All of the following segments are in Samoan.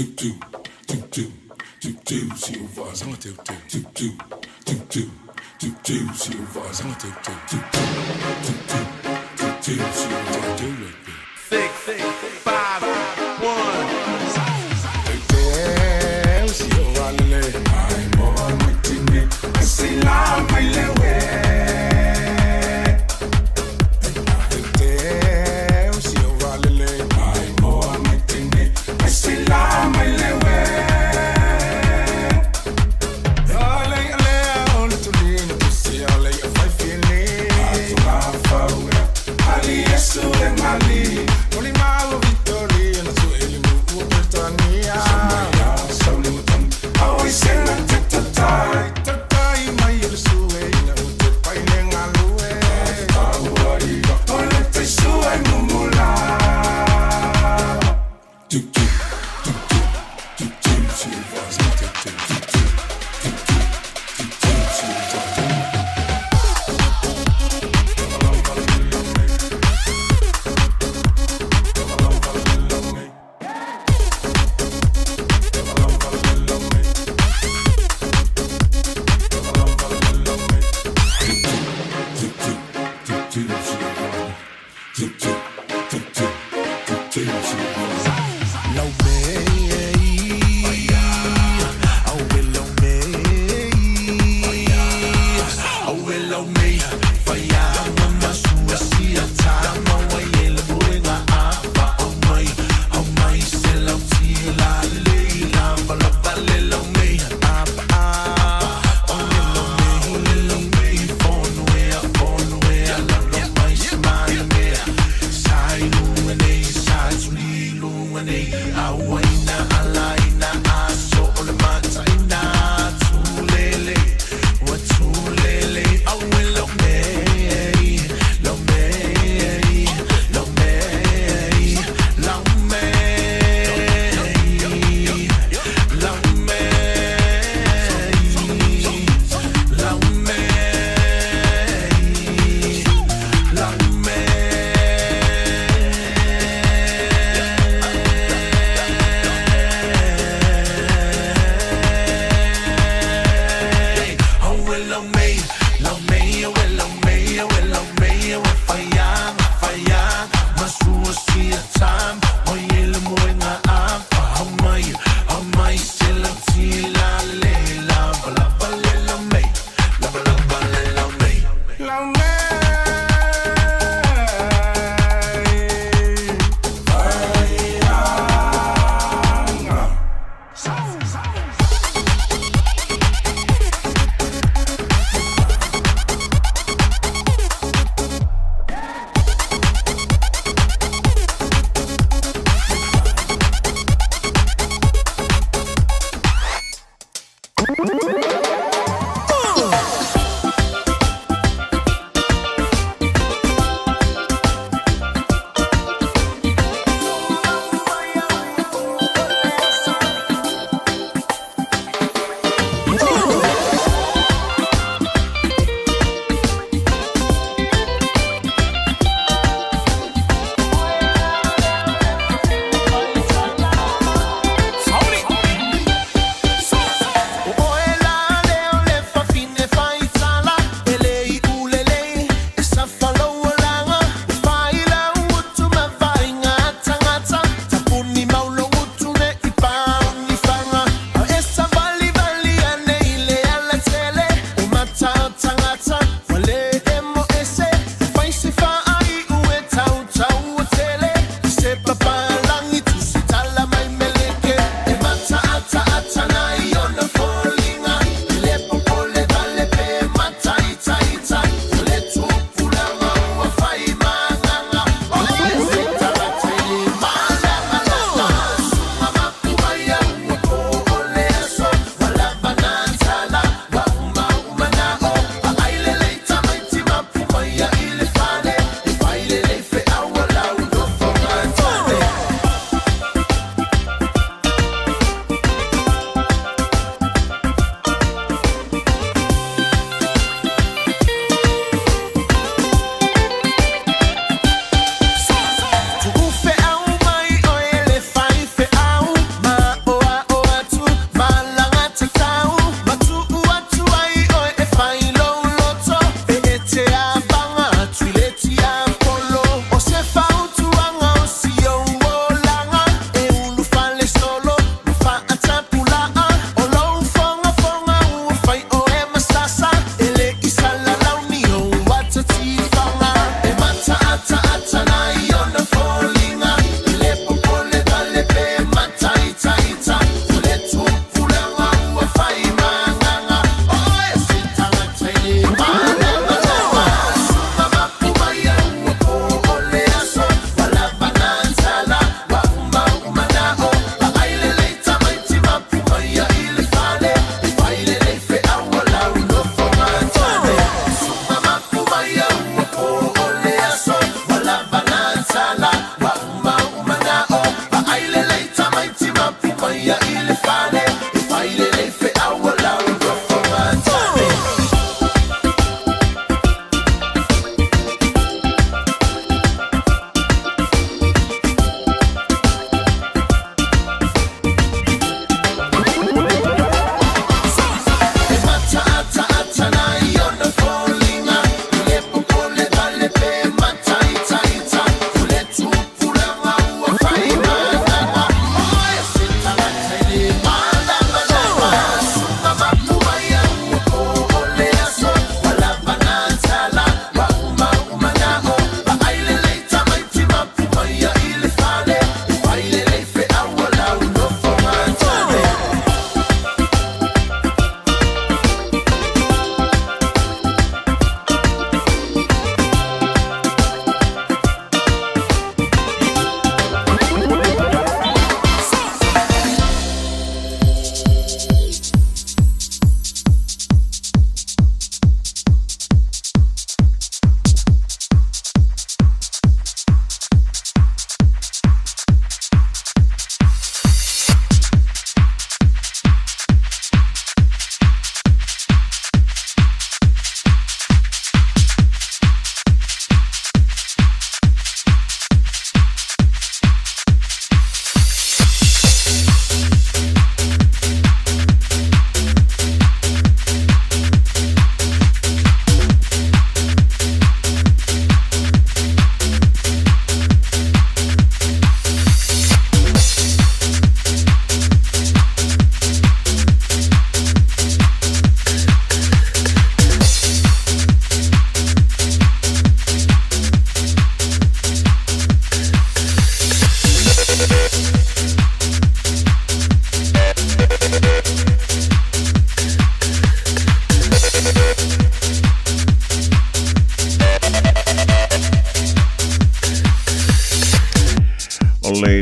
2 2 2 2 0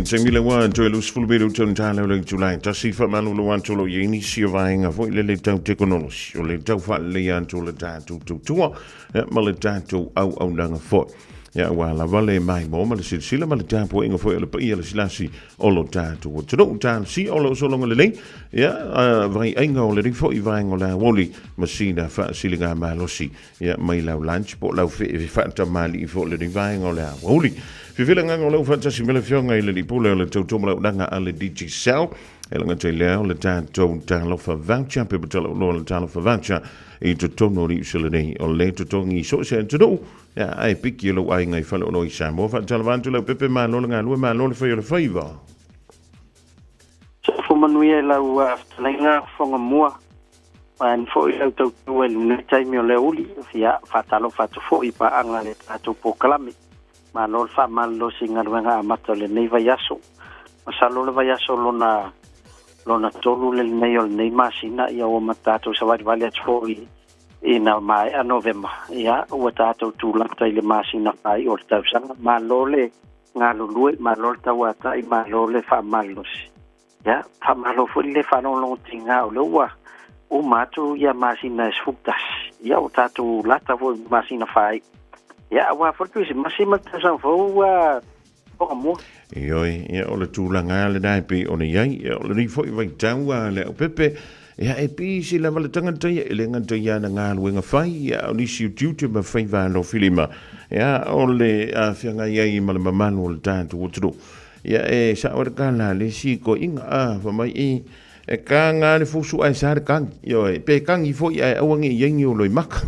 Taimi le wā, toe 20 minute o tālau le itulai. Tasi whamalulu atu lo i nisi o vaenga foi le le tau tekonolosi. O le tau whaalelei atu o le tātou tautua ma le tātou au au nanga foi. Ia ua lava le maimoa ma le silasila ma le tapuaiga foi a le paia le silasi o lo tatou atunuu. Talosia o lo sologa lelei, ia vaiaiga o lenei foi vaega o le aoauli ma sina faasiliga malosi, ia mai lau lunch po o lau fee faatamalii foi o lenei vaega o le aoauli. Fiafia le agaga o lau faatasi ma le afioga i le Alii Pule o le Tautuamalaulaga a le Digicel. E le gata i lea o le tatou Talofa Voucher, pe matala uloa le Talofa Voucher i totonu o Niu Sila nei o le totogi i so o se atunuu. Ia, ae piki e lou aiga i Faleoloa i Samoa. Faatalofa atu Leaupepe, malo le galue, malo le fai o le faiva. Soifua manuia i lau fetalaiga fofoga mua, vaeane foi lau tautua i lenei taimi o le aoauli. Ia, faatalofa atu foi i paaga a le tatou polokalame. Malo le faamalolosi i galuega amata o lenei vaiaso. Masalo o le vaiaso lona lona tolu lenei o lenei masina, ia ua ma tatou savalivali atu foi Ina maea Novema, ia, ua tatou tulata i le masina faaiu o le tausaga. Malo le galulue, malo le tauatai, malo le faamalolosi. Ia, faamalo foi le faalogologotiga o lea ua uma atu ia masina e 11. Ia, ua tatou lata foi i masina faaiu. Ia, aua foi le Kerisimasi ma le tausaga fou ua Toamua. Ioe, ia o le tulaga lava lena e pei ona i ai. Ia o lenei foi vaitau a Leaupepe, ia e pisi lava le tagata ia, e le gata i ana galuega fai, ia a o nisi o tiute ma faiva alofilima, ia o le feagai ai ma le mamalu o le tatou atunuu. Ia e sao ai le tala a le isi toeaiina, a, fai mai e, e kaga le fusu ae sa le kagi. Ioe, pe kagi foi ae aua ne i i ai ni ou loimaka.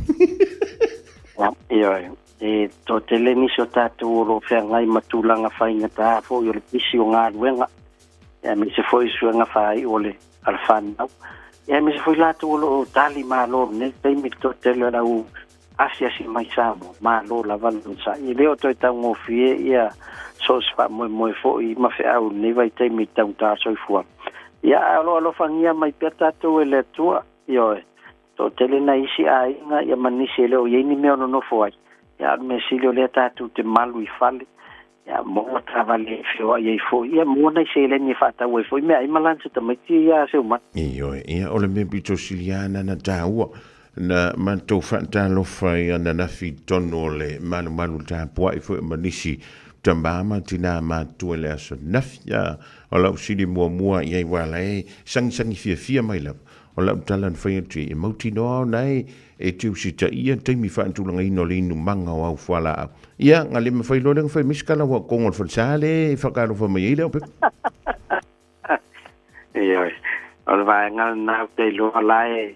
Ioe, E toatele nisi o tatou o lo o feagai ma tulaga faigata foi o le pisi o galuega, aemaise foi suega faaiu o le a le fanau, aemaise foi latou o lo o tali malo i lenei taimi, le toatele o le au asiasi mai Samoa, malo lava le onosai. E le o toe taugofie ia so o se faamoemoe foi ma feau i lenei vaitaimi i le taugata o le soifuaga. Ia, ae o lo o alofagia mai pea tatou e le Atua, ioe. Toatele nai isi aiga ia ma nisi e le o i ai ni mea o nonofo ai, ia a o le mea sili o lea tatou te malu i fale, ia maua taavale e feoai ai foi, ia maua nai seleni e faatau ai foi meaai ma lunch a tamaiti ia Seumanu. Ioe, ia o le mea pito sili lava na na taua na matou faatalofa i ananafi i totonu o le malumalu tapuai foi ma nisi tama ma tina matutua i le aso ananafi. A o lau sili muamua i ai ua ala e sagisagi fiafia mai lava O lau tala na fai atu ai, e mautinoa ona e e te usitaia taimi faatulagaina o le inumaga o au fualaau. Ia, na le mafai loa lea ona fai mai se tala ua kongo le falesa le e whakalofa mai ai le au pepa. Ioe, o le vaega lena ou te iloa la e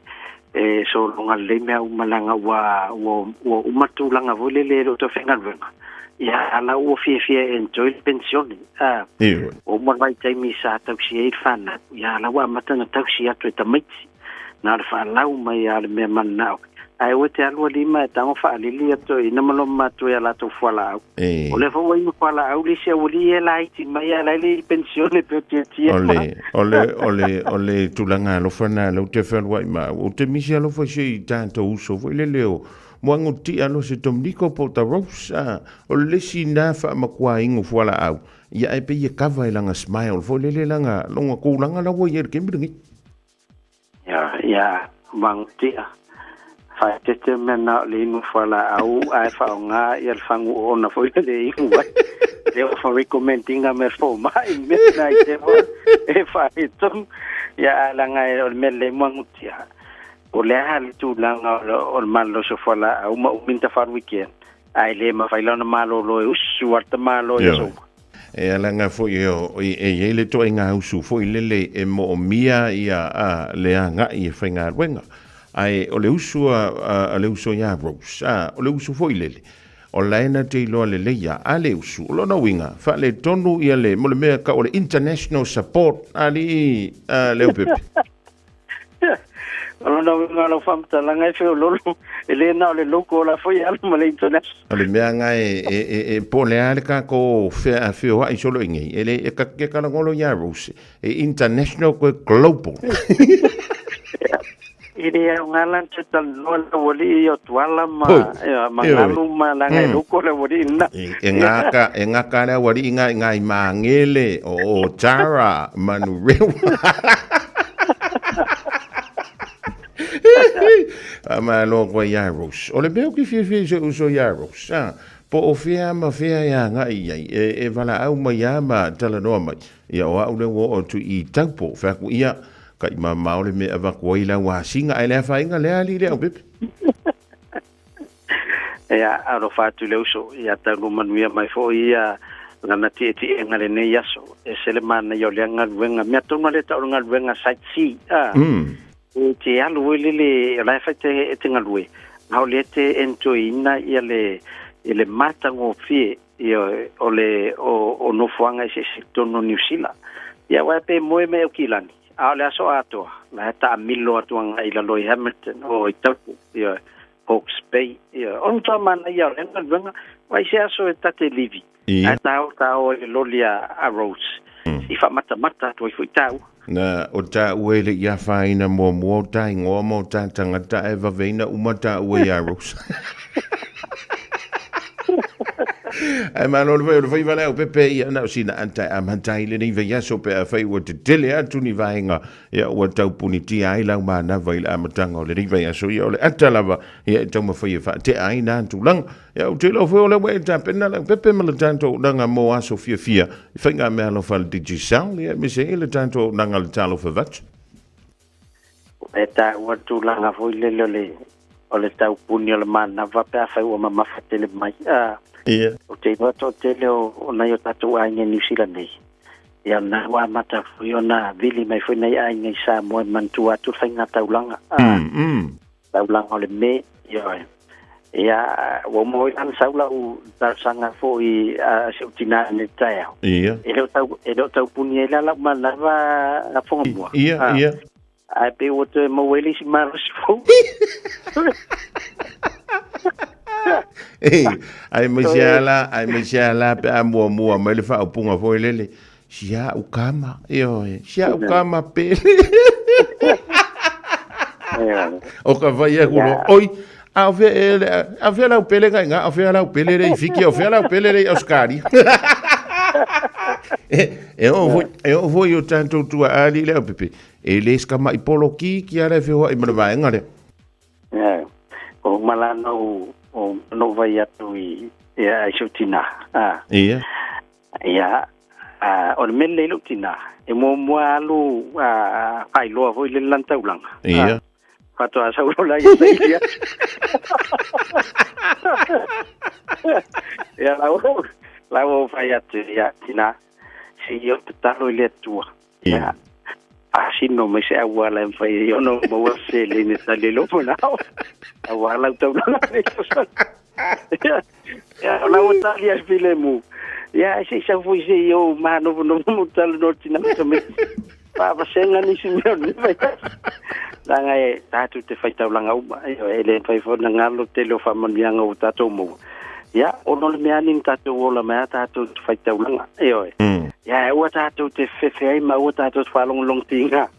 e sologa lelei mea uma leaga ua ua ua uma tulaga foi lele e le o toe faigaluega. Ia, a la ua fiafia e enjoy le penisione. A, Ioe. ua uma le vaitaimi sa tausi ai le fanau, ia la ua amata ona tausi atu e tamaiti. Na o le faalau mai lava o le mea mananao. Ae aua e te alu alii ma e tago faalili ia toeaiina ma loma matua i a latou fualaau. E. O lea foi ua inu fualaau le isi aualii ia e laiti mai a la e le i penisione pe o tietie O le, o le, o le, o le tulaga alofa na lea ou te fealuai ma au. Ou te misi alofa i se i tatou uso foi lele o Moagotia alo se Dominiko po o ta Rose. A, o le isi na faamatuaina o fualaau, ia ae pei e kava i lana smile foi lele lana, lona tulaga la ua i ai i le taimi lenei. Ia, ia, Moagotia. Faaeteete mea na o le inu fualaau ae faaaoga ia le fagu oona foi lele e inu ai. Le o fa recommend ina mea fomai mea na i te e faaletonu. Ia, ae leaga o le mea lelei Moagotia. O le a le tulaga o le malolosi o fualaau ma umi ni tafalu weekend, ae le mafai la ona malolo e usu a le tamaloa i aso uma. E ala nga foi e o e i ai le ituaiga usu foi lele e moomia ia a le agai e faigaluega. Ae o le usu a le uso ia Rose, a o le usu foi lele, o la e na te iloa lelei ia a le usu. O lona uiga, faaletonu ia le, mo le mea tau o le international support a alii a Leaupepe. O lona uiga o lau faamatalaga e feololo, e le na o le local la foi e alu ma le international. O le mea nga e, e, e, e po le a le kākou fea feoai solo i nei, e le e ka ke kalangolo ia Rose, e international koe global. E le aoga la ona toe talanoa le aualii o Tuala ma Oi, ma ioe. Galu ma leaga e loko le aualii lena. E gaka, e gaka le aualii ga i ga i Magele, o Otara, Manurewa. Faamalo atu ai ia Rose. O le mea ou te fiafia i si ou uso ia Rose, a, po o fea ma fea e agai i ai, e valaau mai lava ma talanoa mai, ia o au lea ua oo atu i Taupo, fai atu, ia, taimamao le mea e avatu ai lau asiga, ae le afaina lea alii le aupepe. Ia, alofa atu i le uso, ia taunuu manuia mai foi ia lana tietiega lenei aso. E ese le manaia o lea galuega. Mea tonu a lea tau o le galuega site C, a. E te alu foi lele, o la e fai te, e te galue, a o lea te enjoy ina ia le, i le matagofie ia, o le o, o nofoaga eseese i totonu o Niu Sila. Ia, aua e pe moe mai Aukilani, a o le aso atoa, la e taamilo atu agai i lalo i Hamilton, o i Taupo, ia, Hawke's Bay, ia, o le matua manaia o lea galuega, aua i se aso e ta te livi, ae ta o ta o i le loli a Rose, i faamatamata atu ai foi tāua. Na o tāua e le i afaina muamua o tā ingoa ma o tā tagata ae vaveina uma tāua iā Rose. Ae malo le fai o le faiva le aupepe ia na o sina ata e amata ai lenei vaiaso pe afai ua tetele atu ni vaega ia ua taupunitia ai lau manava i le amataga o lenei vaiaso ia o le ata lava ia e taumafai e faatea ai na tulaga. Ia ou te iloa foi o lea ua e tapena le aupepe ma le tatou auaunaga mo aso fiafia i faigameaalofa a le Digicel, ia aemaise ai le tatou auaunaga le Talofa Vatu. Ua e taua le tulaga foi lele o le o le taupuni o le manava pe afai ua mamafa tele mai. A, ou te iloa toatele o, o nai o tatou aiga i Niu Sila nei, ia na ua amata foi ona vili mai foi nai aiga i Samoa e manatua atu le faiga taulaga. A, taulaga o le me, ioe. Ia, ua uma foi la ona sau lau talosaga foi a si ou tinā i lenei taeao. E le o tau, e le o taupuni ai la lau manava a Fogamua. Ae pei ua toe maua ai le isi malosi fou. Ei, aemaise lava la, aemaise lava la pe a muamua mai le faaupuga foi lele, si au kama, ioe, si au kama pele. O ka fai aku loa, oi, a o fea e le, a o fea lau pele ka inga, a o fea lau pele le i Fiti, a o fea lau pele le i Australia. E, e oo foi, e oo foi o tātou tuaali le au pepe, e le skamai polo ki ki ala e fehoai ma le vaega lea. Ia, o uma la na ou, o na ou vai atu i, ia, i si ou tinā. Ah. Ia, a, o le mea lelei i lou tinā, e muamua alu a, faailoa foi le lana taulaga. Ah, faatoa sau loa la ia saili atu. Ia, la ua, la ua ou fai atu, ia, tinā, se i ou tatalo i le Atua. Ia, faasino mai se auala e mafai ai ona ou maua se seleni e tali ai lou manao. Aua lau taulaga nei tausaga. Ia, ia, o la ua tali ai filemu. Ia, ai se i sau foi se i ou manofonofo mo talanoa tina ma tamaiti. Faavasega nisi mea o lenei vaiaso. Leaga e tatou te fai taulaga uma. Ioe, e le mafai foi ona galo tele o faamanuiaga ua tatou maua. Ia, ona o le mea lava lenei na tatou ola mai lava tatou te fai taulaga. Ioe. Ia, aua tatou te fefe ai ma aua tatou te faalogologo tiga.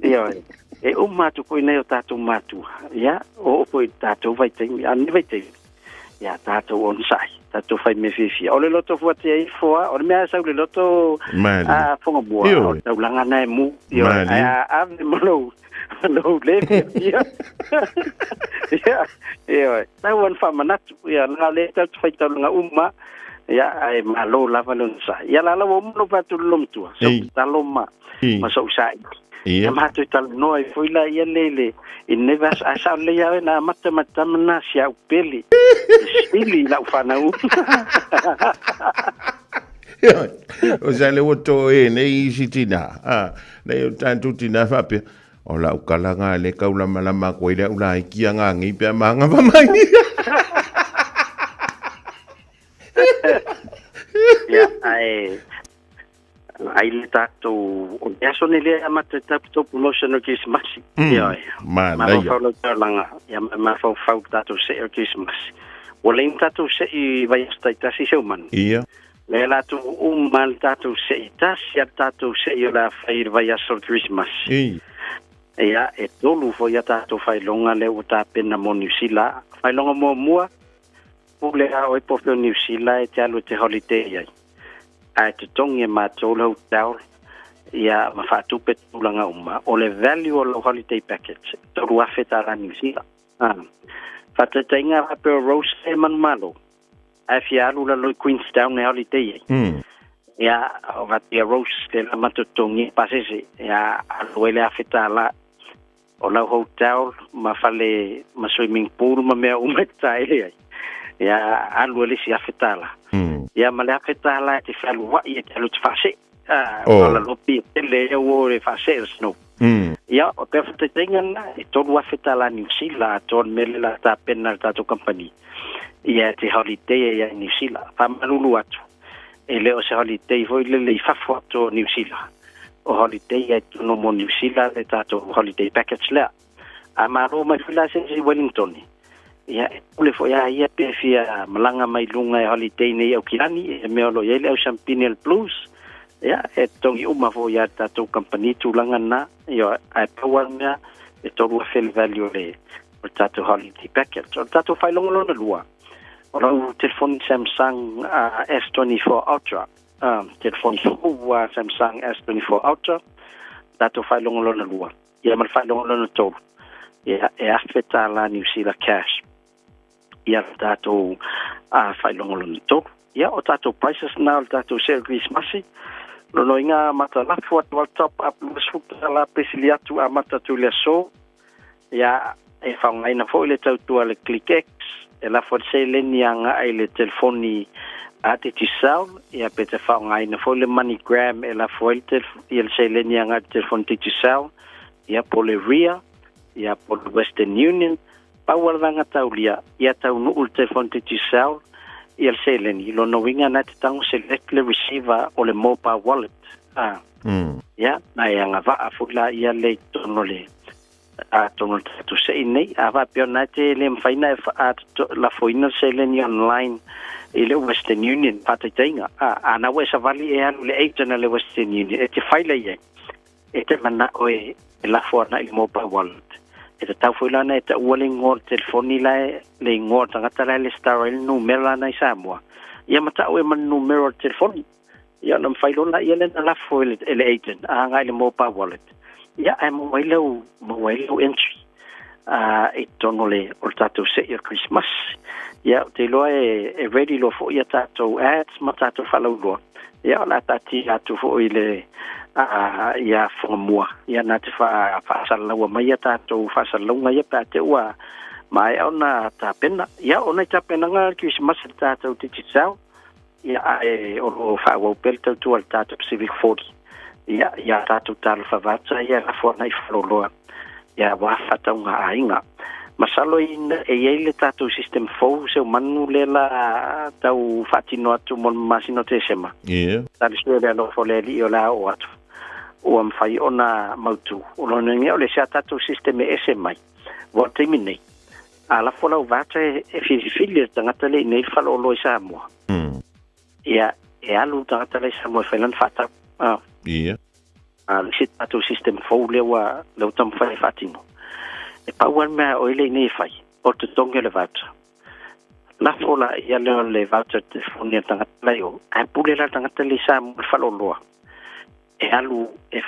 Ioe. E uma atu foi nai o tatou matua. Ia, oo foi i le tatou vaitaimi, a o lenei vaitaimi, ia tatou onosai, tatou fai mea fiafia. O le loto fuatia ifo lava, o le mea lava e sau i le loto Malie. a Fogamua, o Ioe. le taulaga lena e mu. Ioe. Malie. Ae a ave ma lou, lou le fiafia. Ia, ioe. Tau lava ina faamanatu, ia, leaga o lea tatou te fai taulaga uma, ia, ae malo lava le onosai. Ia la la ua uma ona ou fai atu i le loomatua, sau tatalo ma, ma sou saili. Ia matou talanoa ai foi la ia le le i lenei vaiaso, ae sao lelei lava oe na amata ma le tama lena si au pele, e sili i lau fanau. O sa le ua toe nei isi tina, a, nei o tatou tina faapea, o lau kalaga le kau lamalama atu ai le au laiti a ngāngei pe a māgava mai. Ia, ae ai le tatou o le aso nei lea e amata i tatou promotion o Kerisimasi. Ioe. Manaia. Mafaufau lau taulaga, ia mafaufau le tatou see o Kerisimasi. Ua leai ni tatou see i vaiaso taitasi i Seumanu. Lea la atu uma le tatou see, tasi lava le tatou see o le a fai i le vaiaso o le Kerisimasi. Ia, e tolu foi a tatou faailoga lea ua tapena mo Niu Sila. Faailoga muamua, pule a oe po o fea o Niu Sila e te alu e te holiday ai, ae totogi e matou le hotel ia ma faatupe tulaga uma. O le value o lau holiday package, $3,000 Niu Sila. Ah. Faataitaiga faapea o Rose e manumalo, ae fia alu lalo i Queenstown e holiday ai. Ia, o fatia Rose le la matotogi pasese, ia alu ai le $1,000. O lau hotel ma fale ma swimming pool ma mea uma e taele ai. Ia alu ai le isi $1,000. Ia ma le $1,000 e te fealuai e te alu te faasee. Ah, o la lopi tele e ua e faasee o snow. Ia, o te whataitaiga na, e $3,000 Niu Sila atoa le mea le la tapena le tātou company. Ia te holiday ia Niu Sila. Whamalulu atu. E le o se holiday foi lele i fafo atu o Niu Sila. O holiday ia tonu mo Niu Sila le tātou holiday package lea. A malo mai foi la se i Wellington. Ia, e pule foi a ia pe fia malanga mai lunga e holiday nei au kilani, e mea o lo i ai le au champagne le blues. Ia, e togi uma foi a tātou company tulaga na, ia, ae pau a mea, e 3,000 le value o le tātou holiday package. O le tātou faailoga lona lua, o lau telefoni Samsung S24 Ultra, telefoni fou Samsung S24 Ultra, tātou faailoga lona lua. Ia ma le faailoga lona tolu, ia, e $1,000 Niu Sila cash. Ia le tātou faailoga lona tolu. Ia, o tātou prices na o le tātou sale Christmas. Lono inga mata lafu atu al top up $20 pesili atu a mata tu le aso. Ia, e whaongaina foi le tautua le ClickX, e lafo le seleni anga ai le telefoni a te Digicel, ia pe te whaongaina foi le MoneyGram e lafo ai le seleni anga le telefoni Digicel, ia po le RIA, ia po le Western Union, pau ala vanga taulia, ia tau nuu le telefoni Digicel, ia le seleni, lona winga na te tango select le receiver o le mobile wallet. Ia, na e anga vaa foi la ia le tono le a tono le tatu sei nei, a va peo na te le mwhaina e la foina seleni online i le Western Union, pataitainga. A na we savali e alu le agent le Western Union, e te whaila ia, e te mana o e lafo ana i mobile wallet. E te tau foi lana e te ua le ingoa le telefoni la e, le ingoa tangata la le star le numera lana i Samoa. Ia mata o e man numero le telefoni. Ia na mwhailona ia le na lafo e le agent, a ngai le mobile wallet. Ia ai mo wai lau entry. E tono le o le tātou se i o Christmas. Ia o te loa e ready loa fo ia tātou ads ma tātou whalau loa. Ia o la tāti atu fo i le ia whangamua. Ia nā te whaasalaua mai ia tātou whaasalaunga ia pā te ua mai au na tāpena. Ia o nei tāpena ngā Christmas le tātou Digicel. Ia e o lo whaawau pele tautua le tātou Pacific 40. Ia ia tātou tālofa vata ia la fo nei whaloloa. Ia wā whataunga ainga. Masalo ina e iei le tātou system fou se o manu le la tau whaatino atu mo masino te sema. Yeah. Tali sue le alofa le li o la o atu. Ua mwhai ona mautu. O lona nge o le sea tātou system e ese mai. Wa teimi nei. A la fo lau vata e whiriwhiri le tangata le nei whalolo i Samoa. Ia e alu tangata le Samoa e whailan whatau. Yeah. A le se tātou system fou le ua le utam whai whaatino. E pau mea o ile nei whai, o te tonge le voucher. La fola ia leo le voucher te foni a tangata lei o, a pule la tangata le sa mo le whaloloa. E alu e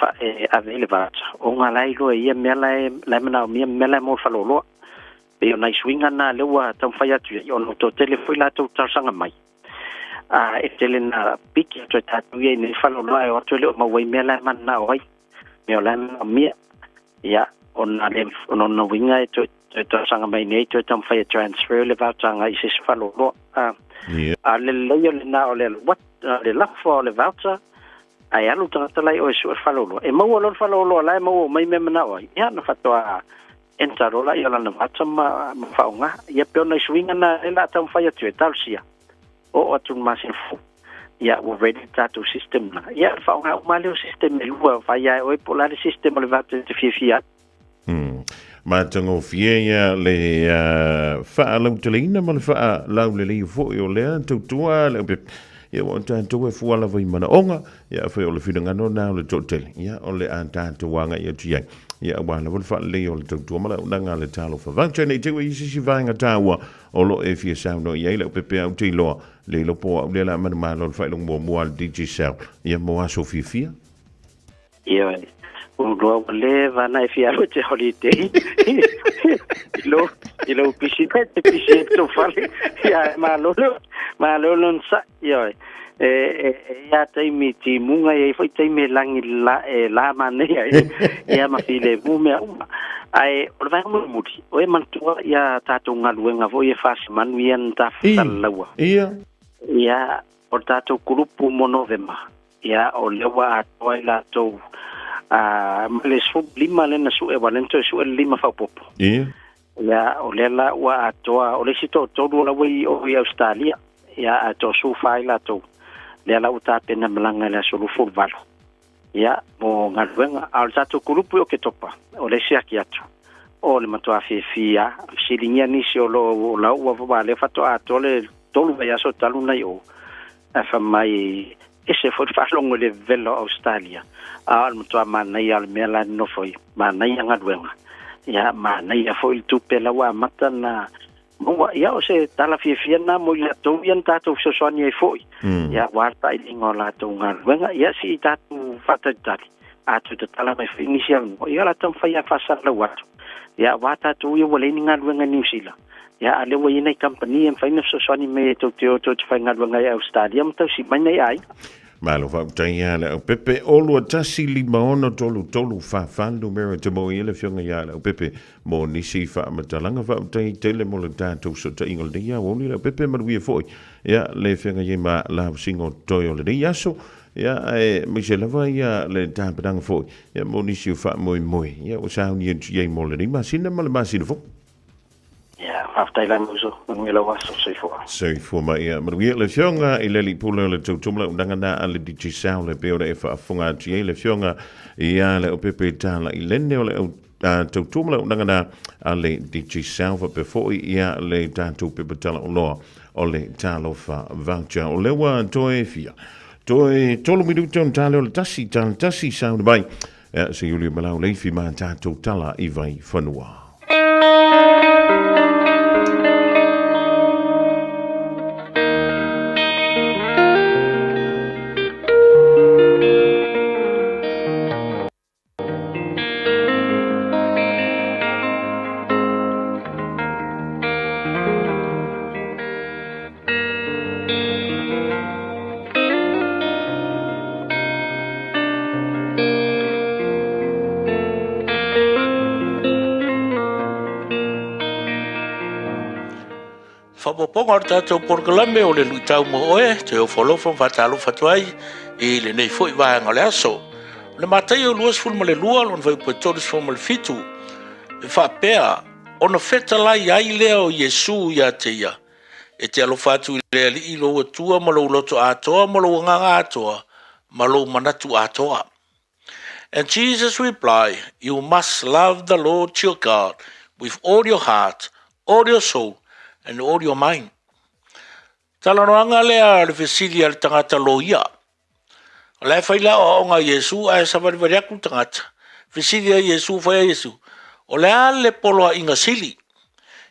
ave le voucher. O ngā lai loa ia mea lai mana o mea mea lai mo le whaloloa. Pe o nai suinga nā le ua tau whai atu ia, o no tō tele fui la tau tausanga mai. E tele na piki atu e tātou ia i nei whaloloa e o atu le o mauai mea lai mana o ai. Mea o lai mana o mea. Ia, o nā le o nā winga e toe tausaga mai nei, toe taumafai e transfer le voucher i se isi faleoloa. A le lelei o lenā o le what, le lafo o le voucher, ae alu tagata lai o e sue le faleoloa. E maua loa le faleoloa la e maua mai mea manao ai. Ia, na faatoa enter loa laia o lana voucher ma faaaoga. Ia pe ona i suiga na le la taumafai atu e talosia. O atu le masina fou. Ia, ua ready tātou system na. Ia, whaonga uma leo system e lua, whai ai oe po la le system o le voucher te fiafia. Matagofie ia le faalauteleina ma le faalaulelei foi o lea tautua le upe. Ia, ua o tatou e fua lava i manaoga, ia afai o le finagalo lena o le toatele, ia o le a tatou agai atu i ai. Ia aua lava le faaleleia o le tautua ma le auaunaga a le Talofa Voucher ne i te i ua i ai se isi vaega taua o lo o e fia saunoa i ai lau pepe au te iloa le iloa po o au lea la manumalo le faailoga muamua a le Digicel ia mo aso fiafia. Ioe. Ua iloa ua leva na e fia alu e te holiday. I lou, i lou pisi mai te pisi e tō fale. Ia, e malo le, malo le onosai. Ioe. E, e, e ia taimi timuga, e i ai foi taimi e lagi la, e la manaia ai. Ia ma filemu mea uma. Ae, o le vaega mulimuli, o e manatua ia tatou galuega foi e faasemanu ia na tafatalalaua. Ia. Ia, o le tatou kulupu mo Novema. Ia, o lea ua atoa i latou a, ma le 15 lea na sue, aua lea na toe sue le lima faaopoopo. Ia. Ia, o lea la ua atoa, o le isi toatolu o la ua i o i Ausetalia, ia, ae toasufa ai latou. Lea la ua tapena malaga i le aso 28. Ia, mo galuega. A o le tatou kulupu i Oketopa, o le isi aki atu, o le matua fiafia, fesiligia nisi o lo o la ua, ua lea faatoa atoa le tolu vaiaso talu nai o. Ae fai mai, ese foi le faalogo i le vevela o Ausetalia, a o le matua manaia o le mea la e nonofo ai, manaia galuega, ia, manaia foi le tupe la ua amata na maua. Ia, o se tala fiafia lena mo i latou ia na tatou fesoasoani ai foi, ia, aua le tailiga o latou galuega. Ia, se i tatou faatalitali, a toe tatala mai foi nisi avanoa, ia o le a taumafai lava e faasalalau atu, ia, aua tatou ia ua leai ni galuega i Niu Sila. Ia, a lea ua i ai nai kamupani e mafai ona fesoasoani mai e tou te o tou te faigaluega ai i Ausetalia ma tausi mai nai aiga. Malo faafetai ia Leaupepe 021563344 numera te maua ai le afioga ia Leaupepe mo nisi faamatalaga. Faafetai tele mo le tatou fesootaiga o lenei aoauli Leaupepe, manuia foi ia le afioga i ai ma lavasiga o totoe o lenei aso. Ia ae maise lava ia le tapenaga foi ia mo nisi o faamoemoe ia ua sauni atu i ai mo lenei masina ma le masina fou. Ia, faafetai lava uso, manuia lau aso, soifua. Soifua ma ia manuia le Afioga i le Alii Pule o le Tautomu Launaga na a le Digicel e pei ona e faafofoga atu i ai le Afioga ia Leaupepe Talailene o le au Tautomu Launaga na a le Digicel faapea foi ia le tatou pepa talaoloa o le Talofa Voucher. O lea ua toe fia toe tolu minuta ona tale o le tasi tale tasi sauni mai Ia, se Iulio Malau Leifi ma tatou tala i Vaifanua. Faaopoopoga o le tatou polokalame o le luitau mo oe, te ofoalofa ma faatalofa atu ai i lenei foi vaega o le aso. O le Mataio 22, lona fuaiupu e 37, e faapea, Ona fetalai ai lea o Iesu ia te ia, E te alofa atu i le Alii lou Atua ma lou loto atoa ma lou agaga atoa ma lou manatu atoa. And Jesus replied, You must love the Lord your God with all your heart, all your soul, and all your mind. Talanoaga lea o le fesili a le tagata loia. O la e fai le aoaoga a Iesu ae savalivali atu le tagata. Fesili ai Iesu, fai ai Iesu, o le a le poloaiga sili?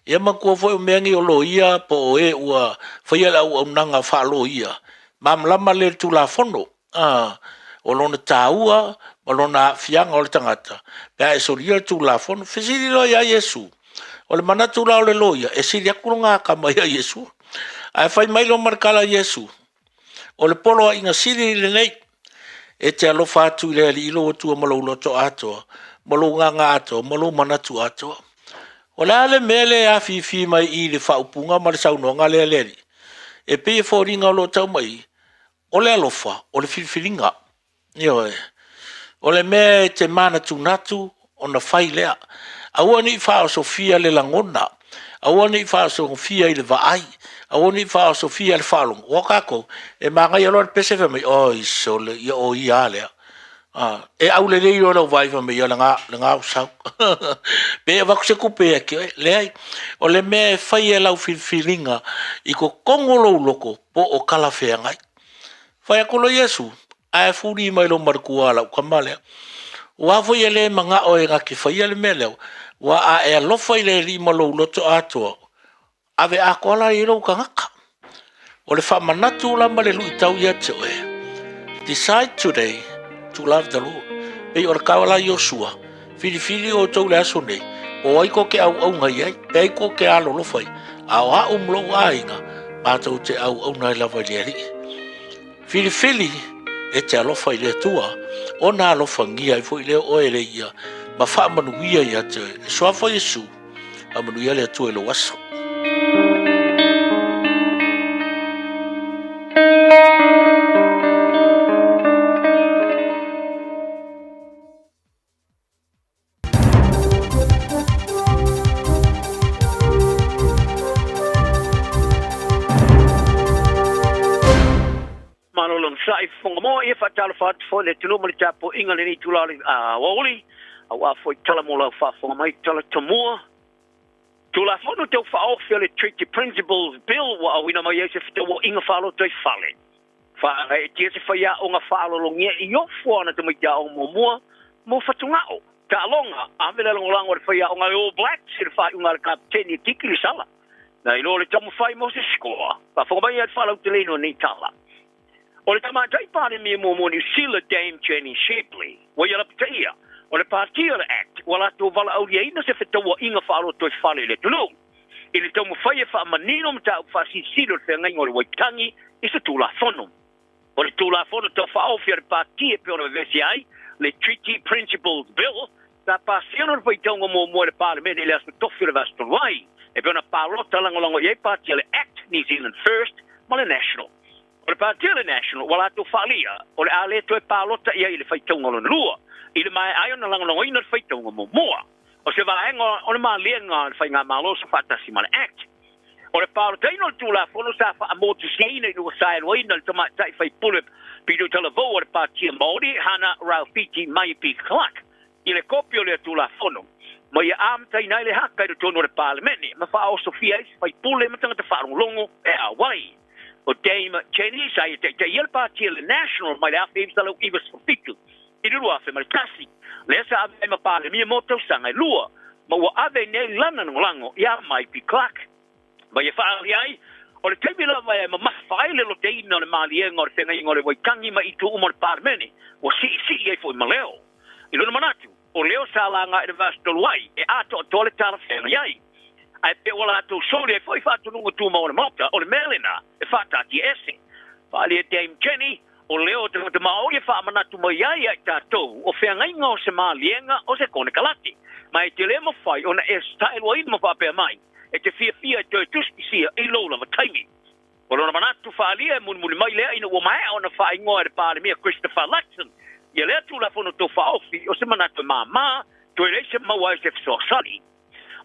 Ia manatua foi o mea nei o loia po o e ua faia le auaunaga faaloia, malamalama le Tulafono, a, o lona taua ma lona aafiaga o le tagata pe a e solia le Tulafono. Fesili loa ia Iesu, o le manatu la o le loia, e sili atu lona atamai ia Iesu. Ae fai mai loa ma le tala a Iesu, O le poloaiga sili lenei, e te alofa atu i le Alii lou Atua ma lou loto atoa, ma lou agaga atoa, ma lou manatu atoa. O le a le mea lea e afifi mai i le faaupuga ma le saunoaga lea a le Alii? E pei e foliga o lo o tau mai i, o le alofa, o le filifiliga. Ioe. O le mea e te manatunatu ona fai lea. Aua ne i faaosofia le lagona, aua ne i faaosofia i le vaai, aua ne i faaosofia i le faalogo. Aua o tatou, e manaia loa le pese fai mai, oi sole, ia o ia a lea. Ah, e aulelei loa lau vaai fai mai, ia lena, lena ua sau. Pe avatu se tupe ia te oe. Leai, o le mea e fai e lau filifiliga i totonu o lou loto po o talafeagai. Fai atu loa Iesu, Ae fuli mai lou malutua lau tama lea. Ua foi e le manao e na te faia le mea lea, ua a e alofa i le Alii ma lou loto atoa, ave atoa la i lou tagata. O le faamanatu la ma le luitau ia te oe. Decide today to love the Lord. Pei o le tala Iosua, filifili outou le aso nei, o ai ko te auauna i ai, pe ai ko te alolofa ai, a o au ma lou aiga, matou te auauna ai lava i le Alii. Filifili e te alofa i le Atua, ona alofagia ai foi lea oe e le ia, ma faamanuia ia te oe. E suafa Iesu, faamanuia le Atua i lou aso. Malo le onosai fofoga moa ia faatalofa atu foi le atunuu ma le tapuaiga lenei itula o le aoauli auā foi tala mo lau faafofoga mai tala tamua Tulafono Tau Faaofi o le Treaty Principles Bill ua auina mai ai se fetauaiga faalotoifale Faagaeetia se faiaoga faalologia i ofo ana tamaiti aoga muamua mo fatugao. Taaloga, ave le lagolago a le faiaoga a le All Blacks i le faaiuga a le kapeteni e Tiki Lisala. Na iloa le taumafai mo se sikoa. Faafofoga mai ai le faalauteleina o nei tala. O le tamaitai Palemia muamua o Niu Sila, Dame Jenny Shepley, ua ia lapataia, o le Pātia o le Act ua latou valaauliaina se fetauaiga faalotoifale i le atunuu. I le taumafai e faamanino mataupu faasilisili o le feagaiga o le Waitangi i se Tulafono. O le Tulafono Tau Faaofi a le Pati e pei ona vevesi ai le Treaty Principles Bill, sa pasia lona faitauga muamua e le Palemene i le aso tofi o le vaiaso talu ai, e pei ona palota lagolago i ai pati a le Act, New Zealand First ma le National. O le pati a le National ua latou faaalia o le a le toe palota i ai i le faitauga lona lua, i le maea ai ona lagolagoina le faitauga muamua. O se vaega o le maliega o le Faigamalo sa faatasi ma le Act. O le palotaina o le Tulafono sa faamotusiaina ina ua saeluaina le tamaitai faipule pito talavou a le Patia Maori, Hana Rawhiti Maipi Clark, i le kopi o lea Tulafono, ma ia amataina ai le haka i totonu o le Palemene ma faaosofia ai se faipule ma tagata faalogologo e auai. O Dame Jenny sa ia taitaia le Patia le National mai le 1997 i le 2001, lea sa ave ai ma Palemia mo tausaga e lua, ma ua ave nei lana lagolago iā Maipi Clark. Ma ia faaali ai, o le taimi lava e mamafa ai le loteina o le maliega o le feagaiga o le Waitangi ma itu uma o le Palemene, ua siisii ai foi ma leo. I lona manatu, o leo sa laga i le vaiaso talu ai, e atoatoa le talafeagai ai. Ae pe ua latou soli ai foi faatonuga tumau a le Maota, o le mea lena e faataatiaese. Faaali e Dame Jenny, O leo o tagata Maori e faamanatu mai ai ia i tatou, o feagaiga o se maliega o se konekarate. Ma e te le mafai ona e taeluaina ma faapea mai, e te fiafia e toe tusitusia i lou lava taimi. O lona manatu faaalia e mulimuli mai lea ina ua maea ona faaigoa e le Palemia Christopher Luxon ia lea Tulafono Tau Faaofi o se manatu e māmā, toe leai se maua ai se fesoasoani.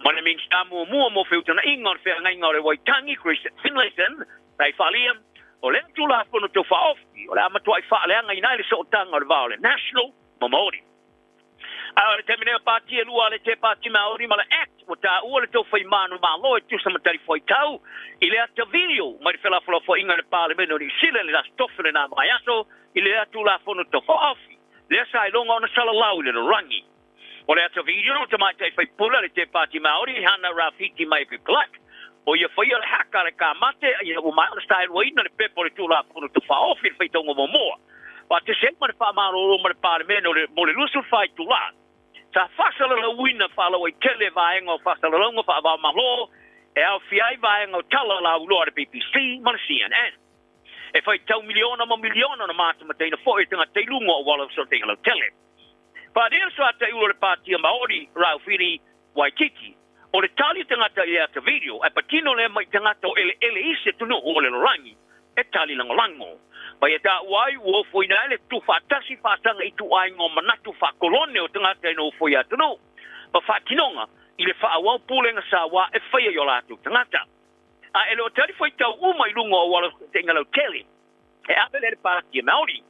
Ma le Minisita muamua mo Feutagaiga o le Feagaiga o le Waitangi, Chris Finlayson, sa i faaalia, o lea Tulafono Tau Faaofi o le a matuai faaleagaina ai le sootaga o le va o le National ma Maori. A o le taimi nei o pati e lua a le Te Pati Maori ma le Act ua taua le tou faimanu Malo e tusa ma talifuaitau i le ata video mai le felafolafoaiga i le Palemene o Niu Sila i le aso tofi o lena vaiaso i lea Tulafono Tau Faaofi lea sa iloga ona salalau i le lalolagi. O le ata video o tamaitai faipule a le Te Pāti Māori, Hana Rawhiti Maipi Clark, o ia faia le haka a le kamate ina ua maea ona saeluaina le pepa o le Tulafono Tau Faaofi i le faitauga muamua. Faatasi ai ma le faamalolo ma le Palemene o le mo le 24 itulā. Sa faasalalauina faalauaitele vaega o faasalalauga faava-o-Malo e aofia ai vaega o tala lauiloa a le BBC ma le CNN. E faitau miliona ma miliona ona matamataina foi e tagata i luga o auala o fesootaiga lautele. Pāria le soataiulu o le Pātia Māori, Rāwhiri Waititi, o le tali tagata i le ata video ae patino lea mai tagata o eleele i se atunuu o le lalolagi e tali lagolago. Mai e taua ai ua ofoina ai le tutufaatasi faasaga ituaiga o manatu faakolone o tagata e nofoia atunuu ma faatinoga i le faaauau pulega saoa e faia i o latou tagata. A e le o tali faitau uma i luga o auala fesootaiga lautele. E ave lea i le Pātia Māori.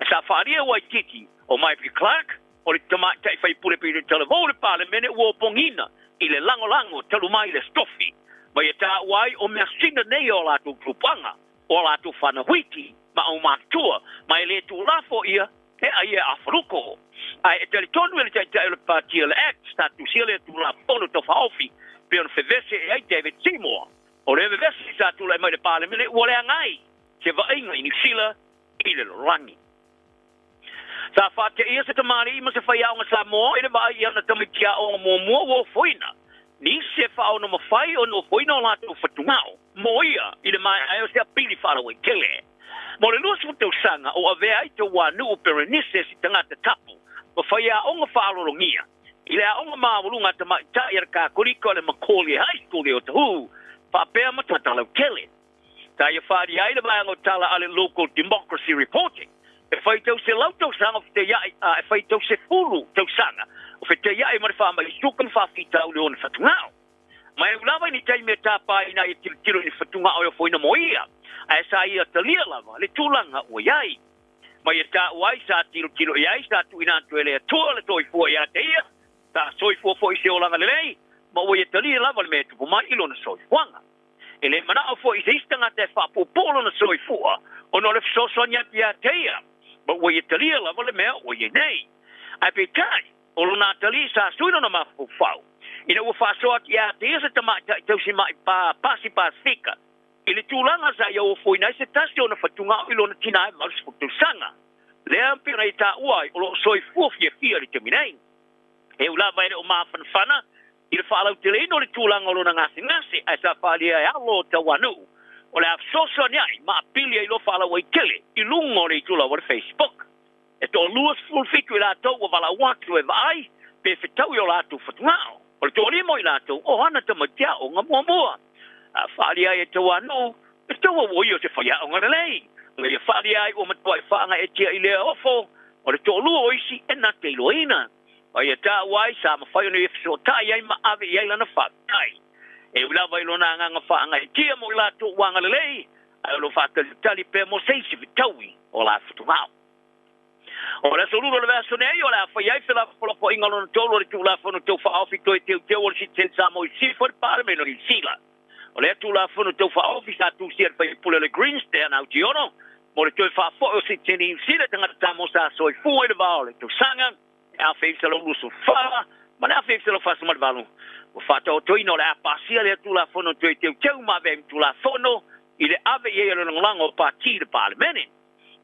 Sa faaalia Waititi o Maipi Clark, o le tamaitai faipule pei talavou o le Palemene ua opogina i le lagolago talu mai le Stofi, ma ia taua ai o measina nei o latou tupuaga, o a latou fanau iti. ma aumatutua, ma e le tuulafo ia e ai e afaluko. Ae e talitonu e le taitai o le pati o le ACT sa tusia le Tulafono Tau Faaofi pei ona fevese i ai David Seymour. O le vevesi sa tulai mai le Palemene ua leaga ai se vaaiga i Niu Sila i le lalolagi. Sa faateia se tamalii ma se faiaoga Samoa i le vaai i ana tamaiti aoga muamua ua ofoina. Nisi e faaonomafai ona ofoina o latou fatugao mo ia i le maea ai o se apili faalauaitele. Mo le 20 tausaga o avea ai Tauanuu Berenice si tagata tapu ma faiaoga faalologia i le aoga maualuga a tamaitai a le Kakolika o le Macaulay High School i Otahuhu faapea ma Tatalautele. Sa ia faaalia ai le vaega o tala a le Local Democracy Reporting e faitau 100 tausaga o feteiai a e faitau 10 tausaga o feteiai ma le faamai suka ma faafitauli o ona fatugao. Ma e ui lava i ni taimi e tapa ai ina ia tilotilo i ni fatugao e ofoina mo ia, ae sa ia talia lava le tulaga ua i ai. Ma ia taua ai sa tilotilo i ai sa tuuina atu e le Atua le soifua ia te ia, sa soifua foi i se olaga lelei, ma ua ia talia lava le mea e tupu mai i lona soifuaga. E le manao foi i se isi tagata e faapuupuu lona soifua ona o le fesoasoani atu ia te ia, ma ua ia talia lava le mea ua i ai nei. Ae peitai, o lona atalii sa sui lona mafaufau ina ua faasoa atu ia te ia se tamaitai tausima'i pa Pasi Pasifika i le tulaga sa ia ofoina ai se tasi o ona fatugao i lona tina e 80 tausaga. Lea pei ona ia taua ai o lo o soifua fiafia i le taimi nei. E ui lava e le o mafanafana i le faalauteleina o le tulaga o lona gasegase, ae sa faaalia e alo o Tauanuu o le a fesoasoani ai ma apili ai loa faalauaitele i luga o le itula o le Facebook. E toalua 17 i latou ua valaau atu e vaai pe fetaui o latou fatugao. O le toalima o i latou o ana tamaiti aoga muamua. A faaalia ai e Tauanuu le taua ua ia o se faiaoga lelei. Ma ia faaalia ai ua matuai faagaeetia i lea ofo o le toalua o isi e na te iloaina. Ma ia taua ai sa mafai ona ia fesootai ai ma ave i ai lana faafetai. E ui lava i lona agaga faagaeetia mo i latou ua agalelei, ae o lo o faatalitali pea mo se isi fetaui o la fatugao. O le aso Lulu o le vaiaso nei, o le a fai ai felafolafoaiga lona tolu o le Tulafono Tau Faaofi Toe Teuteu o le Citizen Samoa i Sisifo i le Palemene o Niu Sila. O lea Tulafono Tau Faaofi sa tusia e le faipule o le Greens, Diana Auti'ono, mo le toe faafo'i o sitiseni Niu Sila i tagata Samoa sa soifua i le va o le tausaga 1924 ma le 1948. Ua faataotoina o le a pasia lea Tulafono Toe Teuteu ma avea ai ma Tulafono i le ave i ai o le lagolago o Pati i le Palemene.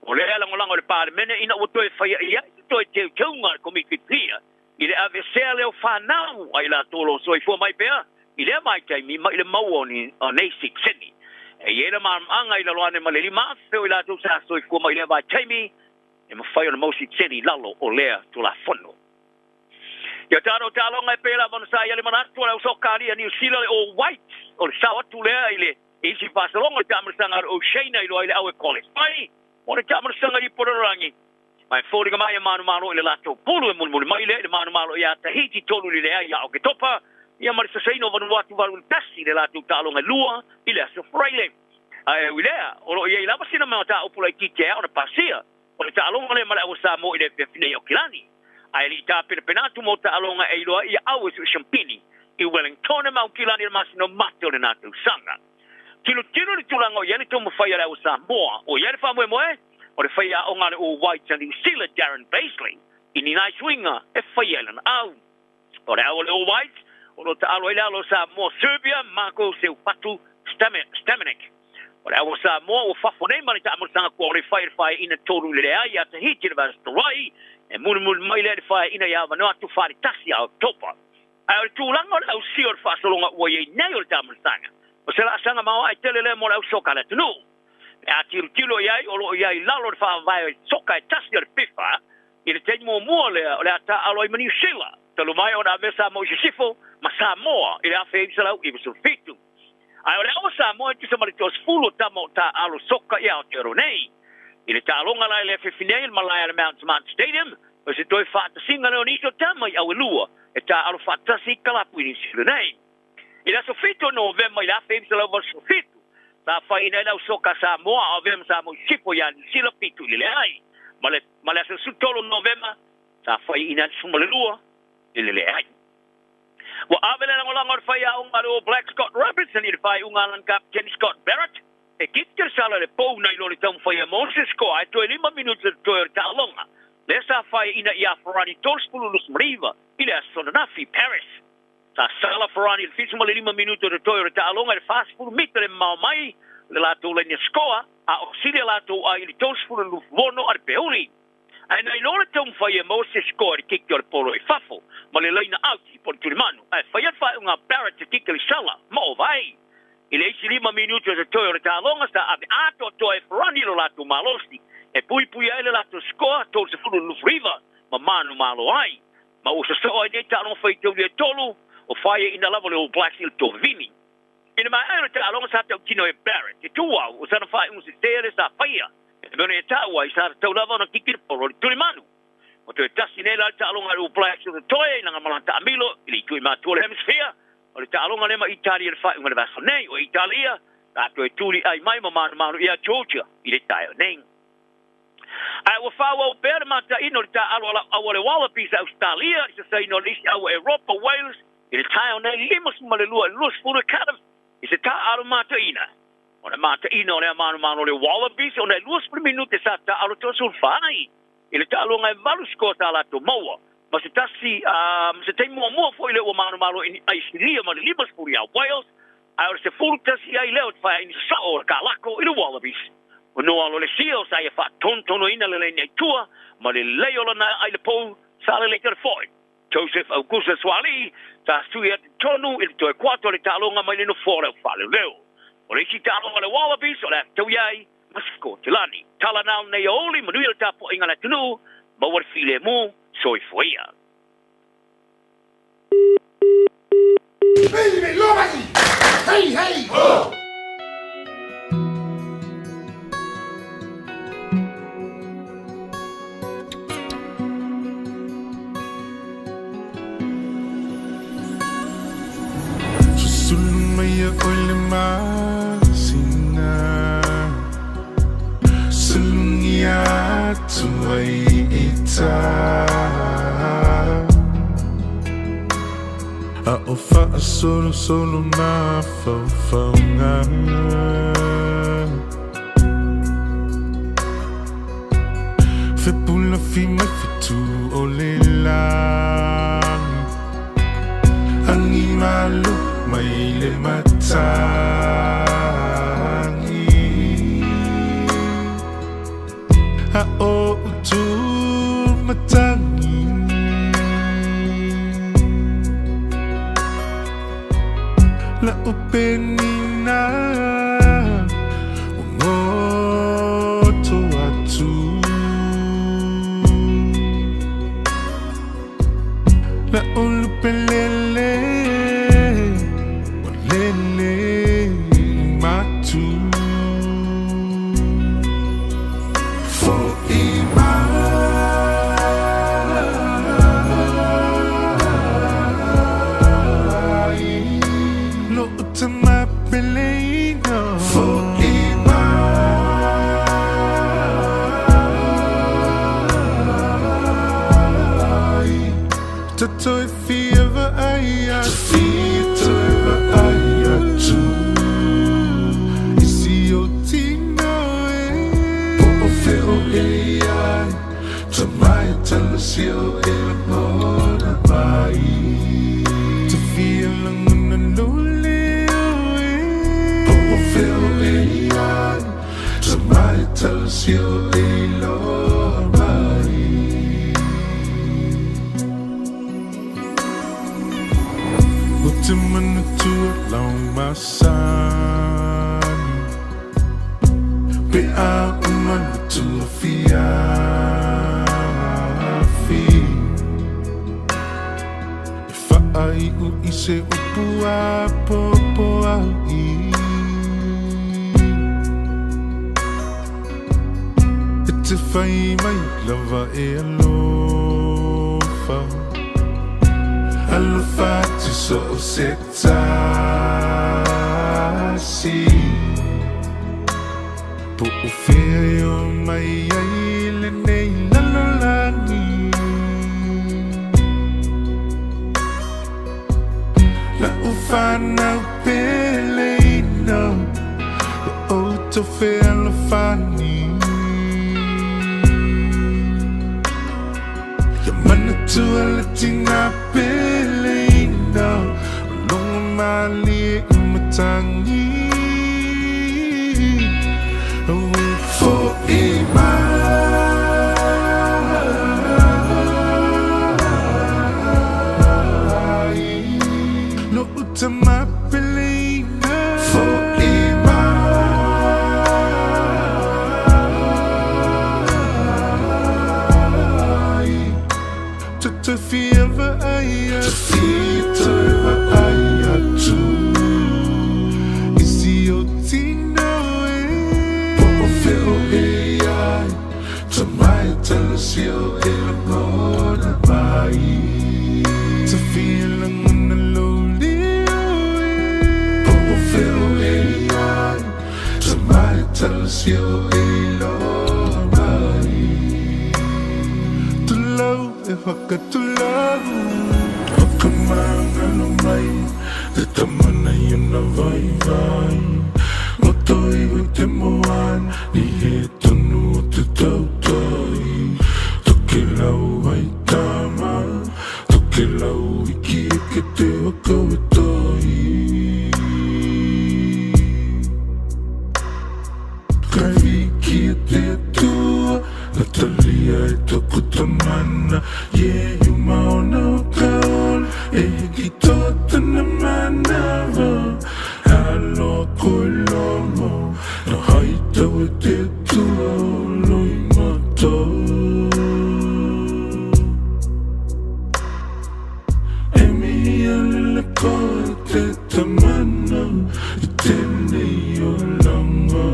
O lea lagolago i le Palemene ina ua toe faia i ai se toe teuteuga a le Komiti Pia i le aveesea lea o fanau a i latou o lo o soifua mai pea i lea vaitaimi mai le maua o nei sitiseni. E i ai le malamalamaaga i lalo ane ma le 5,000 o i latou sa soifua mai i lea vaitaimi e mafai ona maua sitiseni i lalo o lea Tulafono. Ia tatou taaloga e pei lava ona sa i ai le manatu o le au soka a Niu Sila le All Whites o le sao atu lea i le isi faasologa o le taamailosaga a le Oceania i loa i le au e qualify mo le taamailosaga i Ipololorangi. Ma e foliga mai e manumalo i le latou pulu e mulimuli mai lea i le manumalo ia Tahiti 3 i le leai ia Oketopa ia ma le sasaina o Vanuatu 8 i le 1 i le latou taaloga e lua i le aso Faraile. Ae ui lea, o lo o i ai lava sina mataupu laitiiti e ao ona pasia o le taaloga lea ma le au a Samoa i le afiafi nei i Aukilani. Ae le i tapenapena atu mo taaloga e iloa ai ia au e sue siampini i Wellington ma Aukilani i le masina o Mate o lena tausaga. Tilotilo i le tulaga o i ai le taumafai a le au a Samoa, o i ai le faamoemoe o le faiaoga a le All Whites a Niu Sila Darren Bazeley i ni nai suiga e faia i lana au. O le au o le All Whites o lo o taalo ai le alo o Samoa Serbia Marko Seufatu Stamenic. O le au o Samoa ua fafo nei ma le taamailosaga qualify i le faeaina 3 i le leai ia Tahiti i le vaiaso talu ai, e mulimuli mai lea i le faeaina ia Vanuatu 41 ia Oketopa. Ae o le tulaga o le ausia o le faasologa ua i ai nei o le taamailosaga, o se laasaga maoae tele lea mo le au soka a le atunuu. Pe a tilotilo i ai, o lo o i ai i lalo o le faavae soka e tasi a le FIFA i le taimi muamua lea o le a taaalo ai ma Niu Sila, talu mai ona avea Samoa i sisifo ma Samoa i le 1997. Ae o le au a Samoa e tusa ma le toasefulu o tama o taaalo soka i Aotearoa nei. I le taaloga la i le afiafi nei i le malae a le Mount Smart Stadium, o se toe faatasiga lea o nisi o tama i au e lua e taaalo faatasi i kalapu i Niu Sila nei. I le aso 7 o Novema i le 1987, sa faiina ai le au soka a Samoa a o avea ma Samoa i sisifo ia Niu Sila 7 i le leai. Ma le ma le aso 13 o Novema, sa faiina ai le 12 i le leai. Ua ave le lagolago a le faiaoga a le All Blacks Scott Robertson i le faaiuga a lana kapeteni Scott Barrett E kiki le sala i le pou nai lo le taumafai a Moses Koa ae toe lima minute totoe o le taaloga. Lea sa faeaina ia Ferrani 39 i le aso ananafi, Paris. Sa sala Ferrani i le 75 minute totoe o le taaloga i le 40 mita le mamao mai le latou laina sikoa, a o sili a latou ai i le 36 a le peuli. Ae nai lo le taumafai e maua se sikoa i le kiki o le polo i fafo ma le laina auti po o le tulimanu, ae faia le faaiuga a Barrett e kiki le sala ma ova ai. I le isi lima minute o totoe o le taaloga, sa ave atoatoa e Ferrani lo latou malosi e puipui ai le latou sikoa 39 ma manumalo ai. Ma ua sosoo ai nei taaloga faitauli e tolu, o faeaina lava le All Blacks i le tovivini. I le maea o le taaloga sa tautino e Barrett te tuau o sana faaiuga sese lea sa faia e mea ona e taua ai sa tatau lava ona kiki le polo i le tulimanu. Ua toe tasi nei la le taaloga a le All Blacks o totoe i lana malaga taamilo i le itu i matua o le Hemisphere o le taaloga lea ma Italia i le faaiuga o le vaiaso nei. O Italia sa toe tuliai mai ma manumanu ia Georgia i le taeao nei. Ae ua faaauau pea le mataina o le taaalo a lau au a le Wallabies a Ausetalia i sasaina o le isi au a Eropa, Wales, i le taeao nei 52 i le 20 i Cardiff i se taaalo mataina. O le mataina o lea manumanu o le Wallabies ona e 20 minute sa taaalo 34 ai i le taaloga e valu sikoa sa latou maua ma se tasi ma se taimi muamua foi lea ua manumalo i Aisilia ma le 50 ia Wales, ae o le 11 ai lea o te faeaina sosoo o le kalako i le Wallabies. O Noa Lolesio sa ia faatonutonuina le laina i tua ma le lelei o lana ai le pou sa lelei tele foi. Joseph Augusta Suaalii sa sui atu tonu i le toe kuato o le taaloga mai le nofoa o le aufaaleleo. O le isi taaloga a le Wallabies o le a fetaui ai ma Sikotelani. Tala na o lenei aoauli, manuia le tapuaiga a le atunuu, maua le filemu, soifua ia. Susulu mai ia oe le masina Sulugia atu ai i tā A o faasolosolo mafaufauga Fepulafi mai fetu o le lagi Agi malo mai le matagi A o utu matagi La upenina ua goto atu La ulupelele ua lele matu Fo'i mai Lo'u tama peleina Fo'i mai Tatou e fia vaai atu Tatou e vaai atu I si ou tino e Po o fea o e i ai Tamai talosi o e lagona mai Te fia lagona lole o e Po o fea o e i ai Tamai talosi o e iloa mai Ou te manatua lau masani Pe a uma le tuafiafi E faaiu i se upu apoapoai E te whai mai lava e alofa Alofa atu so o se tasi Po o fea e o mai ai lenei lalolagi La'u fanau pele ina Ia outou. tatou fealofani. Ia manatua le tina peleina o logo malie i matagi. Ue fo'i mai. Lo'u tama peleina. Fo'i mai. Te fia vaai atu. Te fia vaai atu. I si ou tino e. Po o fea o e i ai. Tamai tala si o e lagona mai. Te fia lagona lou leo e. Po o fea o e i ai. Tamai tala si o e iloa mai. Tulou e whakatulou. Whakamangalo mai te tama nei ona vaivai. Roto iho i te moana ni he tonu o te tautai. Tokelau ai tama, tokelau iki eke te waka wetai. Kai wiki e te Atua, na talia e toku tamana, Iehu maona o ka ola, e hiki toa tana manawa. Aloha koe lomo, na haitau e te Atua o Loimata. E mihi alele koe te tamana i tenei olanga.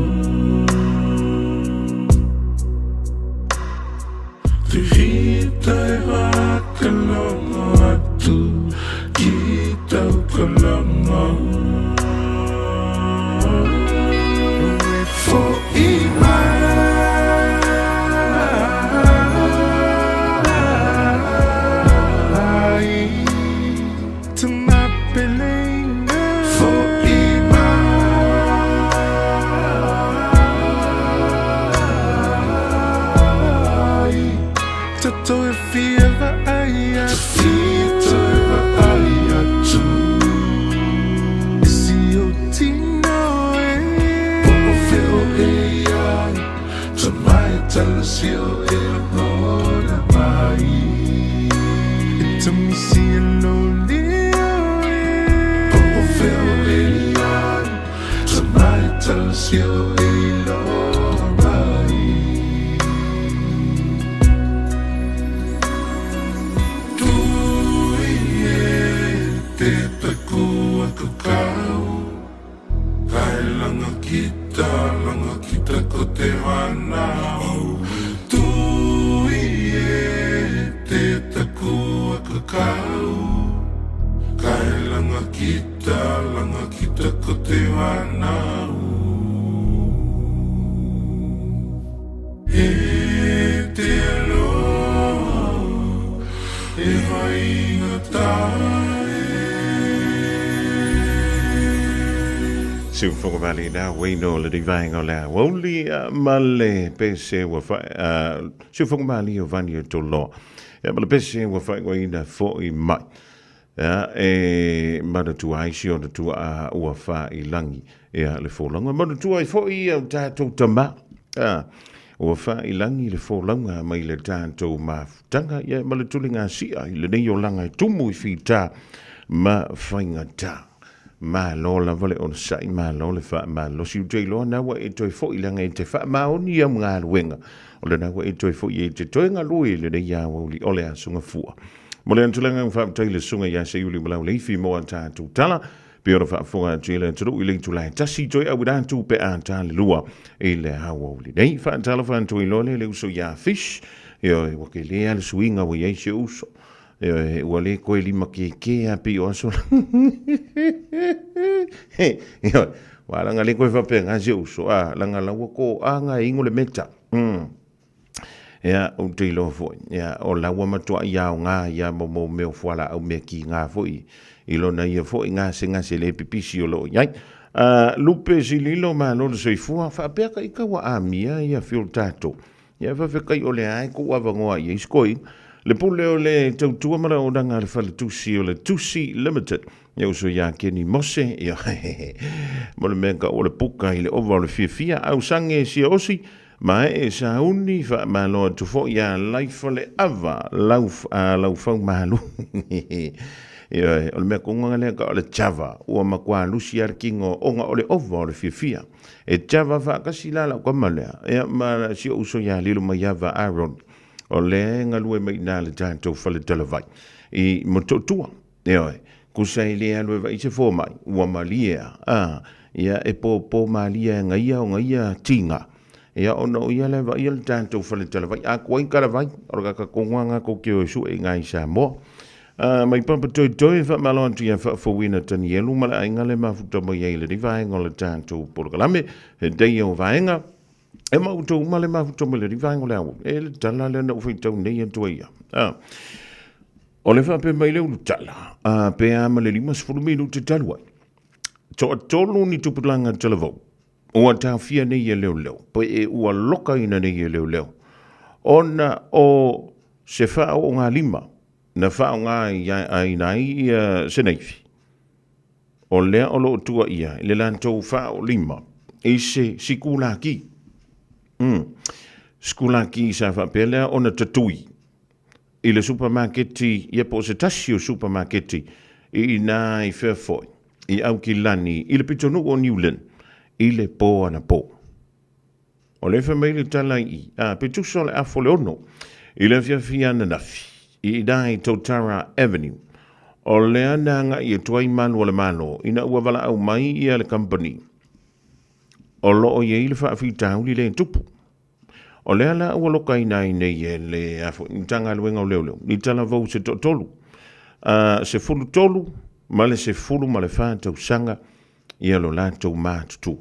Te hita e whakalongo atu ki tau kalanga. E fo'i mai. Fo'i mai. Tatou e fia vaai atu. Te vaai atu. I si ou tino e. Po o fea o e i ai. Tamai tala si o e lagona mai. E tamisi e lou leo e. Po o fea o e i ai. Tamai tala si o e iloa mai. Tui e te taku aku kau. Kai langa kita, langa kita ko te whanau. Tui e te taku aku kau. Kai langa kita, langa kita ko te whanau. E te aloha, e haingata e. Siu Fogovali na Wayno le divaenga o le aoauli ma le pese ua fa Siu Fogovali o Vani o Toloa. Ia ma le pese ua faaigoaina fo'i mai. Ia, e manatua ai si ona tuaa ua faailagi ia le folauga. Manatua ai foi ia o tatou tama, a, ua faailagi le folauga mai le tatou mafutaga, ia ma le tuligasia i lenei olaga e tumu i fita ma faigata. Malo lava le onosai, malo le faamalosi. Ou te iloa na ua e toe foi leaga e te faamaoni au galuega. O lena ua e toe foi e te toe galue i lenei aoauli o le Aso Gafua. Mo le antulaga ua faafetai le Susuga ia Seiuli Malauleifi mo a tatou tala, pei ona faafofoga atu i le atunuu i le itula e tasi toe auina atu pe a ta le lua i le aoauli nei. Faatalofa atu ai loa lea i le uso ia Fish, ioe, ua kele lava le suiga ua i ai si ou uso. Ioe, ua le koe lima kēkē a pei o aso la. Ioe, ua langa le koe faapea si ou uso, a, langa la ua ko anga e ingo le meta. Ia, ou te iloa foi, ia, o la ua matuai aoga ia mo mau mea o fualaau mea kigā foi i lona ia foi gasegase le pipisi o lo o i ai. Lupe Sililo, malo le soifua, faapea ka ika ua amia ia fuel tatou. Ia faafetai o lea e tuu avanoa i ai isi toeaiina. Le pule o le tautua ma le auaunaga a le faletusi o le Tusi Limited, ia uso ia Keni Mose, ia mo le mea tau o le puka i le ova o le fiafia, ausage siaosi, mae sauni, faamalo atu foi ia Laifaleava, lau, Laufau Malu. Ioe, o le mea kogoga lea tau o le java, ua matua lusi lava le tino ona o le ova o le fiafia. E java faatasi la lau tama lea, ia ma si ou uso ia Lilomaiava Aaron, o lea e galue mai i ina i le tatou fale talavai i Motootua. Ioe, tusa e le alu e vaai se fomai, ua malie lava, a, ia e popo malie lava e ia ona ia tiga, ia ona o ia la e vaaia le tatou fale talavai. A tuai talavai, o le tagata tonu lava lena tou te o e sue i ina i Samoa. Mai Papatoetoe, faamalo atu ia Faafouina Tanielu ma le aiga le mafuta mai ai i lenei vaega o le tatou polokalame. He day o vaega, e ma outou uma le mafuta mai lenei vaega o le ao. E le tala lea na ou faitau nei atu ai ia. O le faapea mai le ulu tala, pe a ma le 50 minute talu ai. Toatolu ni tupulaga talavou, ua taofia nei e leoleo, pe e ua lokaina nei e leoleo, ona o se faaoogalima na faaaogaina ai se naifi, o lea o lo o tuuaia i le latou faaoolima i se sikulaki. Sikulaki sa faapea lea ona tatui i le supamaketi, ia po o se tasi o supamaketi i inā i fea foi, i Aukilani, i le pitonuu o New Lynn, i le pō anapo. O lea e fai mai le tala i i, a, pe tusa o le afa o le 6 i le afiafi ananafi, i ina i Totara Avenue. O lea na agai atu ai malu o le Malo ina ua valaau mai ia le kamupani o lo o i ai le faafitauli lea e tupu. O lea la ua lokaina ai nei e le a foi, Matagaluega o Leoleo ni talavou se toatolu, a, 13 ma le 14 tausaga ia lo latou matutua.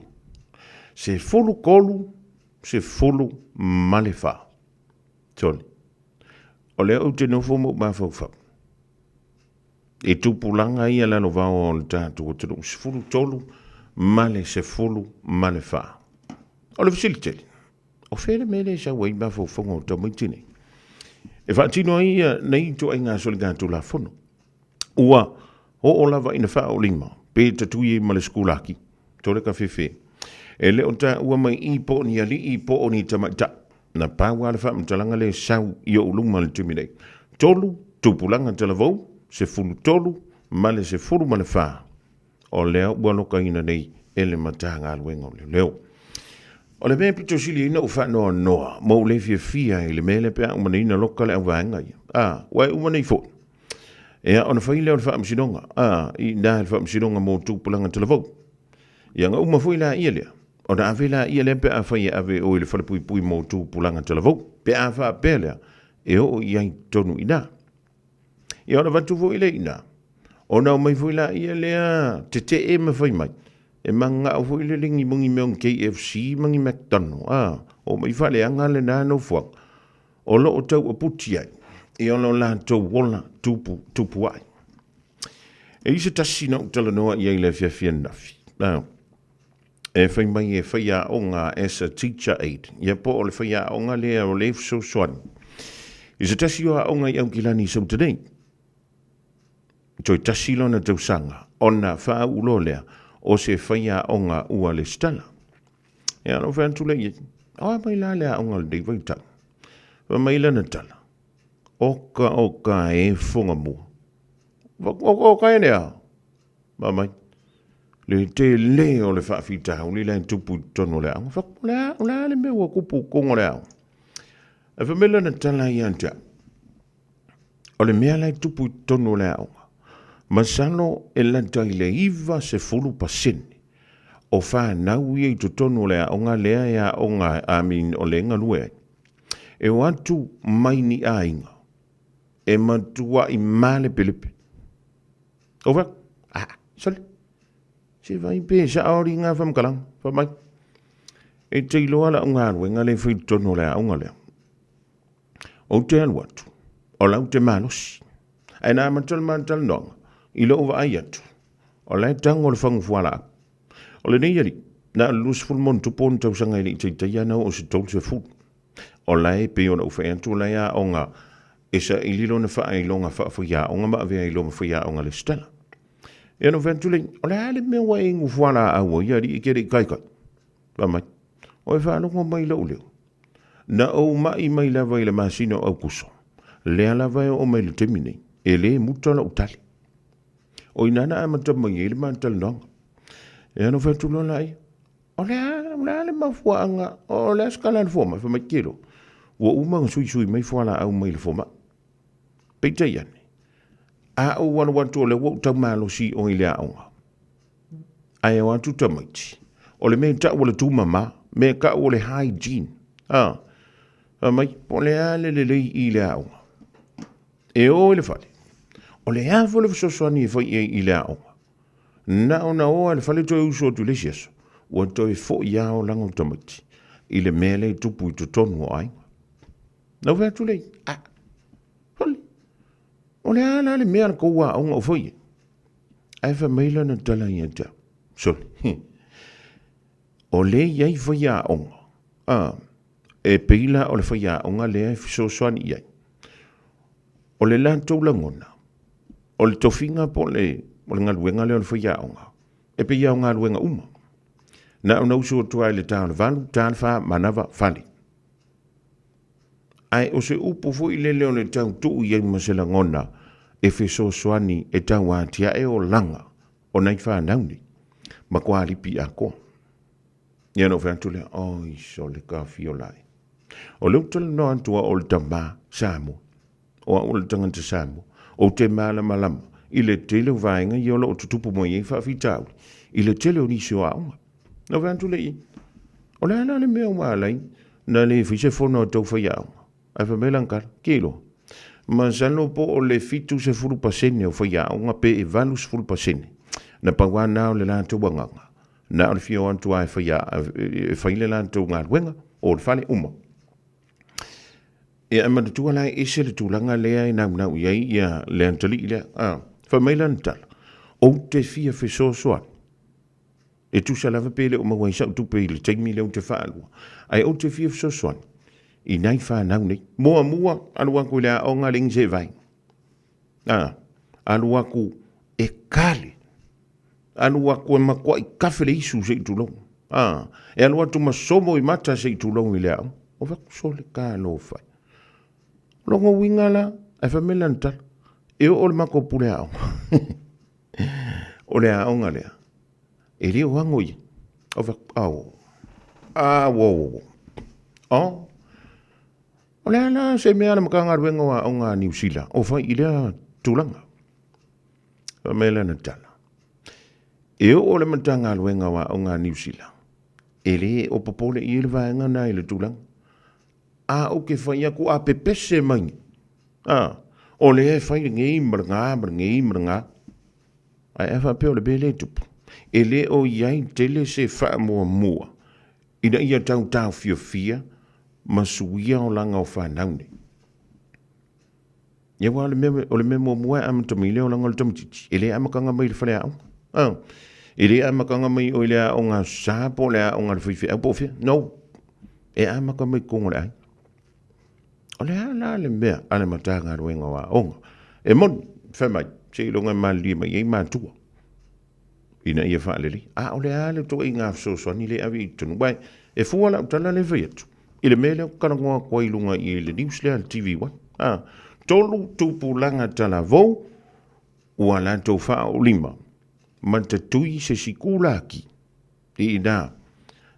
13, 14. Sole. O lea ou te nofo ma ou mafaufau i tupulaga ia lalovaoa o le tatou atunuu, 13 ma le 14. O le fesili tele, o fea le mea lea e sau ai mafaufauga o tamaiti nei? E faatino ai ia nei ituaiga soligatulafono. Ua oo lava ina faaolima pe tatui ai ma le sikulaki, tole ka fefe. E le o taua mai i po o ni alii po o ni tamaitai. Na pau lava le faamatalaga lea e sau i ou luma i le taimi nei. 3 tupulaga talavou, 13 ma le 14 o lea ua lokaina nei e le Matagaluega o Leoleo. O le mea e pito sili ai na ou faanoanoa ma ou le fiafia i le mea lea pe a uma nei na loka le auvaega ia. A, ua e uma nei foi. Ia, ona fai lea o le faamasinoga, a, i ina i le faamasinoga mo tupulaga talavou. Ia, na uma foi laia lea, ona ave laia lea pe a fai e ave oe i le falepuipui mo tupulaga talavou, pe a faapea lea, e oo i ai tonu i ina. Ia, ona avatu foi lea i ina, ona omai foi laia lea tetee ma fai mai, e mananao foi lele ni ni mea o ni KFC ma ni McDonald, a, omai faaleaga lena nofoaga. O lo o tauaputi ai i o latou ola tupu, tupu ai. E i se tasi na ou talanoa i ai i le afiafi ananafi. Now, e fai mai e faiaoga as a teacher aide. Ia po o le faiaoga lea o le fesoasoani. I se tasi o aoga i Aukilani i Sauta nei. Toe tasi lona tausaga ona faauu loa lea o se faiaoga ua lesitala. Ia, ona ou fai atu lea i ai, o a mai la le aoga o lenei vaitau? Fai mai lana tala, oka oka e foga mua. Oka e lea? Fai mai, le tele o le faafitauli la e tupu i totonu o le aoga. Fai atu, o le a, o le a le mea ua tupu i totonu o le aoga? Ae fai mai lana tala ia te au, o le mea la e tupu i totonu o le aoga, masalo e lata i le 90% o fanau ia i totonu o le aoga lea e aoga, I mean, o lea e galue ai, e o atu mai ni aiga e matuai malepelepe. Ou fai atu, ah, sole, se vai pe sao alii ngā whamkalanga, wha mai. E te iloa lau galuega lea e fai i totonu o le aoga lea. Ou te alu atu, o lau te malosi. Ae na amata le ma talanoaga, i lou vaai atu, o la e tago le fagu fualaau. O lenei alii, na o le 20 ma ona tupu ona tausaga e le i taitaia ana oo i se 30. O la e pei ona ou fai atu o la e aoga e saili lona faailoga faafaiaoga ma avea ai loa ma faiaoga lesitala. Ia ona ou fai atu lea, o le a le mea ua e inu fualaau ai alii e te le i taitai? Fai mai, Ua e faalogo mai i lou leo? Na ou mai mai lava i le masina o Aukuso, lea lava e oo mai i le taimi nei, e le muta lou tali. O i ina na amata mai ai le ma talanoaga. Ia ona ou fai atu loa laia, o le a, o le a le mafuaaga, o le a se tala a le fomai? Fai mai, Kelo, ua uma ona suisui mai fualaau mai le fomai. Peitai ane, a ou alu atu o lea ua ou tau malosi i oe i le aoga, ae o atu tamaiti, o le mea e tau o le tumama, mea e tau o le hygiene, a, fai mai, po o le a le lelei i le aoga? E o i le fale, o le a foi le fesoasoani e fai i ai i le aoga? Na ona o lava i le fale toe usu atu i le isi aso, ua toe foi lava olaga o tamaiti i le mea lea e tupu i totonu o aiga. Na ou fai atu lea, a, sole, o le a la le mea a le tou aoga o fai ai? Ae fai mai lana tala ia te au, sole, o lea e i ai faiaoga, a, e pei la o le faiaoga lea e fesoasoani i ai. O le latou lagona, o le tofiga po o le, o le galuega lea o le faiaoga, e pei lava o galuega uma. Na ona usu atu lava i le ta o le 8, ta le 4, manava, fale. Ae o se upu foi lele o le tau tuu i ai ma se lagona e fesoasoani e tau atiae olaga o nai fanau nei, matua lipi atoa. Ia ona ou fai atu lea, oi sole tafiola e. O lea ou te talanoa atu au o le tama Samoa, o au o le tagata Samoa, ou te malamalama i le tele o vaega ia o lo o tutupu mai ai faafitauli i le tele o nisi o aoga. Na ou fai atu lea i ai, o le a la le mea ua ala ai na le fai se fono a tou faiaoga? Ae fai mai lana tala, Ke iloa, masalo po o le 70% o faiaoga pe 80%, na pau lava na o le latou agaga, na o le fia o atu lava e faia, e fai le latou galuega, o le fale, uma. Ia, e manatua la e ese le tulaga lea e naunau i ai ia le atalii lea. A, fai mai lana tala, ou te fia fesoasoani. E tusa lava pe le o maua ai sau tupe i le taimi lea ou te faalua, ae ou te fia fesoasoani i nai fanau nei. Muamua, alu atu i le aoga leai ni se vai. A, alu atu e kale. Alu atu e matuai kafe le isu se i tulou. A, e alu atu ma somo i mata se i tulou i le aoga. O fai atu, sole talofa e. O lona uiga la, ae fai mai lana tala, e oo i le matou pule aoga. O le aoga lea, e le o ago ia. O fai atu, ao, a, wo, wo, wo. Oh, o le a la se mea a le Matagaluega o Aoga a Niu Sila o fai i lea tulaga? Fai mai lana tala, e oo le Matagaluega o Aoga a Niu Sila, e le o popole i ai le vaega na i le tulaga. A ou te fai atu a pepese mai, a, o lea e fai lenei ma lena ma lenei ma lena. Ae a faapea o le mea lea e tupu, e le o i ai tele se faamuamua ina ia tau taofiofia ma suia olaga o fanau nei. Ia aua o le mea, o le mea muamua e amata mai le olaga o le tamaitiiti, e le amataga mai i le faleaoga. A, e le amataga mai o i le aoga sa po o le aoga a le faifeau po o fea. No. E amata mai i totonu o le aiga. O le a la le mea a le Matagaluega o Aoga? E moni, fai mai, seiloga e malilie mai ai matua ina ia faalelei. A o le a le ituaiga fesoasoani lea e ave i totonu? Uae, e fua lau tala lea e fai atu i le mea lea ou te talanoa atu ai i luga i le news lea a le TV1. A, tolu tupulaga talavou ua latou faaolima ma tatui se sikulaki i ina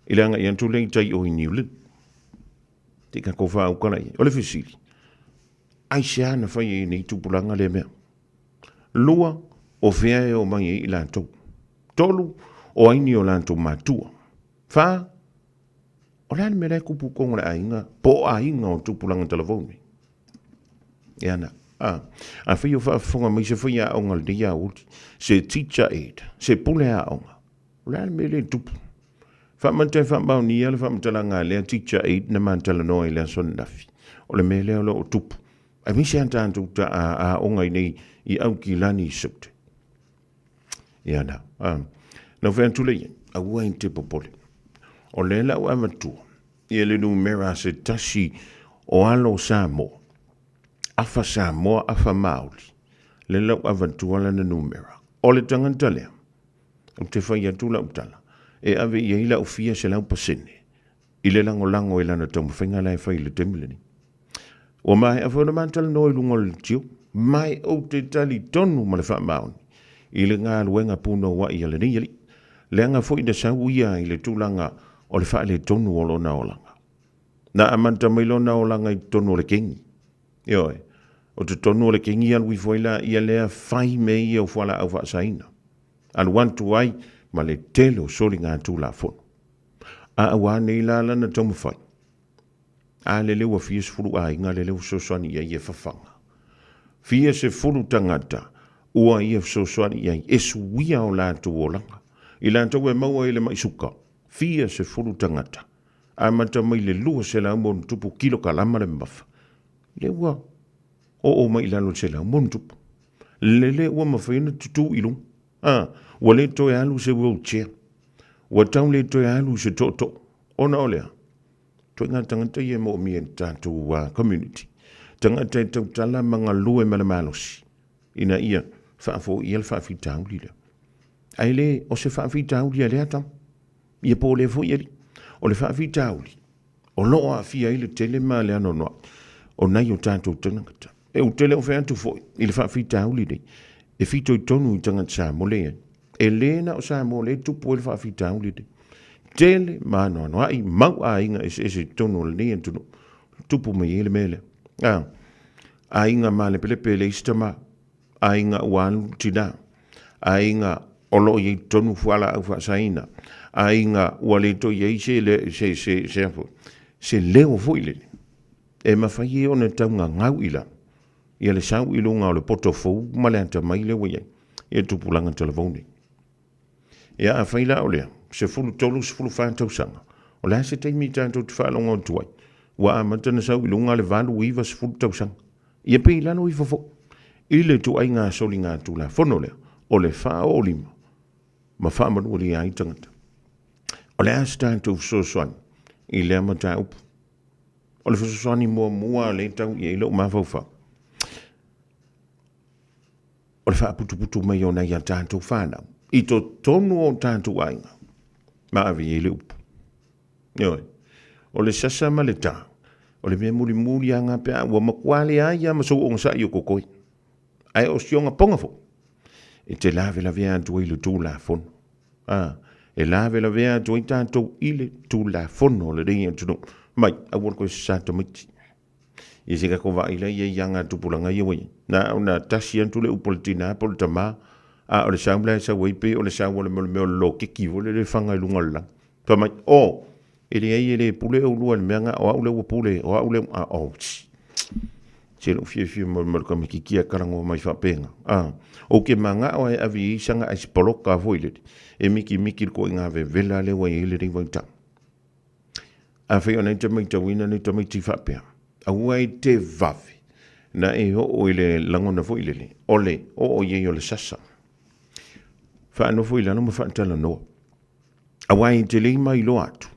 i le agai atu lea i tai o i Niu Lin. Te i tatou faautala i ai. O le fesili, aisea na fai ai e nei tupulaga lea mea? Lua, o fea e omai ai i latou? Tolu, o ai ni o latou matua? Fa, o le a le mea la e tupu i totonu o le aiga, po o aiga o tupulaga talavou nei? E ana, a, afai o faafofoga mai se faiaoga o lenei aoauli, se teacher aide, se pule aoga, o le a le mea lea e tupu? Faamata e faamaonia le faamatalaga a lea teacher aide na ma talanoa i le aso ananafi. O le mea lea o lo o tupu. Aemaise a tatou aoga i nei i Aukilani i Saute. Ia na. Na ou fai atu lea i ai, Aua e te popole. O lea la ua avatua ia le numera a se tasi o alo o Samoa, afa Samoa, afa Maoli, lea la ua avatua lana numera. O le tagata lea, ou te fai atu lau tala, e ave i ai lau fia 100% i le lagolago i lana taumafaiga la e fai i le taimi lenei. Ua maea foi ona ma talanoa i luga o le leitio, ma ou te talitonu ma le faamaoni i le galuega punouai a lenei alii, leaga foi na sau ia i le tulaga o le faaletonu o lona olaga. Na amata mai lona olaga i totonu o le kegi. Ioe, o totonu o le kegi alu ifo ai laia lea fai mea ia o fualaau faasaina. Alu atu ai ma le tele o soligatulafono. A ua nei la lana taumafai? A lele ua fia sefulu aiga lele ua fesoasoani i ai e fafaga. Fia sefulu tagata ua ia fesoasoani i ai e suia o latou olaga. I latou e maua i le mai suka, fia sefulu tagata, amata mai le 200+ kilokalama le mamafa, lea ua oo mai i lalo i le 100+. Lele ua mafai ona tutū i luga. A, ua le toe alu i se wheelchair. Ua tau le toe alu i se tootoo. Ona o le a? Ituaiga tagata ia e moomia i le tatou community. Tagata e tautala ma galue ma le malosi ina ia faafoia le faafitauli lea. Ae le o se faafitauli a lea tama, ia po o lea foi alii. O le faafitauli o lo o aafia ai le tele ma le anoanoai o nai o tatou tagata. E ou te le o fai atu foi i le faafitauli lenei e fitoitonu i tagata Samoa le i ai. E le na o Samoa lea e tupu ai le faafitauli lenei. Tele ma anoanoai mau aiga eseese i totonu o lenei atunuu tupu mai ai le mea lea. A, aiga malepelepe e leai se tama, aiga ua alu le tina, aiga o lo o i ai totonu fualaau faasaina, aiga ua le toe i ai se, se, se, se, se leo foi lele e mafai ai ona taugagau i lalo ia le sau i luga o le poto fou ma le atamai lea ua i ai ia tupulaga talavou nei. Ia afai la o lea, 13, 14 tausaga, o le a se taimi tatou te faalogo atu ai, ua amata ona sau i luga le 8, 9, 10 tausaga. Ia pe i lalo ifo foi i le ituaiga soligatulafono lea o le faaoolima ma faamanualia ai tagata. O le a se tatou fesoasoani i lea mataupu? O le fesoasoani muamua lea e tau i ai lou mafaufau, o le faaputuputu mai o nai a tatou fanau i totonu o tatou aiga ma ave i ai le upu. Ioe. O le sasa ma le tā, o le mea mulimuli lava pe a ua matua leai lava ma sou ogasai o totoe. Ae o si ogapoga foi, e te lavelavea atu ai i le Tulafono. A, e lavelavea atu ai tatou i le Tulafono o lenei atunuu. Mai, aua le toe sasā tamaiti. Ia se tatou vaai la i ai aga tupulaga ia ua i ai. Na ona tasi atu le upu a le tina po o le tama, a o le sau la e sau ai pei o le sau o le mea o le lokeki foi lele e faga i luga o le lagi. Fai mai, o, e leai e le pule oulua i le mea lena, o au lea ua pule, o au lea, a, o, tsi. Se lou fiafia mo le tamaitiiti a talanoa mai faapena. A, ou te manao e ave i ai sana aisipoloka foi lele, e mikimiki le ituaiga vevela lea ua i ai lenei vaitau. Afai o lena e te matauina nei tamaiti faapea, aua e te vave na e oo i le lagona foi lele, o le oo i ai o le sasa. Faanofo i lalo ma faatalanoa. Aua e te le i mailoa atu,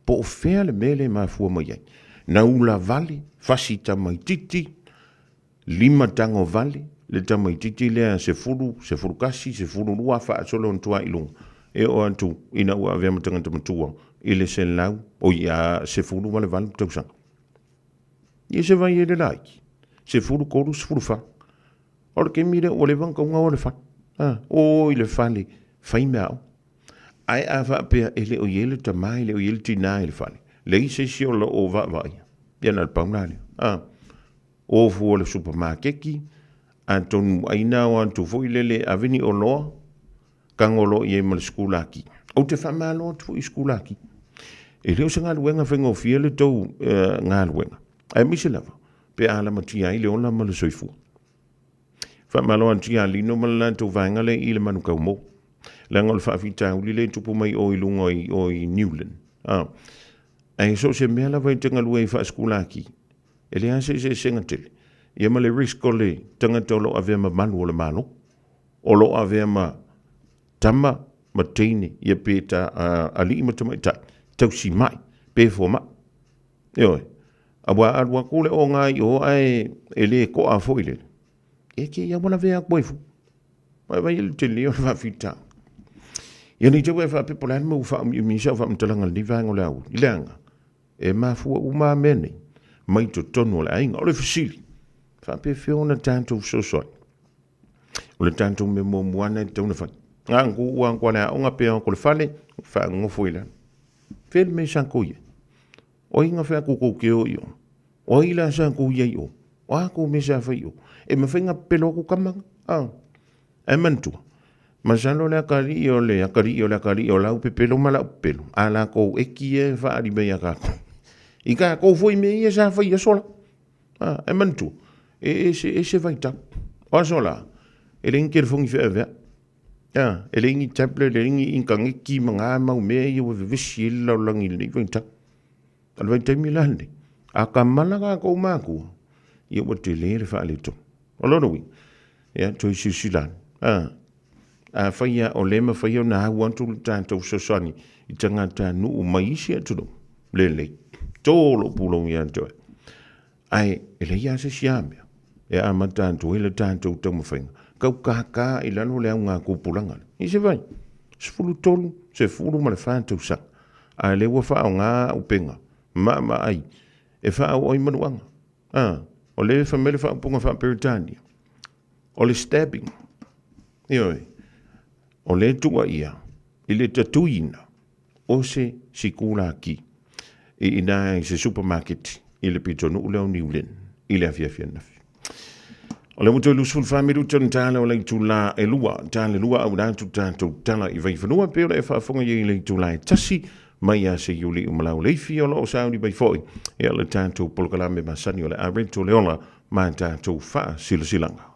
po o fea le mea lea e mafua mai ai. Na ula vale, fasi tamaititi, lima tago vale, le tamaititi lea 10, 11, 12 faasolo atu lava i luga, e oo atu ina ua avea ma tagata matua i le selau, oi, a 18 tausaga. Ia se vai e le laiti, 13, 14. O le taimi lea ua leva ona tau gao le fale. A, o i le fale, fai meaaoga. Ae a faapea e le o i ai le tama, e le o i ai le tina i le fale, leai se isi o lo o vaavaaia, ia na o le pau la lea. A, o fua i le supamakeki, atonu ai na o atu foi lele e ave ni oloa, tago loa i ai ma le sikulaki. Ou te faamalo atu foi i sikulaki. E le o se galuega faigofie le tou galuega, aemaise lava pe a lamatia ai le ola ma le soifua. Faamalo atu ia Lino ma le latou vaega lea i le Manukaumo. Leaga o le faafitauli lea e tupu mai o i luga i o i Newland. Ah. Ae so o se mea lava e te galue ai faasikulaki, e leai se eseesega tele. Ia ma le risk o le tagata o lo o avea ma malu o le Malo, o lo o avea ma tama ma teine, ia pe ta alii ma tamaitai, tausi mai, pe fomai. Ioe. Aua a alu atu le oga i o ae e le toa foi lele, e te ia ua lavea atu ai foi. Vaai vai le tele o le faafitauli. Ia nei te ua e faapea po o le a le mea ua faaumiumi ai sau faamatalaga i lenei vaega o le aoauli. I le aga, e mafua uma lava mea nei mai totonu o le aiga. O le fesili, faapefea ona tatou fesoasoani? O le tatou mea muamua lava lena e tatau ona fai. Na ona tuu lava atu le aoga pe o atu i le fale, faanonofo i lalo. Fea le mea sa tou i ai? O ai na fai atu tou te o i o? O ai la sa tou i ai i o? O a tou mea sa fai i o? E mafai ona pepelo atu tama na? A. Ae manatua, masalo le atalii o le atalii o le atalii o lau pepelo ma lau pepelo, a latou eki ia e faaali mai ia tatou. I tatou foi mea ia sa fai i aso la. A, ae manatua, e eseese vaitau. O aso la, e leai ni telefoni feaveai. A, e leai ni tablet, e leai ni initaneti ma na mau mea ia ua vevesi ai le lalolagi i lenei vaitau. O le vaitaimi la lenei, a tamala tatou matua, ia ua tele le faaletonu. O lona uiga, ia toe silasila ane. A, afai lava o lea e mafai ona au atu le tatou fesoasoani i tagatanuu mai isi atunuu, lelei, to lou pulou ia te oe. Ae e leai lava se isi a mea e amata atu ai le tatou taumafaiga, tau kākā i lalo le augatupulaga lea. I se vai, 13, 14 tausaga, a o lea ua faaaoga auupega maamaai e faaoo ai manuaga. A, o lea e fai mai le faaupuga faa-Peretania, o le stabbing, ioe, o lea e tuuaia i le tatuiina o se sikulaki i ina i se supamaketi i le pitonuu lea o Niu Lin i le afiafi ananafi. O lea ua toe 24 minuta ona tala o le itula e lua, tala lua auina atu tatou tala i Vaifanua pei ona e faafofoga i ai i le itula e 1 mai ia Seiuli Umalauleifi o lo o sauni mai foi ia le tatou polokalame masani o le a Rent o le Ola ma tatou faasilasilaga.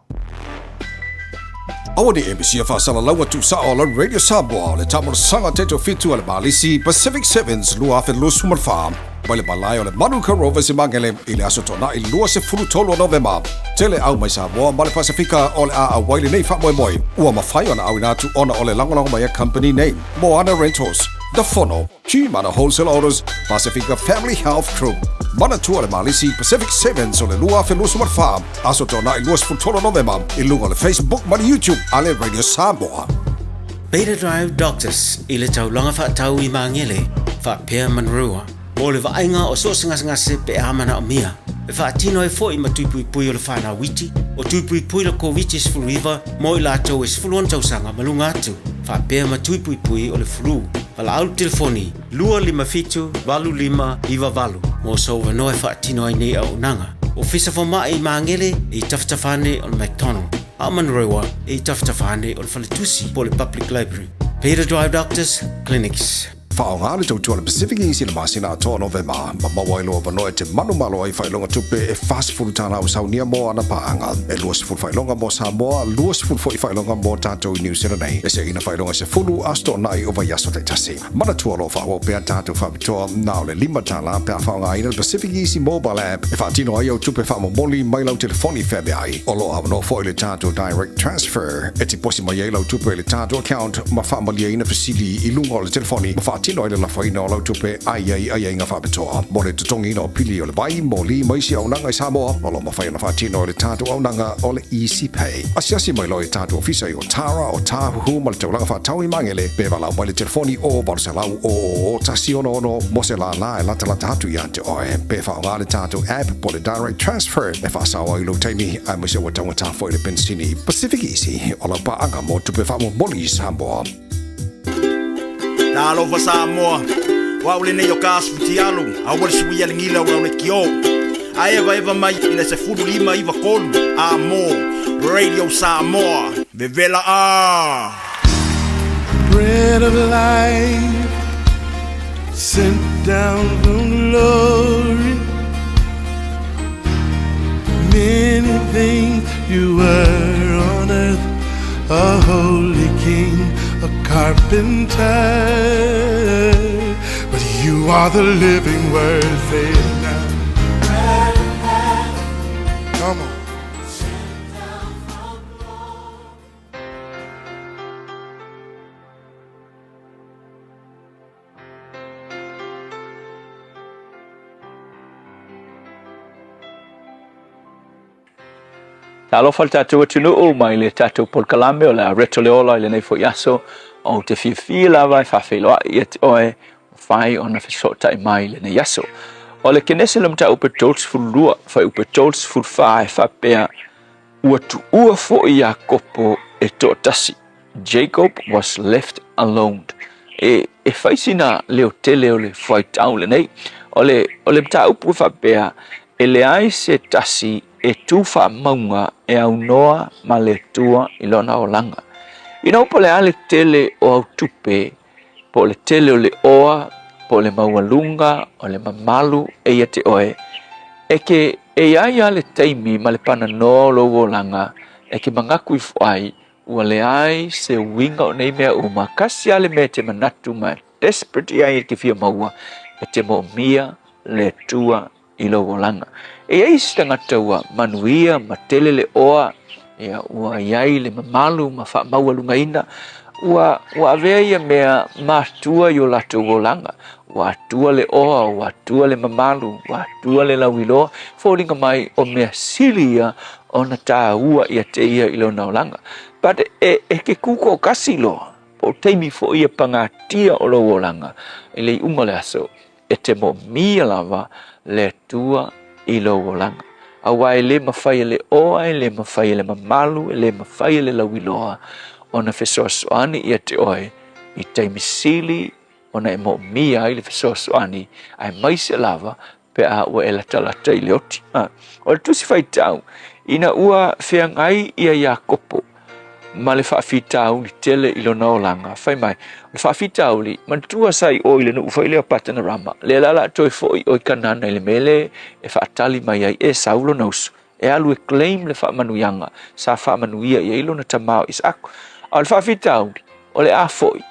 Aua ne i e misia faasalalauga tuusao a lau Radio Samoa o le taamolosaga taitofitu a le Malisi Pacific Sevens 2024 mai le malae o le Manuka Rovers i Magele i le aso Toonai 23 o Novema. Tele au mai Samoa ma le Pasefika o le a auai lenei faamoemoe ua mafai ona auina atu ona o le lagolago mai a company nei. Moana Rentals, The Fono, Gmana Wholesale Autos, Pasifika Family Health Group, Manatua le Malisi Pacific Sevens o le 2024, Aso Toonai 23 Novema i luga o le Facebook ma le YouTube a le Radio Samoa. Beta Drive Doctors i le taulaga faatau i Magele, faapea Monroe, mo le vaaiga o so o se gasegase pe a manaomia. E faatino ai foi ma tui puipui o le whanau iti, o tui puipui le Koviti-19 mo i latou e 16 tausaga ma luga atu, faapea ma tui puipui o le flu. Valaau le telefoni 257 8598 mo sou avanoa e faatino ai nei auaunaga. Ofisa Fomai i Magele e i tafatafa ane o le McDonald, a o Manurewa e i tafatafa ane o le Faletusi po o le Public Library. Peter Drive Doctors Clinics. Faaaoga le tautua a le Pacific Easy i le masina atoa o Novema ma maua ai lou avanoa e te manumalo ai faailoga tupe e $40 o saunia mo ana paaga, e 20 faailoga mo Samoa, 20 foi faailoga mo tatou i Niu Sila nei. E seina faailoga e 10 aso toonai o vaiaso taitasi. Manatua o lo o faaauau pea tatou faapitoa na o le $5 pe a faaaogaina le Pacific Easy Mobile App e faatino ai au tupe faamomoli mai lau telefoni feaveai. O lo o avanoa foi le tatou Direct Transfer e tiposi mai ai lau tupe i le tatou account ma faamalieina fesili i luga o le telefoni ma faatino ai le lafoina o lau tupe a i ai aiaiga faapitoa mo le totogiina o pili o le vai, moli ma isi auaunaga i Samoa. O lo o mafai ona faatino e le tatou auaunaga o le Easy Pay. Asiasi mai loa i tatou ofisa i Otara, Otahuhu ma le taulaga faatau i Magele pe valaau mai le telefoni o 800 000 166 mo se lālā e latalata atu ia te oe. Pe faaaoga le tatou app po o le Direct Transfer e faasao ai lou taimi aemaise ua taugata foi le penisini. Pacific Easy, o lau paaga mo tupe faamomoli i Samoa. Talofa Samoa, o au lenei o ka asu fitialu, aua le suia le gila o le kio. A evaeva mai i le 1593 a mo Radio Samoa. Vevela a! Bread of life sent down from glory. Many things you were on earth, a holy king, a carpenter. But you are the living word, say it now. Come on. Talofa le tatou atunuu mai le tatou polokalame o le Areto le Ola i lenei foi aso. Ou te fiafia lava e faafeiloai ia te oe mafai ona fesootai mai i lenei aso. O le Kenese le mataupu 32, fuaiupu 34 e faapea, Ua tuua foi Iakopo e toatasi. Jacob was left alone. E, e fai sina leo tele o le fuaitau lenei. O le, o le mataupu e faapea, e leai se tasi e tu faamauga e aunoa ma le Atua i lona olaga. Ina ua po le a le tele o au tupe, po o le tele o le oa, po o le maualuga, o le mamalu e ia te oe, e ke e iai a le taimi ma le pananoa o lou olaga e ke manatu ifo ai ua leai se uiga o nei mea uma, kasi a le mea e te manatu ma desperate i ai e te fia maua, e te moomia le Atua i lou olaga. E i ai isi tagata ua manuia ma tele le oa, ia, ua i ai le mamalu ma faamaualugaina, ua, ua avea ia mea matua i o latou olaga. Ua atua le oa, ua atua le mamalu, ua atua le lauiloa, foliga mai o mea sili ia ona tāua ia te ia i lona olaga. But e, e ke kūkoʻokasi loa, po o taimi foi e pagatia o lou olaga i le iuga o le aso, e te moomia lava le Atua i lou olaga. Aua e le mafai e le oa, e le mafai e le mamalu, e le mafai e le lauiloa ona fesoasoani ia te oe i taimi sili ona e moomia ai le fesoasoani, aemaise lava pe a ua e latalata i le oti. O le tusi faitau, ina ua feagai ia Iakopo ma le faafitauli tele i lona olaga, fai mai, o le faafitauli, manatua sa i o i le nuu foi lea o Patanarama, lea la la toe foi o i Kanana i le mea le e faatali mai ai Esau lona uso, e alu e claim le faamanuiaga sa faamanuia i ai lona tama o Isaako. A o le faafitauli, o le a foi,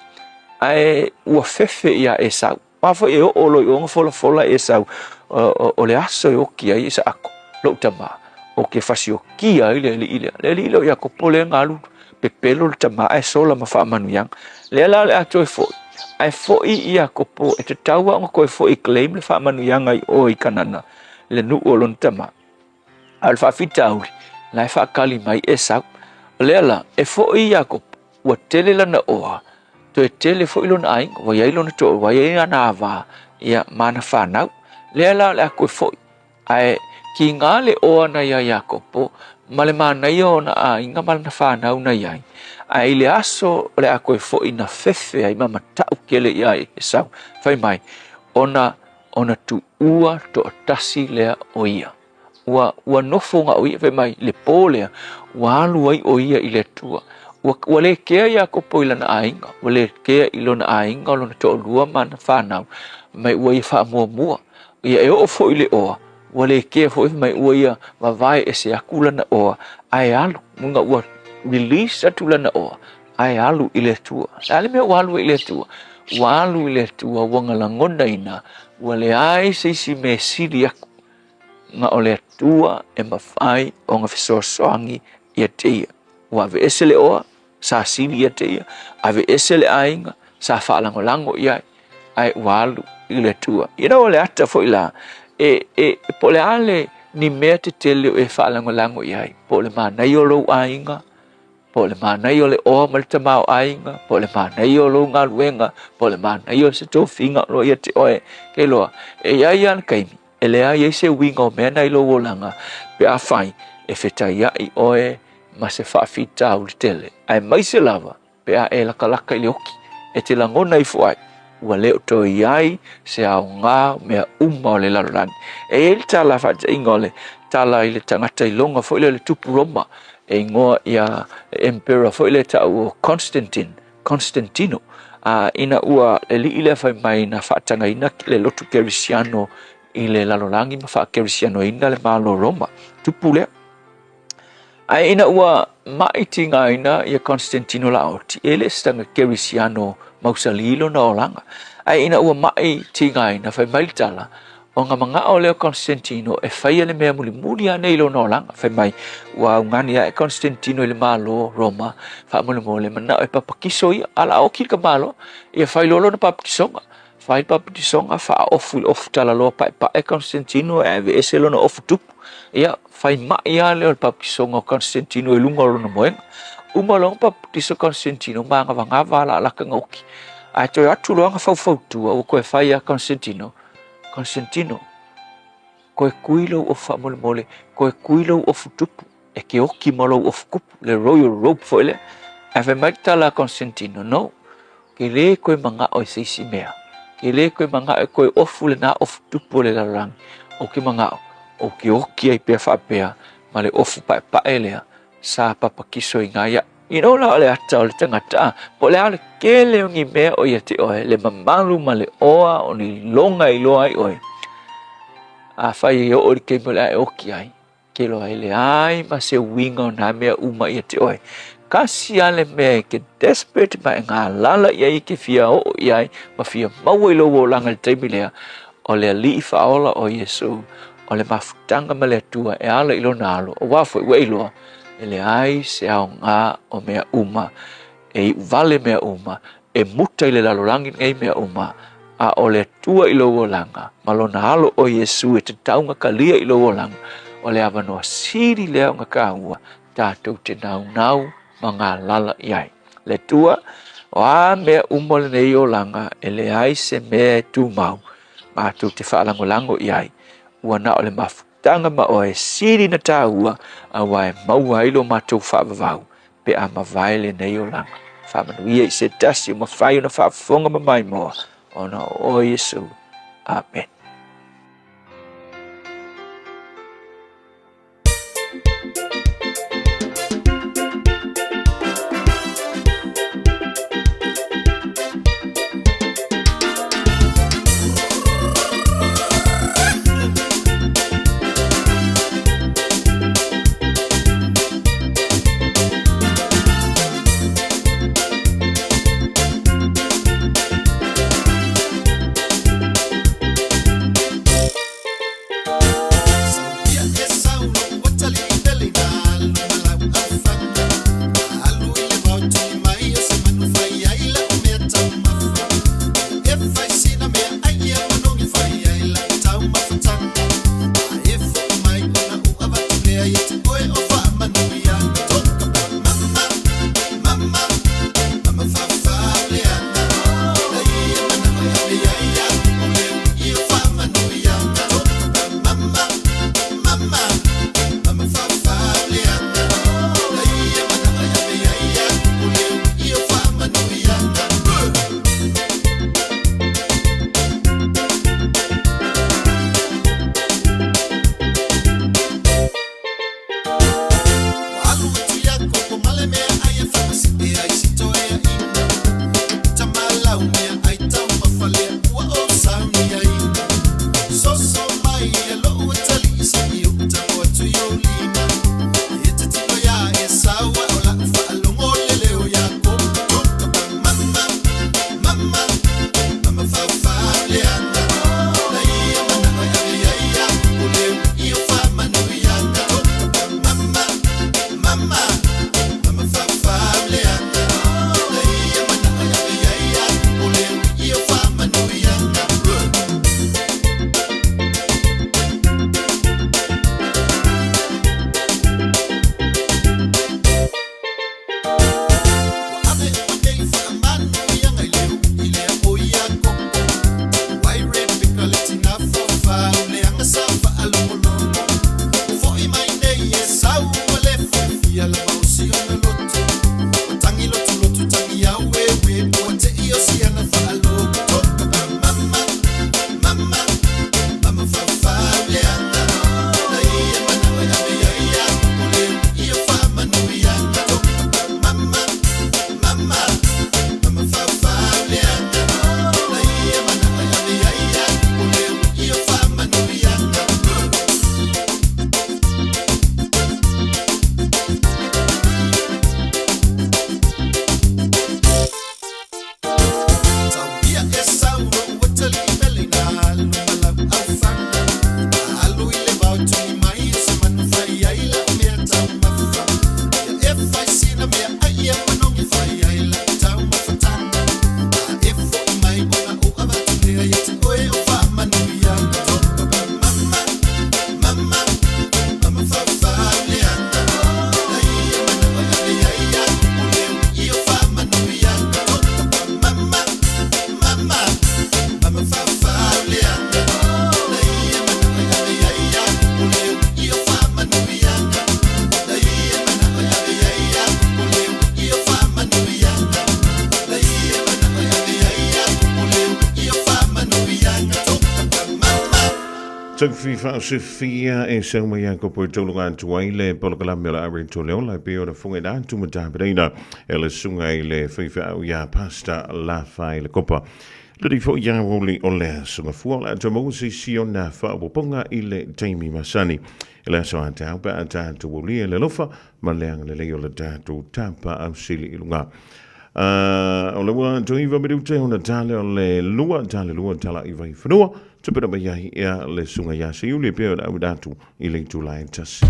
ae ua fefe iā Esau. A foi e oo loa i o ona folafola Esau, o le aso e oki ai Isaako, lou tama, ou te fasiokia ai le alii lea. Le alii lea o Iakopo lea na alu pepelo le tama ae sola ma faamanuiaga. Lea la o le a toe foi, ae foi Iakopo e tatau lava ona toe foi e claim le faamanuiaga i o i Kanana, le nuu o lona tama. A o le faafitauli, la e faakali mai Esau. O lea la, e foi Iakopo, ua tele lana oa, toe tele foi lona aiga, ua i ai lona toa, ua i ai ana ava, ia, ma ana fanau. Lea la o le a toe foi, ae kiga le oa na iā Iakopo, ma le manaia o ona aiga ma lana fanau na i ai. Ae i le aso o le a toe foi na fefe ai ma matau tele iā Esau, fai mai, ona ona tuua toatasi lea o ia. Ua, ua nofo na o ia, fai mai, le pō lea, ua alu ai o ia i le Atua. Ua, ua le kea Iakopo i lana aiga, ua le kea i lona aiga o lona toalua ma ana fanau, mai ua ia faamuamua. Ia e oo foi i le oa, ua le kea foi, fai mai ua ia vavae ese atu lana oa, ae alu, muga ua release atu lana oa, ae alu i le Atua. Le a le mea ua alu ai i le Atua? Ua alu i le Atua, ua galagonaina, ua leai se isi mea e sili aku na o le Atua e mafai ona fesoasoani ia te ia. Ua aveese le oa, sa sili ia te ia, aveese le aiga, sa faalagolago i ai, ae ua alu i le Atua. Ina ua le ata foi la, e, e, po o le a le ni mea tetele o e faalagolago i ai, po o le manaia o lou aiga, po o le manaia o le oa ma le tamaoaiga, po o le manaia o lou galuega, po o le manaia o se tofiga o lo o ia te oe, ke iloa, e i ai lava le taimi e leai ai se uiga o mea na i lou olaga pe afai e fetaiai oe ma se faafitauli tele, aemaise lava pe a e lakalaka i le oki, e te lagona ifo ai, ua le o toe i ai se aoga o mea uma o le lalolagi. E i ai le tala faataʻiga o le tala i le tagata iloga foi lea o le tupu Roma, e igoa ia emperor foi lea ta'u o Constantine, Constantino, a ina ua le alii lea fai mai na faatagaina le lotu kerisiano i le lalolagi ma faakerisianoina le Malo Roma, tupu lea. Ae ina ua maʻi tigaina ia Constantino Laoti, e le o se tagata kerisiano mausali lona olaga. Ae ina ua maʻi tigaina, fai mai le tala, ona manao lea o Constantino e faia le mea mulimuli lava nei i lona olaga. Fai mai, ua augani ae Constantino i le Malo Roma, faamolemole, manao e papakiso ia. A o le a oki le tamaloa, ia fai loa lona papatisoga. Fai le papatisoga, faaofu i le ofu talaloa paepae Constantino e aveese lona ofu tupu. Ia, fai mai lava lea o le papatisoga o Constantino i luga o lona moega. Uma loa ona papatiso Constantino, magavagava lava laalaka na oki. Ae toe atu loa na faufautua, ua toe fai ia Constantino, Constantino, toe tui lou ofu faamolemole, toe tui lou ofu tupu, e te oki ma lou ofu tupu, le royal robe foi lea. Ae fai mai le tala a Constantino, no, ke lē toe manao i se isi mea, ke lē toe manao e toe ofu lenā ofu tupu o le lalolagi, ou te manao, ou te oki ai pea faapea ma le ofu paepae lea sa papatiso i ina iaʻu. You know la o le ata o le tagata, a, po o le a le tele o ni mea o ia te oe, le mamalu ma le oa o ni loga e iloa ai oe, afai e oo i le taimi o le a e oki ai, ke loa e leai ma se uiga o nā mea uma ia te oe. Kasi lava le mea e ke desperate ma e galala i ai e ke fia oo i ai ma fia maua i lou olaga i le taimi lea, o le Alii Faaola o Iesu, o le mafutaga ma le Atua e ala i lona alo, aua foi ua e iloa, e leai se aoga o mea uma, e iu vale mea uma, e muta i le lalolagi lenei mea uma, a o le Atua i lou olaga, ma lona alo o Iesu e tatau ona talia i lou olaga, o le avanoa sili lea ona taua tatou te naunau ma galala i ai. Le Atua, o a mea uma o lenei olaga, e leai se mea e tumau, matou te faalagolago i ai, ua na o le mafutaga ma oe e sili na taua, aua e maua ai lo matou faavavau pe a mavae lenei olaga. Faamanuia i se tasi o mafai ona faafofoga ma maimoa, ona o oe Iesu. Amen. Taufi whaosifia e sau mai a kopo e taulunga atu ai le polokalame o le Ari to Leola e pei ona funga ina atu ma tapenaina e le sunga i le whaiwhiau ia Pastor Lafai le Kopa. Liri foi ia woli o le aso ngafua o le atu maua sisi o nā whaopoponga i le taimi masani. I le aso a te au pe a tātou ulia le lofa ma le angalelei o le tātou tapa au sili i lunga. O le ua toiva minute ona tale o le lua, tale lua tala i vai whanua, tupena mai ai ia le sunga ia se iuli pe o le au datu i le itula e tasi.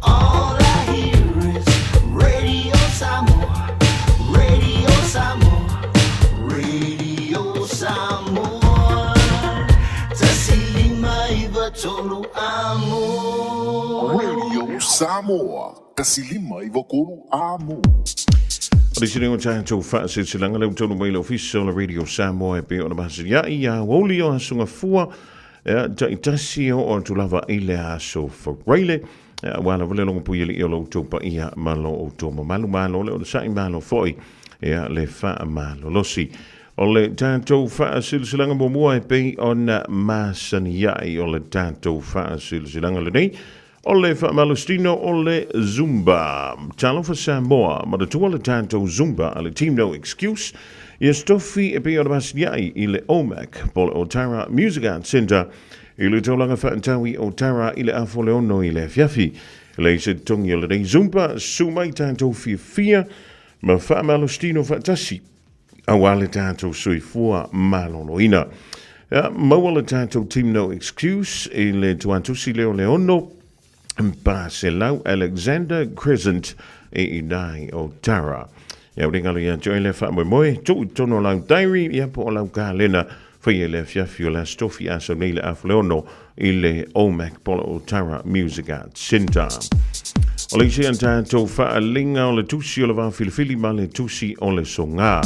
All I hear is Radio Samoa, Radio Samoa, Radio Samoa. 1593 amo. Radio Samoa, 1593 amo. O le sili o tātou whaasilsilanga leu tonu mai le ofisa o le Radio Samoa e pe o na mahasini ai ia woli o asunga fua e taitasi o o atu lava i le aso wharaile e wala vale longo pui ali o lo tau paia malo o tō mamalu malo le o le sai malo foi e le wha malo losi. O le tātou whaasilsilanga muamua e pei ona masani ai o le tātou whaasilsilanga lenei O le faamalositino o le Zumba. Talofa Samoa, manatua le tatou Zumba a le Team No Excuse ia stofi e pei ona masiniai i le OMAC po le Otara Music Arts Centre i le taulaga faataui o Tara i le afa o le ono i le afiafi. Lei se totogi o lenei Zumba, su mai tatou fiafia ma faamalositino faatasi auā le tatou soifua maloloina. Ia, maua le tatou Team No Excuse i le tuatusi lea o le ono 400 Alexander Crescent i inai o Tara. Ia, ua ngalo ia te oe le faamoemoe, tuu i totonu o lau diary, ia po o lau kalena, whai e le afiafi o le aso tofi aso nei le afa le ono i le OMAC po o Tara Music Arts Centre. O le isi a tātou whaalinga o le tusi o le vaofilifili ma le tusi o le songā.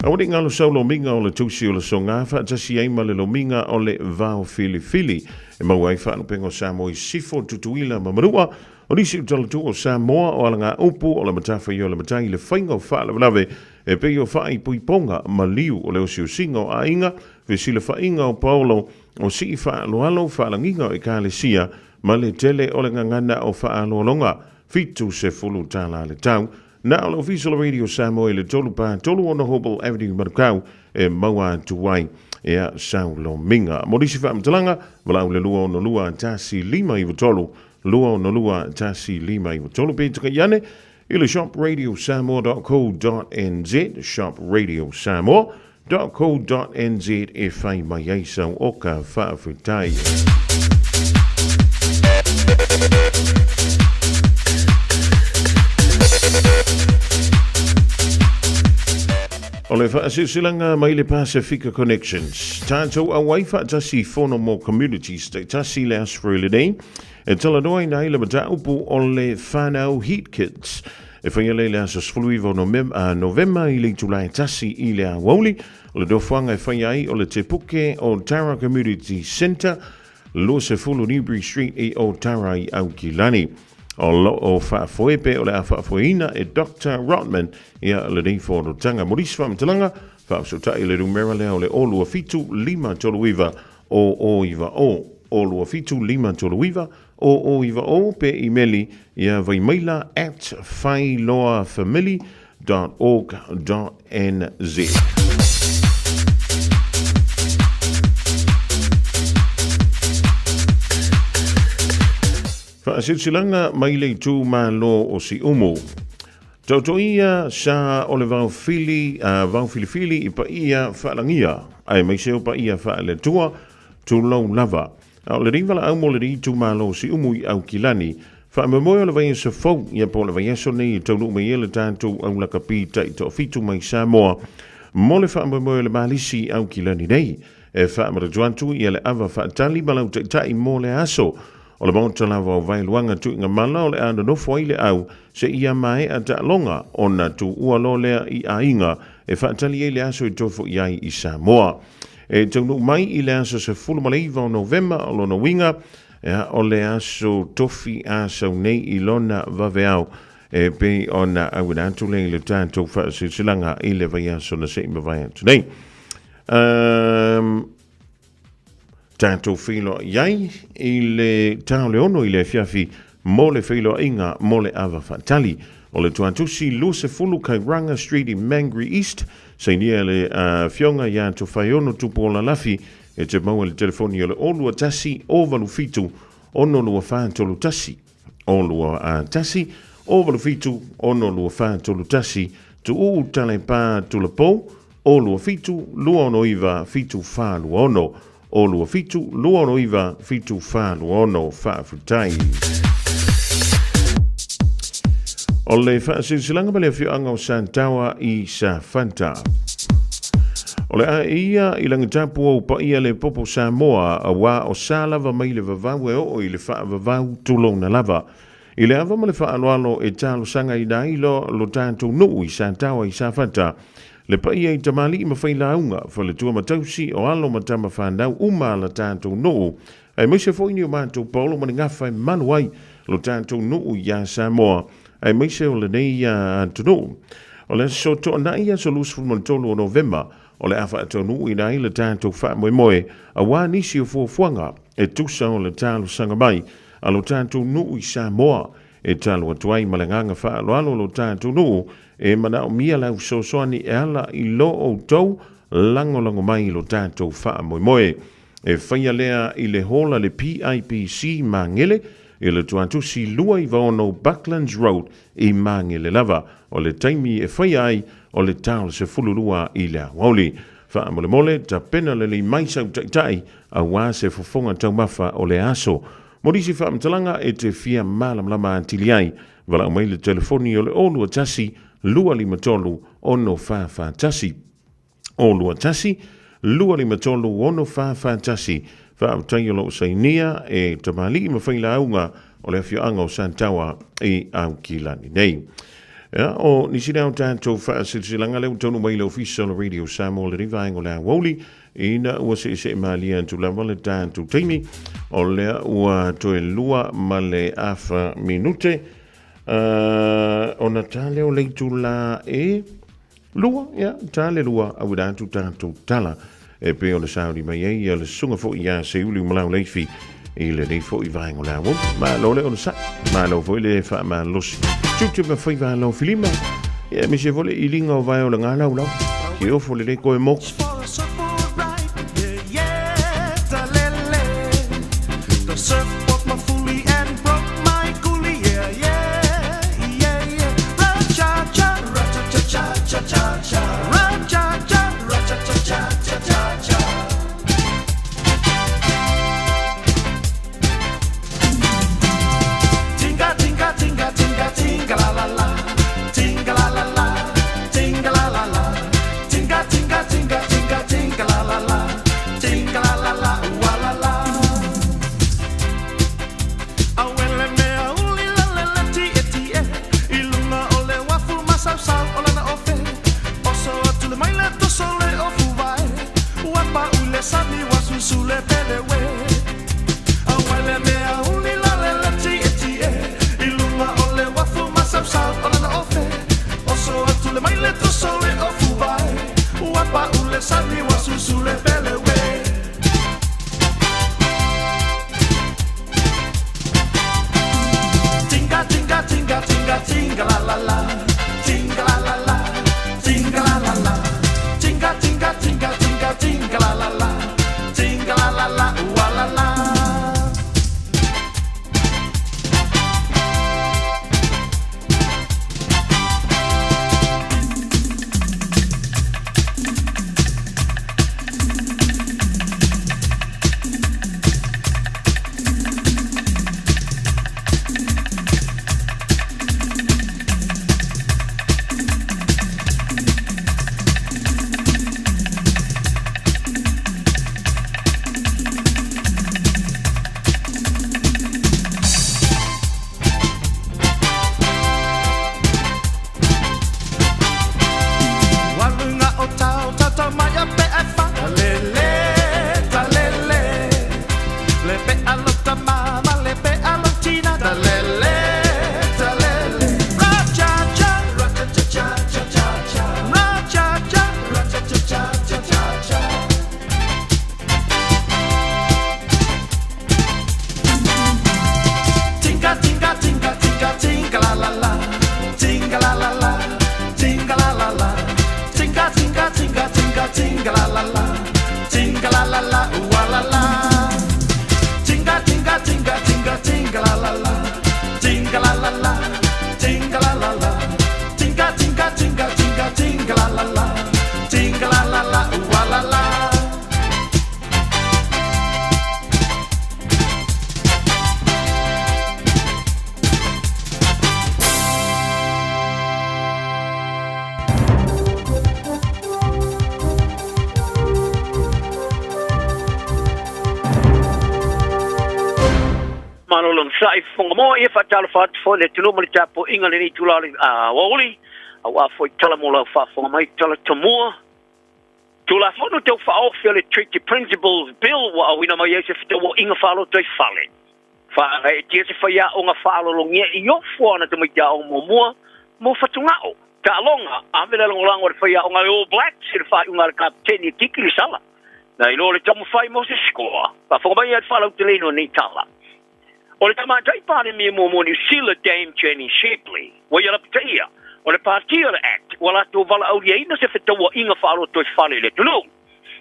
Aua ne i ngalo sau lomiga o le tusi o le songā faatasi ai ma le lomiga o le vaofilifili. E maua ai faalupega o Samoa i Sifo, Tutuila ma Manua. O nisi o talatua o Samoa o alagaupu o le matawhai o le matai i le faiga o faalavelave e pei o faaipoipoga ma liu o le osiosiga o aiga, fesilafaiga o paolo, o sii faaaloalo, faalagiga o ekalesia, ma le tele o le gagana o faaaloaloga, 70 tala le tau. Na o le Ofisa o le Radio Samoa i le 3 pa 3 6 Hobel Avenue Manukau e maua atu ai ea sau lomiga. Mo nisi faamatalaga, valaau le 2 6 2 1 5 9 3, 2 6 2 1 5 9 3 pe takai ane i le shopradiosamoa.co.nz, shopradiosamoa.co.nz e whai mai ai sau oka faafetai. O le faasilasilaga mai le Pasifika Connections, tatou auai faatasi i fono mo communities taitasi le Aso Faraile lenei, e talanoaina ai le mataupu o le whanau Heat Kits. E whaia lei le aso 19 o Novema i le itula e tasi i le aoauli, o le nofoaga e whaia ai o le Te Puke o Tara Community Centre, 20 Newbury Street i Otara i Aukilani. O lo o faafoe pe o le a faafoeina e Doctor Rotman ia lenei fonotaga. Mo nisi faamatalaga, faafesootai le numera lea o le o 27 539 o o 9 o, o 27 539 o o 9 o pe imeli ia vaimaila at failoafamily.org.nz. Faasilasilaga mai le itumalo o Siumu. Taotoia sa o le vaofili, vaofilifili i paia faalagia, aemaise o paia faaleatua, tulou lava. A o lenei valaau mo lenei itumalo o Siumu i Aukilani, faamoemoe o le vaiaso fou, ia po o le vaiaso nei e taunuu mai ai le tatou au lakapi taitoafitu mai Samoa, mo le faamoemoe o le malisi i Aukilani nei, e faamanatu atu ia le ava faatali ma lau taitai mo le aso. O le maota lava o Vaeluaga Tuigamala o le a nonofo ai le au seia maea taaloga ona tuua loa lea i aiga e faatali ai le aso e toe foi ai i Samoa. E taunuu mai i le aso 19 o Novema o lona uiga, ea, o le aso tofi a sau nei i lona vaveao e pei ona auina atu lea i le tatou faasilasilaga i le vaiaso na se i mavae atu nei. Um, tatou feiloai ai i le ta o le 6 i le afiafi mo le feiloaiga mo le ava faatali. O le Tuatusi 20 Kairanga Street i Mangere East, sainia le Afioga ia Tofaeono Tupuola Lafi e te maua i le telefoni o le 021 087 62431. 021 087 62431. Tuuu Talepa Tulapou 027 269 7426. 027 269 7426. Faafetai. O le faasilasilaga ma le afioaga o Santawa i Safata. O le a ia i lagitapu ou paia le popo Samoa, auā o sa lava mai le vavau e oo i le faavavau tulouna lava. I le ava ma le faaaloalo e talosagaina ai lo lo tatou nuu i Sataoa i Safata, le paia i tamalii ma failauga, faletua ma tausi, o alo ma tama fanau uma a la tatou nuu, aemaise foi ni o matou paolo ma ni gafa e malu ai lo tatou nuu iā Samoa, aemaise o lenei atunuu. O le aso Toonai, aso 23 o Novema, o le a faataunuuina ai le tatou faamoemoe aua nisi o fuafuaga e tusa o le talosaga mai a lo tatou nuu i Samoa e talo atu ai ma le agaga faaaloalo lo tatou nuu e manaomia lau fesoasoani e ala i lo outou lagolago mai i lo tatou faamoemoe. E faia lea i le hola le PIPC Magele i le Tuatusi 296 Bucklands Road i Magele lava. O le taimi e faia ai o le ta o le 12 i le aoauli. Faamolemole, tapena lelei mai sau taitai aua se fofoga taumafa o le aso. Mo nisi faamatalaga e te fia malamalama atili ai, valaau mai le telefoni o le 021 253 6441. 021 253 6441. Faafetai o lo o sainia e tamalii ma failauga o le afioaga o Santawa i Aukilani nei. Ia, o nisi lea o tatou faasilasilaga lea ua taunuu mai i le Ofisa o le Radio Samoa lenei vaega o le aoauli, ina ua seesee malie atu lava le tatou taimi, o lea ua toe 2 ma le afa minute, ona ta lea o le itula e 2, ia, ta le 2, auina atu tatou tala e pei ona sauni mai ai ia le susuga foi ia Seiuli Malauleifi i lenei foi vaega o le aoauli. Malo le onosai, malo foi le faamalosi. Tiute ma faiva alo filima, ia aemaise foi le iliga o vae o le galaulau. Ke ofo lelei koe moku. Tinga la la la, tinga la la la, ooh la la. Tinga tinga tinga tinga tinga la la la, tinga la la la, tinga la la la. Tinga tinga tinga tinga tinga la la la, tinga la la la, ooh la la. Malo lona sa'i fofoga moa ia faatalofa atu foi le atunuu ma le tapuaiga lenei itula o le aoauli auā foi tala mo lau faafofoga mai tala tamua. Tulafono Tau Faaofi o le Treaty Principles Bill ua auina mai ai se fetauaiga faalotoifale. Faagaeetia se faiaoga faalologia i ofo a ona tamaiti aoga muamua mo fatugao. Taaloga, ave le lagolago a le faiaoga a le All Blacks i le faaiuga a le kapeteni e Tiki Lisala. Na iloa le taumafai mo se sikoa. Faafofoga mai ai le faalauteleina o nei tala. O le Tamaitai Palemia muamua o Niu Sila, Dame Jenny Shepley, ua ia lapataia, o le Patia o le Act ua latou valaauliaina se fetauaiga faalotoifale i le atunuu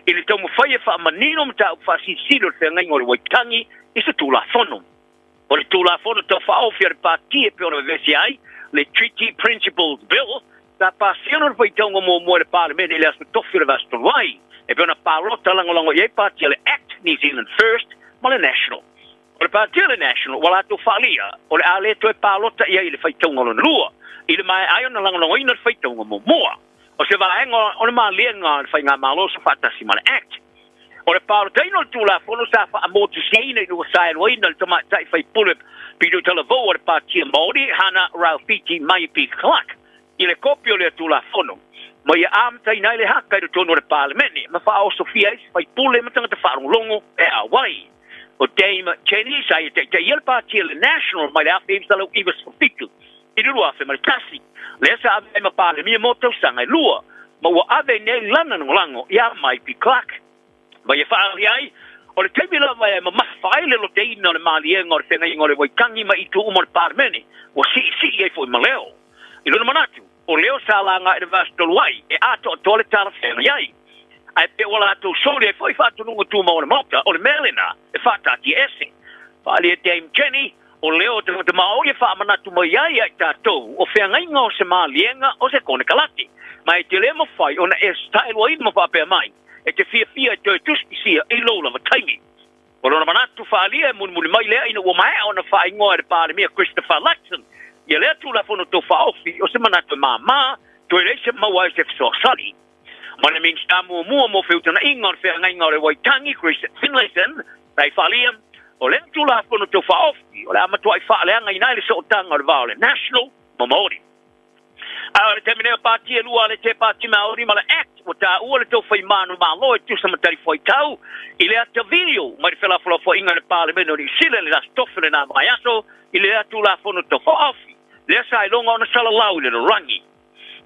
i le taumafai e faamanino mataupu faasilisili o le feagaiga o le Waitangi i se Tulafono. O le Tulafono Tau Faaofi a le Pati e pei ona vevesi ai le Treaty Principles Bill, sa pasia lona faitauga muamua e le Palemene i le aso tofi o le vaiaso talu ai, e pei ona palota lagolago i ai Pati a le Act, New Zealand First ma le National. O le Pati a le National ua latou faaalia o le a le toe palota i ai i le faitauga lona lua, i le maea ai ona lagolagoina le faitauga muamua. O se vaega o le maliega o le Faigamalo sa faatasi ma le Act. O le palotaina o le Tulafono sa faamotusiaina ina ua saeluaina le tamaitai faipule pito talavou o le Patia Maori, Hana Rawhiti Maipi Clark, i le kopi o lea Tulafono, ma ia amataina ai le haka i totonu o le Palemene ma faaosofia ai se faipule ma tagata faalogologo e auai. O Dame Jenny sa ia taitaia le Patia le National mai le 1997 i le 2001, lea sa ave ai ma Palemia mo tausaga e lua, ma ua ave ai nei lana lagolago iā Maipi Clark. Ma ia faaali ai, o le taimi lava e mamafa ai le loteina o le maliega o le feagaiga o le Waitangi ma itu uma o le Palemene, ua siisii ai foi ma leo. I lona manatu, o leo sa laga i le vaiaso talu ai, e atoatoa le talafeagai ai. Ae pe ua latou soli ai foi faatonuga tumau a le Maota, o le mea lena e faataatiaese. Faaalia Dame Jenny, O leo o tagata Maori e faamanatu mai ai ia i tatou, o feagaiga o se maliega o se konekarate, ma e te le mafai ona e taeluaina ma faapea mai, e te fiafia e toe tusitusia i lou lava taimi. O lona manatu faaalia e mulimuli mai lea ina ua maea ona faaigoa e le Palemia Christopher Luxon ia lea Tulafono Tau Faaofi o se manatu e māmā, toe leai se maua ai se fesoasoani. Ma le Minisita muamua mo Feutagaiga o le Feagaiga o le Waitangi, Chris Finlayson, sa i faaalia, o lea Tulafono Tau Faaofi o le a matuai faaleagaina ai le sootaga o le va o le National ma Maori. A o le taimi nei o pati e lua a le Te Pati Maori ma le Act ua taua le tou faimanu malo e tusa ma talifuaitau i le ata video mai le felafolafoaiga i le Palemene o Niu Sila i le Aso Tofi o lena vaiaso i lea Tulafono Tau Faaofi lea sa iloga ona salalau i le lalolagi.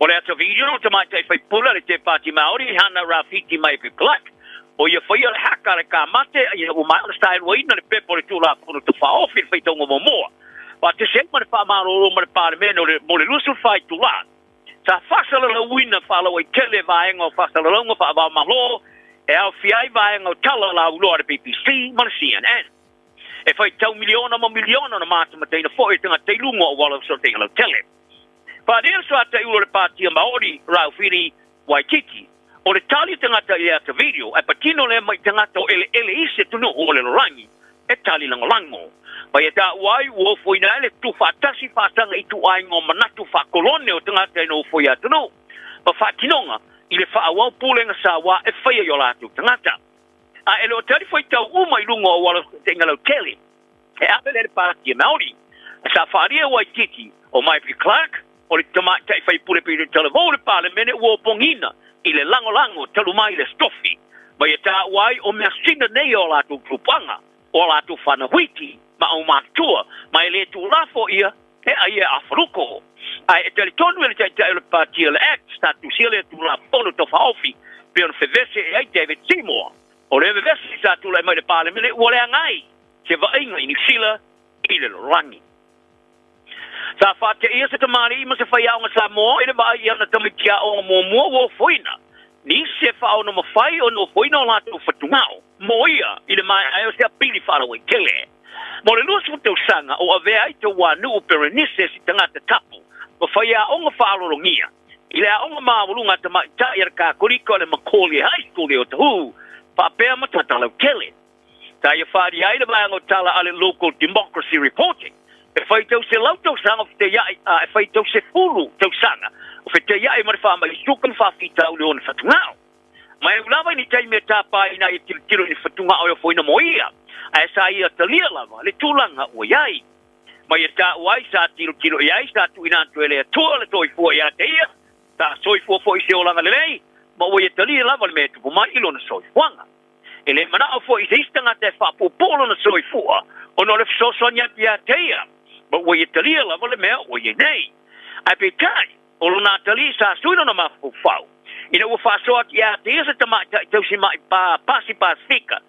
O le ata video o le tamaitai faipule a le Te Pāti Māori, Hana Rawhiti Maipi Clark, o ia whaia le haka a le kāmate ina ua maea ona saeluaina le pepa o le Tulafono Tau Faaofi i le faitauga muamua. Faatasi ai ma le faamalolo ma le Palemene o le mo le 24 itulā. Sa faasalalauina faalauaitele vaega o faasalalauga faava-o-Malo e aofia ai vaega o tala lauiloa a le BBC ma le CNN. E faitau miliona ma miliona ona matamataina foi e tagata i luga o auala o fesootaiga lautele. Pānia le soataiulu o le Pātia Māori, Rāwhiri Waititi, o le tali tagata i le ata video ae patino lea mai tagata o eleele isi atunuu o le lalolagi e tali lagolago. Mai e taua ai ua ofoina ai le tutufaatasi faasaga ituaiga o manatu faakolone o tagata e nofoia atunuu ma faatinoga i le faaauau pulega sauā e faia i o latou tagata. A e le o tali faitau uma i luga o auala fesootaiga lautele. E ave lea i le Pātia Māori. Sa faaalia e Waititi o Maipi Clark, o le tamaitai faipule pito talavou o le Palemene ua opogiina i le lagolago talu mai le Stofi, ma ia taua ai o measina nei o latou tupuaga, o a latou fanauiti ma aumatutua, ma e le tuulafo ia e ai e afaluko. Ae e talitonu e le Taitai o le Pātia le Act sa tusia lea Tulafono Tau Faaofi pei ona fevese e ai David Seymour. O le vevesi sa tulai mai le Palemene ua leaga ai se vaaiga i Niu Sila i le lalolagi. Sa faateia se tamalii ma se faiaoga Samoa i le vaai i ana tamaiti aoga muamua ua ofoina nisi. isi e faaonomafai o nofoina o latou fatugao mo ia i le maea ai o se apili faalauaitele. Mo le 20 tausaga o avea ai Tauanuu Perenise si tagata tapu ma faiaoga faalologia i le aoga maualuga a tamaitai a le Kakolika o le Macaulay High School i Otahuhu faapea ma Tatalautele. Sa ia faaalia ai le vaega o tala a le Local Democracy Reporting e faitau selau tausaga o feteia'i a e faitau sefulu tausaga o feteia'i ma le faamai suka ma faafitauli o ona fatugao. Ma e ui lava i ni taimi e tapa ai ina ia tilotilo i ni fatugao e ofoina mo ia, ae sa ia talia lava le tulaga ua i ai. Ma ia taua ai sa tilotilo i ai sa tuuina atu e le Atua le soifua ia te ia, sa soifua foi i se olaga lelei, ma ua ia talia lava le mea e tupu mai i lona soifuaga. E le manao foi i se isi tagata e faapuupuu lona soifua ona o le fesoasoani atu ia te ia, ma ua ia talia lava le mea ua i ai nei. Ae peitai, o lona atalii sa sui lona mafaufau ina ua faasoa atu ia te ia se tamaitai tausima'i pa Pasi Pasifika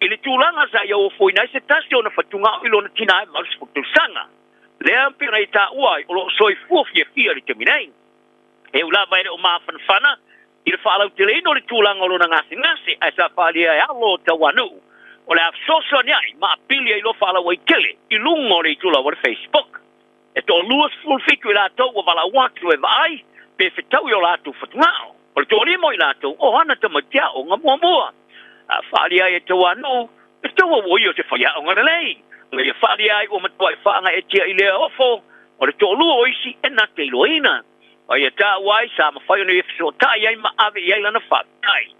i le tulaga sa ia ofoina ai se tasi o ona fatugao i lona tina e 80 tausaga. Lea pei ona ia taua ai o lo o soifua fiafia i le taimi nei. E ui lava e le o mafanafana i le faalauteleina o le tulaga o lona gasegase ae sa faaalia e alo o Tauanuu o le a fesoasoani ai ma apili ai loa faalauaitele i luga o le itula o le Facebook. E toalua 17 i latou ua valaau atu e vaai pe fetaui o latou fatugao. O le toalima o i latou o ana tamaiti aoga muamua. A faaalia ai e Tauanuu le taua ua ia o se faiaoga lelei, ma ia faaalia ai ua matuai faagaeetia i lea ofo o le toalua o isi e na te iloaina. Ma ia taua ai sa mafai ona ia fesootai ai ma ave i ai lana faafetai.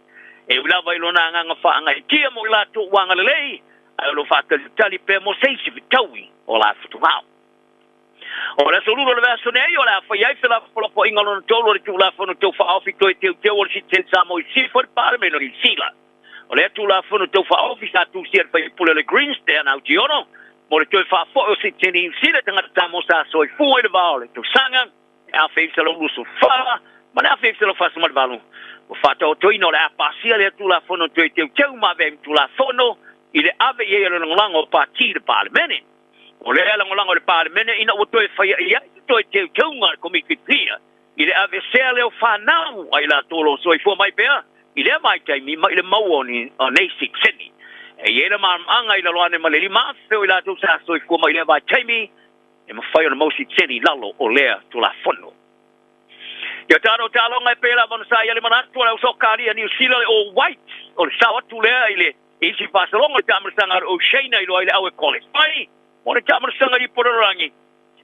E ui lava i lona agaga faagaeetia mo i latou ua agalelei, ae o lo o faatalitali pea mo se isi fetaui o la fatugao. O le aso Lulu o le vaiaso nei, o le a fai ai felafolafoaiga lona tolu o le Tulafono Tau Faaofi Toe Teuteu o le Citizen Samoa i Sisifo i le Palemene o Niu Sila. O lea Tulafono Tau Faaofi sa tusia e le faipule o le Greens, Dean Aotiono, mo le toe faafoi o sitiseni Niu Sila i tagata Samoa sa soifua i le va o le tausaga e 1924 ma le 1948. Ua faataotoina o le a pasia lea Tulafono Toe Teuteu ma avea ai ma Tulafono i le ave i ai o le lagolago o Pati i le Palemene. O lea lagolago i le Palemene ina ua toe faia i ai se toe teuteuga a le Komiti Pia i le aveesea lea o fanau a i latou o lo o soifua mai pea i lea vaitaimi mai le maua o nei sitiseni. E i ai le malamalamaaga i lalo ane ma le 5,000 o i latou sa soifua mai i lea vaitaimi e mafai ona maua sitiseni i lalo o lea Tulafono. Ia tatou taaloga e pei lava ona sa i ai le manatu o le au soka alii a Niu Sila le All Whites o le sao atu lea i le isi faasologa o le taamilosaga a le Oceania i loa i le Aue Qualify mo le taamilosaga i Lipololorangi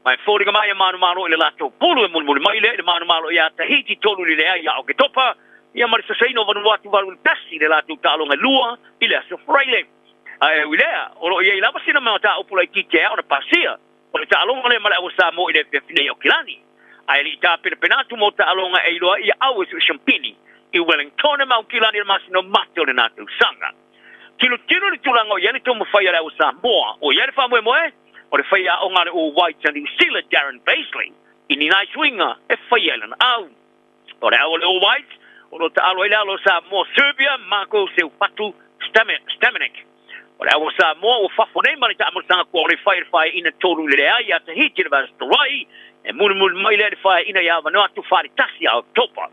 ma e foliga mai e manumalo i le latou pulu e mulimuli mai lea i le manumalo ia Tahiti 3-leai ia Oketopa ia ma le sasaina o Vanuatu 8-1 i le latou taaloga e lua i le aso Faraile. Ae ui lea, o lo o i ai lava sina mataupu laitiiti e ao ona pasia, o le taaloga lea ma le Aua Samoa i le afiafi nei i Aukilani. Ae le i tapenapena atu mo taaloga e iloa ai ia Aue Suesumpini i Wellingtone ma Aukilani i le masina o Mate o lena tausaga. Tilotilo i le tulaga o i ai le taumafai a le Aua Samoa, o i ai le faamoemoe o le faiaoga a le All Whites a Niu Sila Darren Bazeley i ni nai suiga e faia i lana au. O le au o le All Whites o lo o taalo ai le alo o Samoa Serbia Marko Seufatu Stamenic. O le au o Samoa ua fafo nei ma le taamalosaga qualify i le faeaina 3 i le leai ia Tahiti i le vaiaso talu ai, e mulimuli mai lea i le faeaina ia Vanuatu 41 ia Oketopa.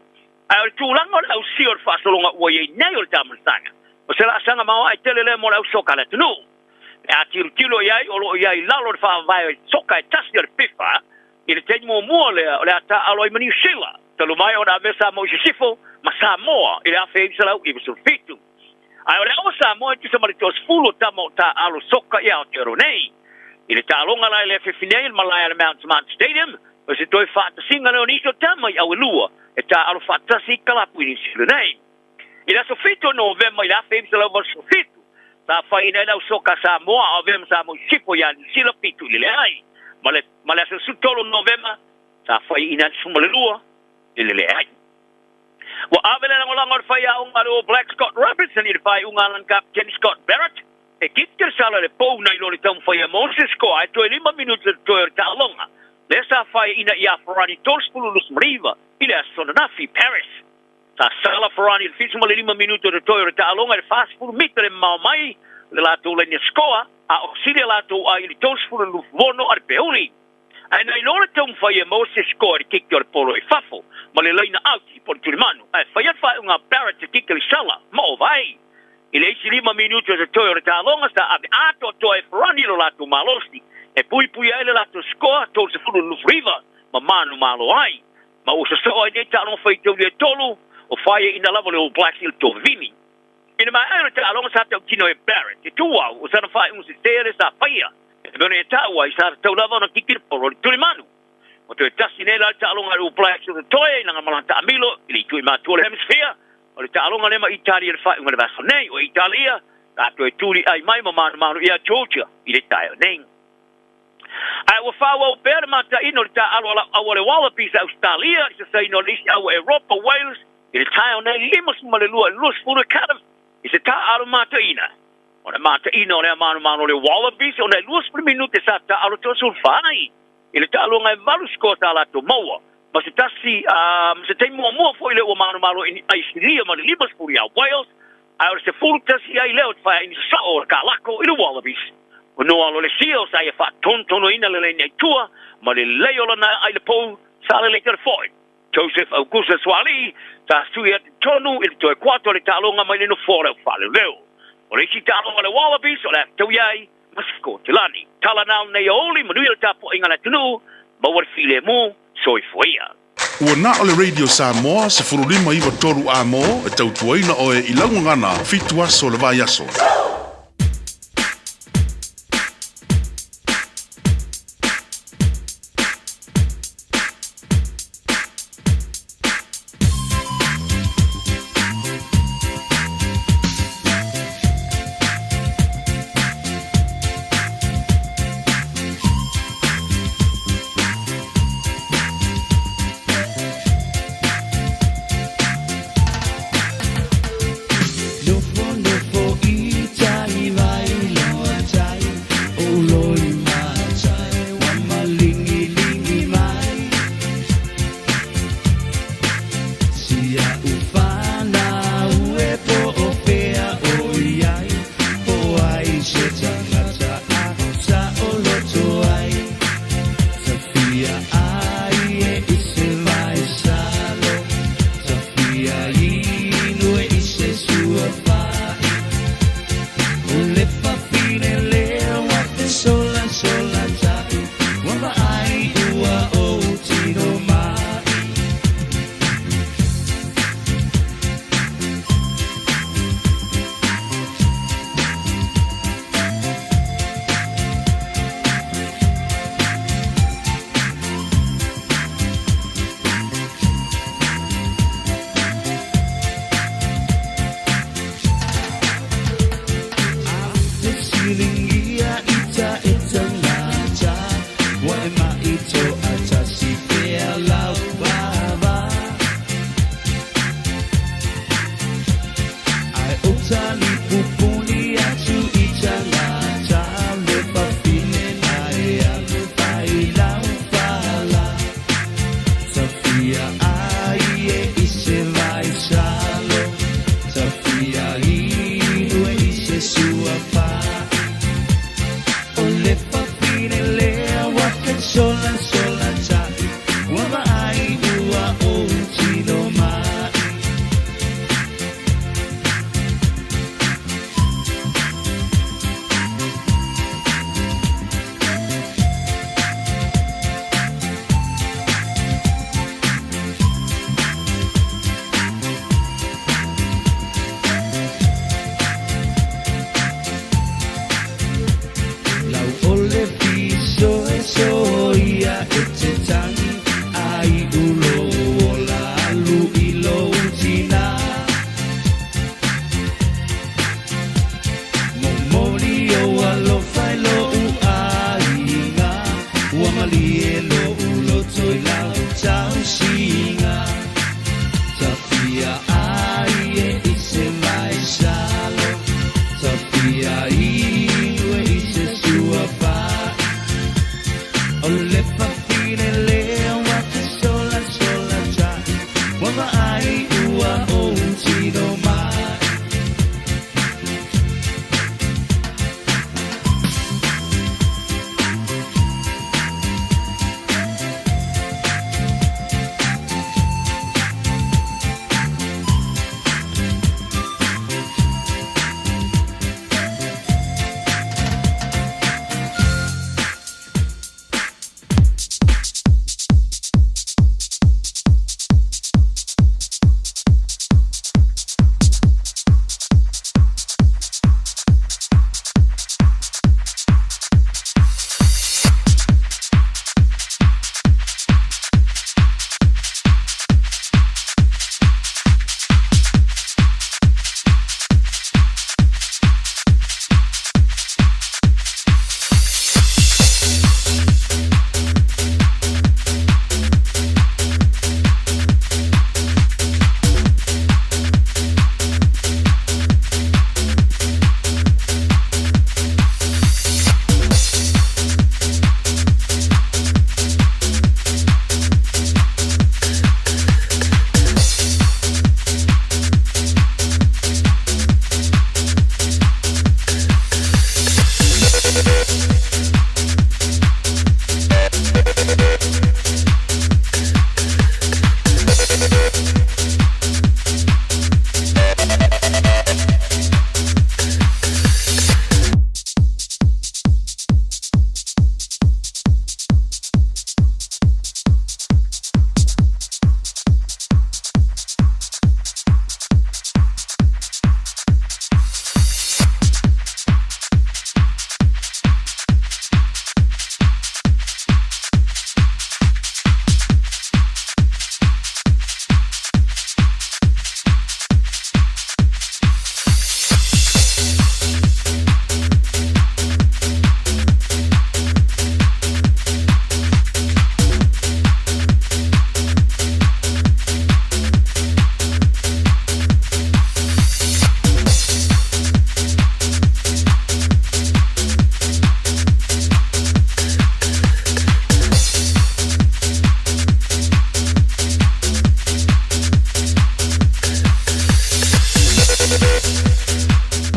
Ae o le tulaga o le ausia o le faasologa ua i ai nei o le taamalosaga, o se laasaga maoae tele lea mo le au soka a le atunuu. Pe a tilotilo i ai, o lo o i ai i lalo o le faavae o soka e tasi a le FIFA i le taimi muamua lea o le a taaalo ai ma Niu Sila, talu mai ona avea Samoa i sisifo ma Samoa i le 1997. Ae o le ao o Samoa e tusa ma le toasefulu o tama o taaalo soka i Aotearoa nei. I le taaloga la i le afiafi nei i le malae a le Mount Smart Stadium, o se toe faatasiga lea o nisi o tama i Auelua e taaalo faatasi i kalapu i Niu Sila nei. I le aso 7 o Novema i le 1987, sa faiina ai le au soka a Samoa a o avea ma Samoa i sisifo ia Niu Sila 7 i le leai. Ma le ma le aso 13 o Novema, sa faiina ai le 12 i le leai. Ua ave le lagolago a le faiaoga a le All Blacks Scott Robertson i le faaiuga a lana kapeteni Scott Barrett e kiki le sala i le pou nai lo le taumafai a Moses Koa e toe lima minute le totoe o le taaloga lea sa faiaina ia Ferrari 30-29 i le aso ananafi i Paris. Sa sala Ferrari i le 75 minute o totoe o le taaloga i le 40 mita le mamao mai o le latou laina skoa a o sili a latou ai i le 36 a le peuli. Ae na iloa le taumafai e maua se score i le kiki o le polo i fafo ma le laina out i po o le tulimanu ae faia le faaiuga. faaiuga a Barrett e kika i le sala ma ova ai. I le isi lima minute o totoe o le taaloga sa ave atoatoa e Ferrani lo latou malosi e puipui ai le latou score 39 ma manumalo ai. Ma ua sosoo ai nei taaloga faitauli e tolu o faiaina lava le All Blacks i le tovivini. I le maea o le taaloga sa tautino e Barrett e tuau o sana faaiuga sese lea sa faia e mea ona e tau ai sa tatau lava ona kiki le polo i le tulimanu. Ua toe tasi nei la le taaloga a le All Blacks o totoe i lana malaga taamilo i le itu i matua o le Hemisphere. O le taaloga lea ma Italia i le faaiuga o le vaiaso nei. O Italia sa toe tuliai mai ma manumanu ia Georgia i le taeao nei. Ae ua faaauau pea le mataina o le taaalo a lau aua le Wallabies a Ausetalia i le sasaina o le isi aua Eropa, Wales, i le taeao nei 52 i le 20 i Cardiff i se taaalo mataina. O le mataina o lea manumanu o le Wallabies ona e 20 minute sa taaalo toasefulufa ai i le taaloga e valu score sa latou maua ma se tasi ma se taimi muamua foi lea ua manumalo i Aisilia ma le 50 ia Wales ae o le 11 ai lea o te faeaina sasao o le kalako i le Wallabies. O Noa Lolesio sa ia faatonutonuina le laina i tua ma le lelei o lana ai le pou sa lelei tele foi. Joseph Augustus Suaalii sa sui atu tonu i le toe kuato o le taaloga mai le nofoa o le aufaaleleo. O le isi taaloga a le Wallabies o le a fetaui ai ma Sikotilani. Tala na o lenei aoauli, manuia le tapuaiga a le atunuu, maua le filemu, soifua ia. Ua na o le Radio Samoa 15 93 A mo e tautuaina oe i lau gagana fitu aso o le vaiaso.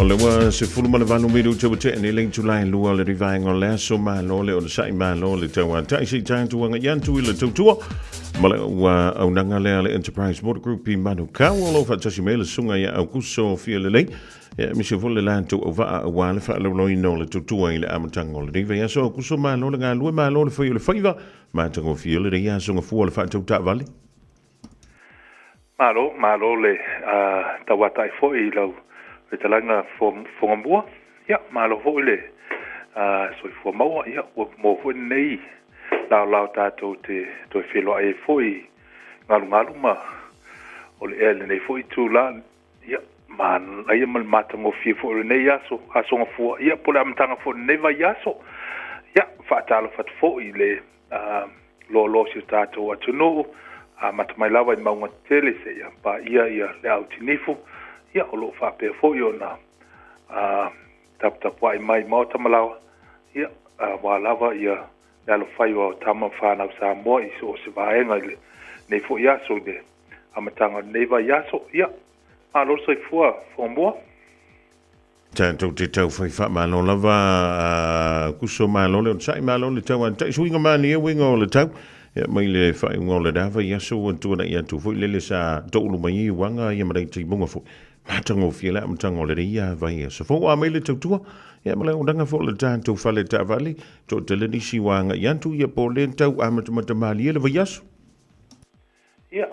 O le ua 18 minute ua tea nei le itula e 2 o le rivaenga o le aso malo le onosai malo le tauatai se i tatou agai atu i le tautua ma le ua aunaga lea le Enterprise Motor Group i Manukau o lo o faatasi mai le susuga ia Aukuso Fialelei ia aemaise foi le latou auvaa aua le faalauiloaina o le tautua i le amataga o lenei vaiaso. Aukuso malo le galue malo le fai o le faiva matagofie lenei aso gafua o le faatau taavale. Malo, malo le tauatai foi i lau fetalaiga Fogamua. Ia, malo foi le soifua maua. Ia, ua maua foi lenei laolao tatou te toe feiloai ai foi i galugalu ma o le ea i lenei foi itula. Ia, manaia ma le matagofie foi o lenei aso, Aso Gafua, ia, po o le amataga foi o lenei vaiaso. Ia, faatalofa atu foi i le loaloa o si o tatou atunuu, amata mai lava i mauga tetele seia paia ia le au tinifu, ia o lo o faapea foi ona taputapuai mai maota ma laoa, ia aua lava ia le alofai o tama ma fanau Samoa i so o se vaega i lenei foi aso i le amataga o lenei vaiaso. Ia, malo le soifua Fogamua. Tatou te tau fai faamalo lava a kuso malo le onosai malo le tau atai suiga malie uiga o le tau ia mai le faaiuga o le la vaiaso ua tuanai atu foi lele sa toulu mai ai uaga ia ma le timuga foi matagofie le amataga o lenei vaiaso fou a mai le tautua ia ma le auaunaga foi o le tatou fale taavale toatele nisi ua agai atu ia po o lea tau amatamata malie le vaiaso. Ia,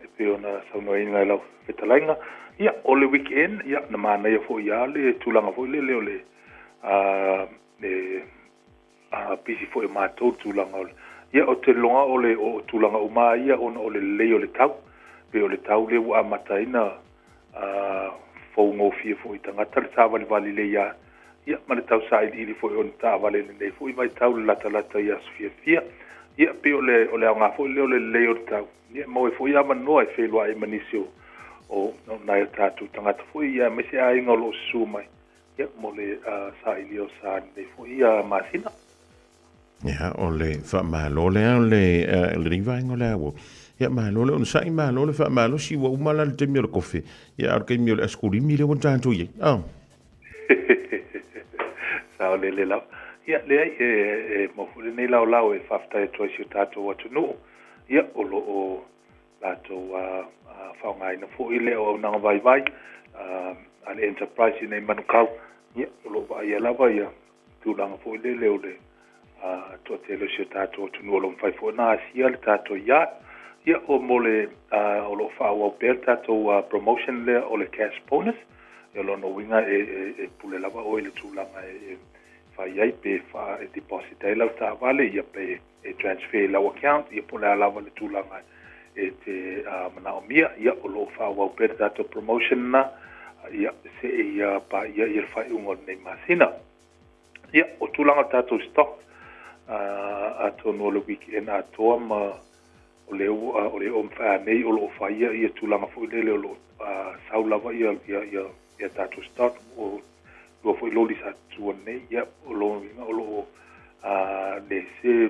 e pei ona saunoaina e lau fetalaiga, ia, o le weekend, ia, na manaia foi lava le tulaga foi lele o le, le pisi foi o matou i le tulaga o le, ia, ou te lagona o le o tulaga uma lava ia ona o le lelei o le tau. Pei o le tau lea ua amata ai ona fougofie foi i tagata le savalivali lelei lava Ia, ma le tau sailiili foi o ni taavale i lenei foi vaitau i le latalata i aso fiafia. Ia, pei o le, o le aoga foi lea o le lelei o le tau, ia, e maua ai foi avanoa e feiloai ai ma nisi o, o, o nai o tatou tagata foi, ia, aemaise aiga o lo o susu mai, ia, mo le sailia o sa i lenei foi masina. Ia, o le faamalo lea o le, lenei vaega o le aua. Ia, malo le onosai, malo le faamalosi, ua uma la le taimi o le kofe. Ia, a o le taimi o le asikulimi lea ua tatou i ai. Oh. Saolele lava. Ia, leai, e, e maua foi lenei laolao e faafetai atu ai i si o tatou atunuu, ia, o lo o latou faaaogaina foi le auaunaga vaivai a le Enterprise i nei Manukau, ia, o lo o vaaia lava ia tulaga foi lele o le toatele o si o tatou atunuu o lo o mafai foi ona asia le tatou yacht. Ia, o mo le, o lo o faaauau pea le tatou promotion lea o le cash bonus. Ia, o lona uiga e, e, e pule lava oe i le tulaga e, e fai ai pe fa, e deposit ai lau taavale, ia pe e transfer i lau account, ia po o le a lava le tulaga e te manaomia. Ia, o lo o faaauau pea le tatou promotion na, ia, seia paia ia le faaiuga o lenei masina. Ia, o tulaga o le tatou stock, atonu o le weekend atoa ma o le o le o nei o lo o faia ia tulaga foi lele o lo o sau lava ia ia ia ia tatou stock o lua foi loli sa tutua nei, ia, o lona uiga o lo o leai se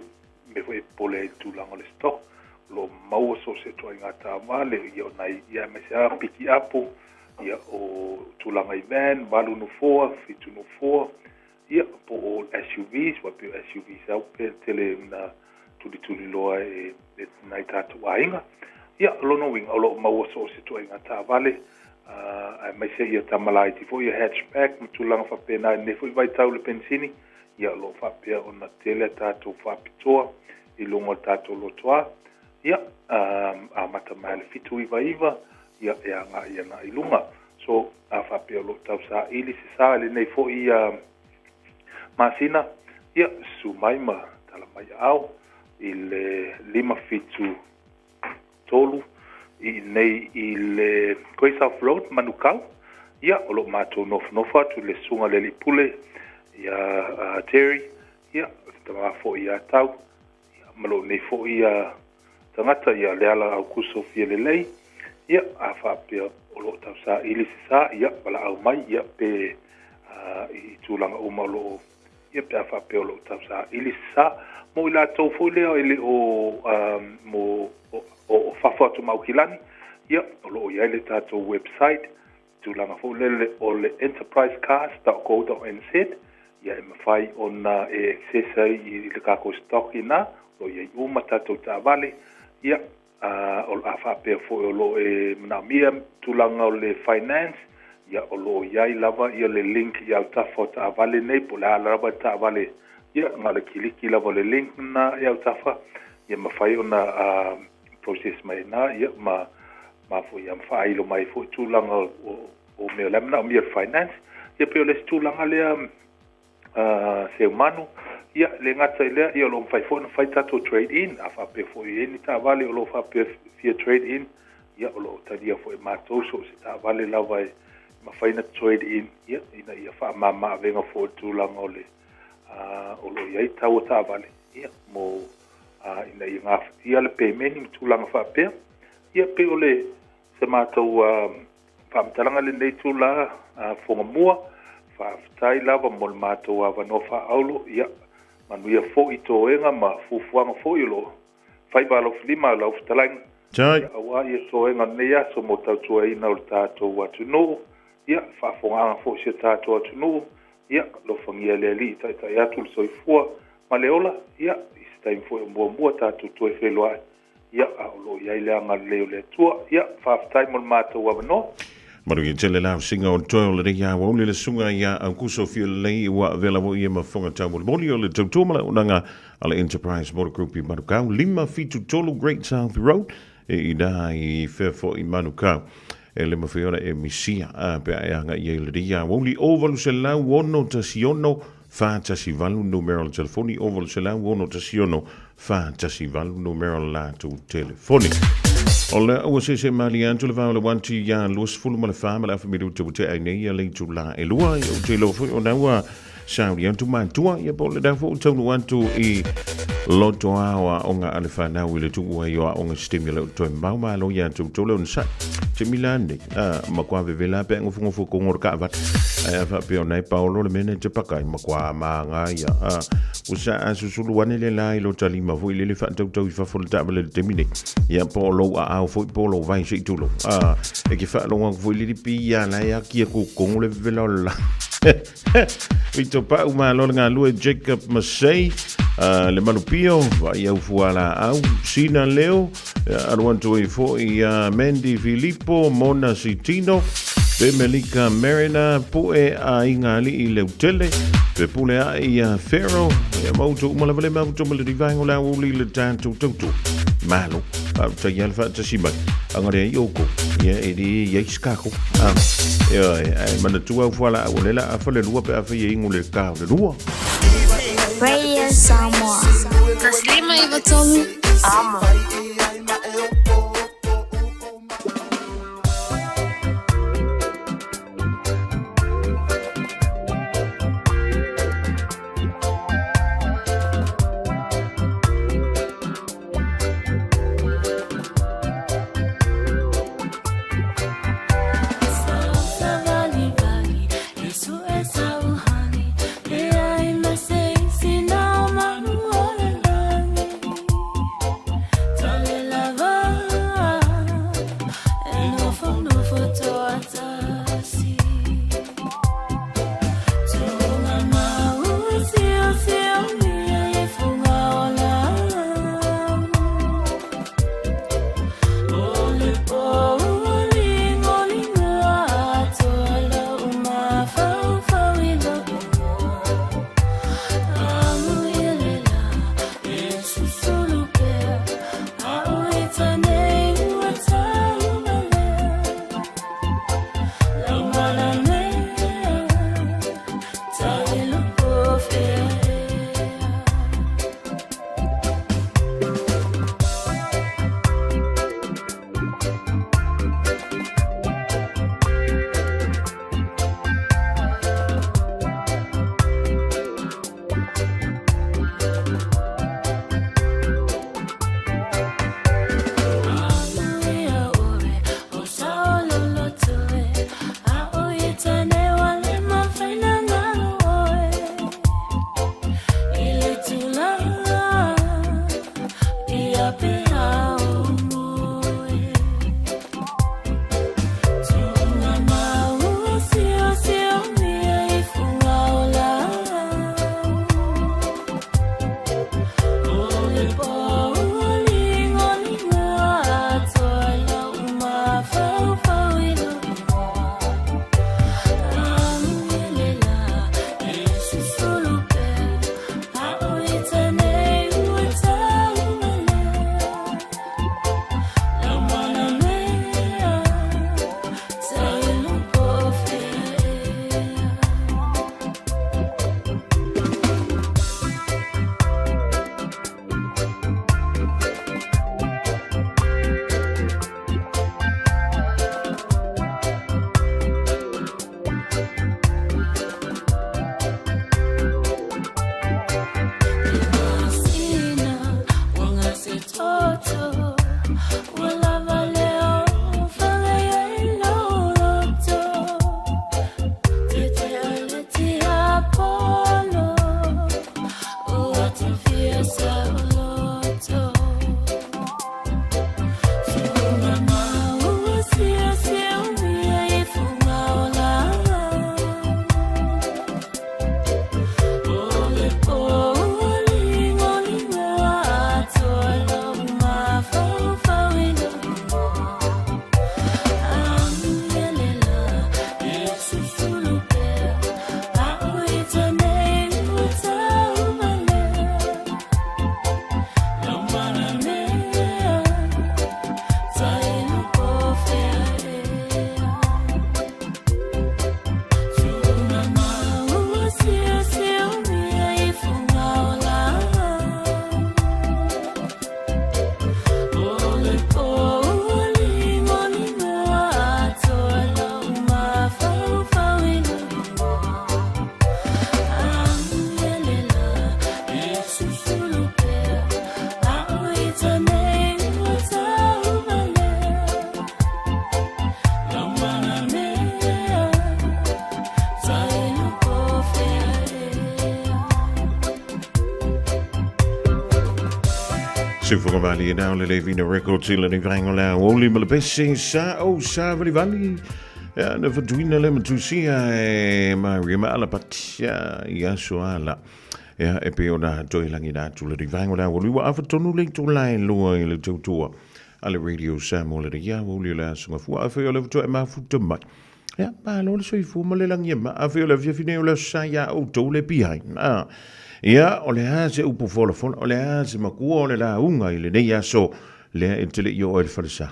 mea foi e popole ai i le tulaga o le stock, o lo o maua so o se ituaiga taavale, ia o nai, ia aemaise lava pikiapu, ia o tulaga i van, 8 nofoa, 7 nofoa, ia po o SUVs, aua pei o SUVs lava ua tele ina tulituliloa e nai tatou aiga. Ia, o lona uiga, o lo o maua so o se ituaiga taavale, aemaise ia tama laiti foi, ia hatchback ma tulaga faapena i lenei foi vaitau i le penisini, ia o lo o faapea ona tele a tatou faapitoa i luga o le tatou lotoa. Ia, amata mai le 799, ia, e agai ana i luga. So, a faapea o lo o tausaili se sa i lenei foi masina, ia, susu mai ma tala mai aao i le 573 i inei i le Quay South Road, Manukau. Ia, o lo o matou nofonofo atu i le susuga i le alii pule ia Terry, ia, le tama foi ia Tau, ia, ma lou nei foi tagata ia Leala Aukuso Fialelei. Ia, a faapea o lo o tausaili se sa, ia, valaau mai, ia, pe i tulaga uma o lo o, ia, pe a faapea o lo o tausaili se sa. Mo i latou foi lea e le o, mo, o fafo atu ma Aukilani, ia, o lo o i ai le tatou website. tulaga foi lele o le enterprisecars.co.nz, ia e mafai ona e access ai i le tatou stock ina o lo o i ai uma tatou taavale. Ia o le a faapea foi o lo o e manaomia tulaga o le finance, ia o lo o i ai lava ia le link i autafa o taavale nei, po o le a lava taavale, ia na o le kiliki lava o le link na i autafa, ia mafai ona process mai na, ia ma ma foi ia faailo mai foi tulaga o mea o le a manaomia le finance. Ia pei o le isi tulaga lea, Seumanu. Ia le gata i lea, ia o lo o mafai foi ona fai tatou trade in, a faapea foi e i ai ni taavale o lo o faapea fia trade in, ia o lo o talia foi e matou so o se taavale lava e mafai ona trade in, ia ina ia faamama avega foi le tulaga o le o lo o i ai tau o taavale, ia mo ina ia gafatia le pemeni ma tulaga faapea. Ia pei o le se matou faamatalaga lenei itula, Fogamua. Faafetai lava mo le matou avanoa faaaulo. Ia manuia foi toega ma fuafuaga foi o lo o faiva alofilima o lau fetalaiga. Tai. Ia auā ia toega o lenei aso mo tautuaina o le tatou atunuu. Ia faafogaaga foi si o tatou atunuu. Ia alofagia e le Alii taitai atu le soifua ma le ola. Ia i se taimi foi o muamua tatou toe feiloai. Ia, a o lo o i ai le agalelei o le Atua. Ia, faafetai mo le matou avanoa. Manuia tele lau singa o toe o lenei aoauli le susuga ia Aukuso Fialelei ua avea lava ia ma fofoga taumolimoli o le tautua ma le auaunaga a le Enterprise Motor Group i Manukau, 573 Great South Road e ina i fea foi Manukau. E le mafai ona e misia a pe a e agai ai i lenei aoauli o 800 16 418 numera o le telefoni, o 800 6 418 numera o le latou telefoni. O lea ua seese malie atu le va o le uati iā 24 ma le afa minuta ua tea ai nei ia le itulā e lua. Ia ou te iloa foi ona ua sauni atu matua, ia po o lena foi ua taunuu atu i loto ao aoga a le fanau i le tuu ai o aoga STEM ia le o toe mamao malo ia te outou le onosai. Te mila nei, a, matua vevela pe ngofungofo ko ngor ka vat. Ai a faapea ona e paolo le mene te pakai matua manga ia. A, ua sa a susulu ane le la i lo talima foi le le faatautau i fafo le taavale le taimi nei. Ia po o lou aao foi po o lou vai se i tulou. A, e ke faalogo atu foi le lipi ia la e aki aku kongo le vevela o le la. Vito Pau malo le galue Jacob Masei, le Malupio, Vai au Fualaau, Sina Leo, alu atu ai foi ia Mandy Filipo, Mona Sitino, Pemelika Marina, Pue a Ingaali'i Leutele, Pepule ae ia Pharaoh, ia ma outou uma lava le mafuta ma le divaega o le aoauli i le tatou tautua. Malo, faafetai ia le faatasi mai. Agale ai oukou, ia e le i ai se kako. Ah, ioe, ae manatua au fualaau o lea la afa le lua pe a fai e inu le ka o le lua. Radio Samoa. 153 Amo. Sifoga vali e nao le Levina Records i lenei vaega o le aoauli ma le pese sa o sa valivali. Ia, na fatuina le matusia e Maria ma Alapati ia, i aso ala. Ia, e pei ona toe lagina atu lenei vaega o le aoauli ua afa tonu le itula e lua i le tautua a le Radio Samoa lenei aoauli o le aso Gafua. Afai o le faatoa e mafuta mai. Ia, malo le soifua ma le lagi e maa. Afai o le afiafi nei o le aso sa iā outou le pihai. Ah. Ia, o le a se upu folafola, o le a se makua o le lauga i lenei aso, lea e te le i oo ai le falesa.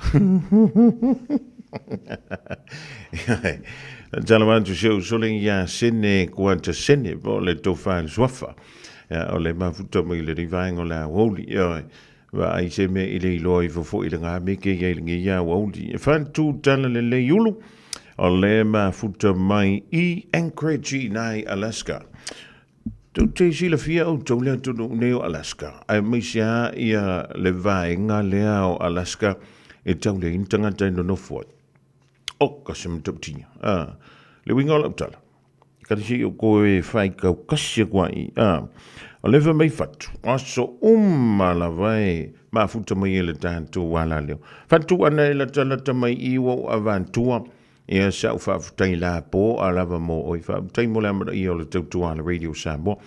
Tala atu si ou sole ia sene kuata sene po o le tofa le suafa. Ia, o le mafuta mai le vaenga o le aoauli. Ia, Vaai se mea i le iloa ifo foi i le gameke ia i lenei aoauli. E fatu tala lelei ulu, o le mafuta mai i Anchorage i nai Alaska. Tou te silafia outou le atunuu nei o Alaska, aemaise lava ia le vaega lea o Alaska e tau leai ni tagata e nonofo ai. O ka se matautia. Ah, le uiga o lau tala, Kare se i o koe whai kau kasi aku ai. Ah, o le mai fatu. Aso uma lava e mafuta mai e le tātou ala leo. Fatu ana e lata lata mai i ua o avantua. Ia sa u whaafutai la pō a lava mō oi whaafutai mo le amana ia o le tautua le Radio Samoa.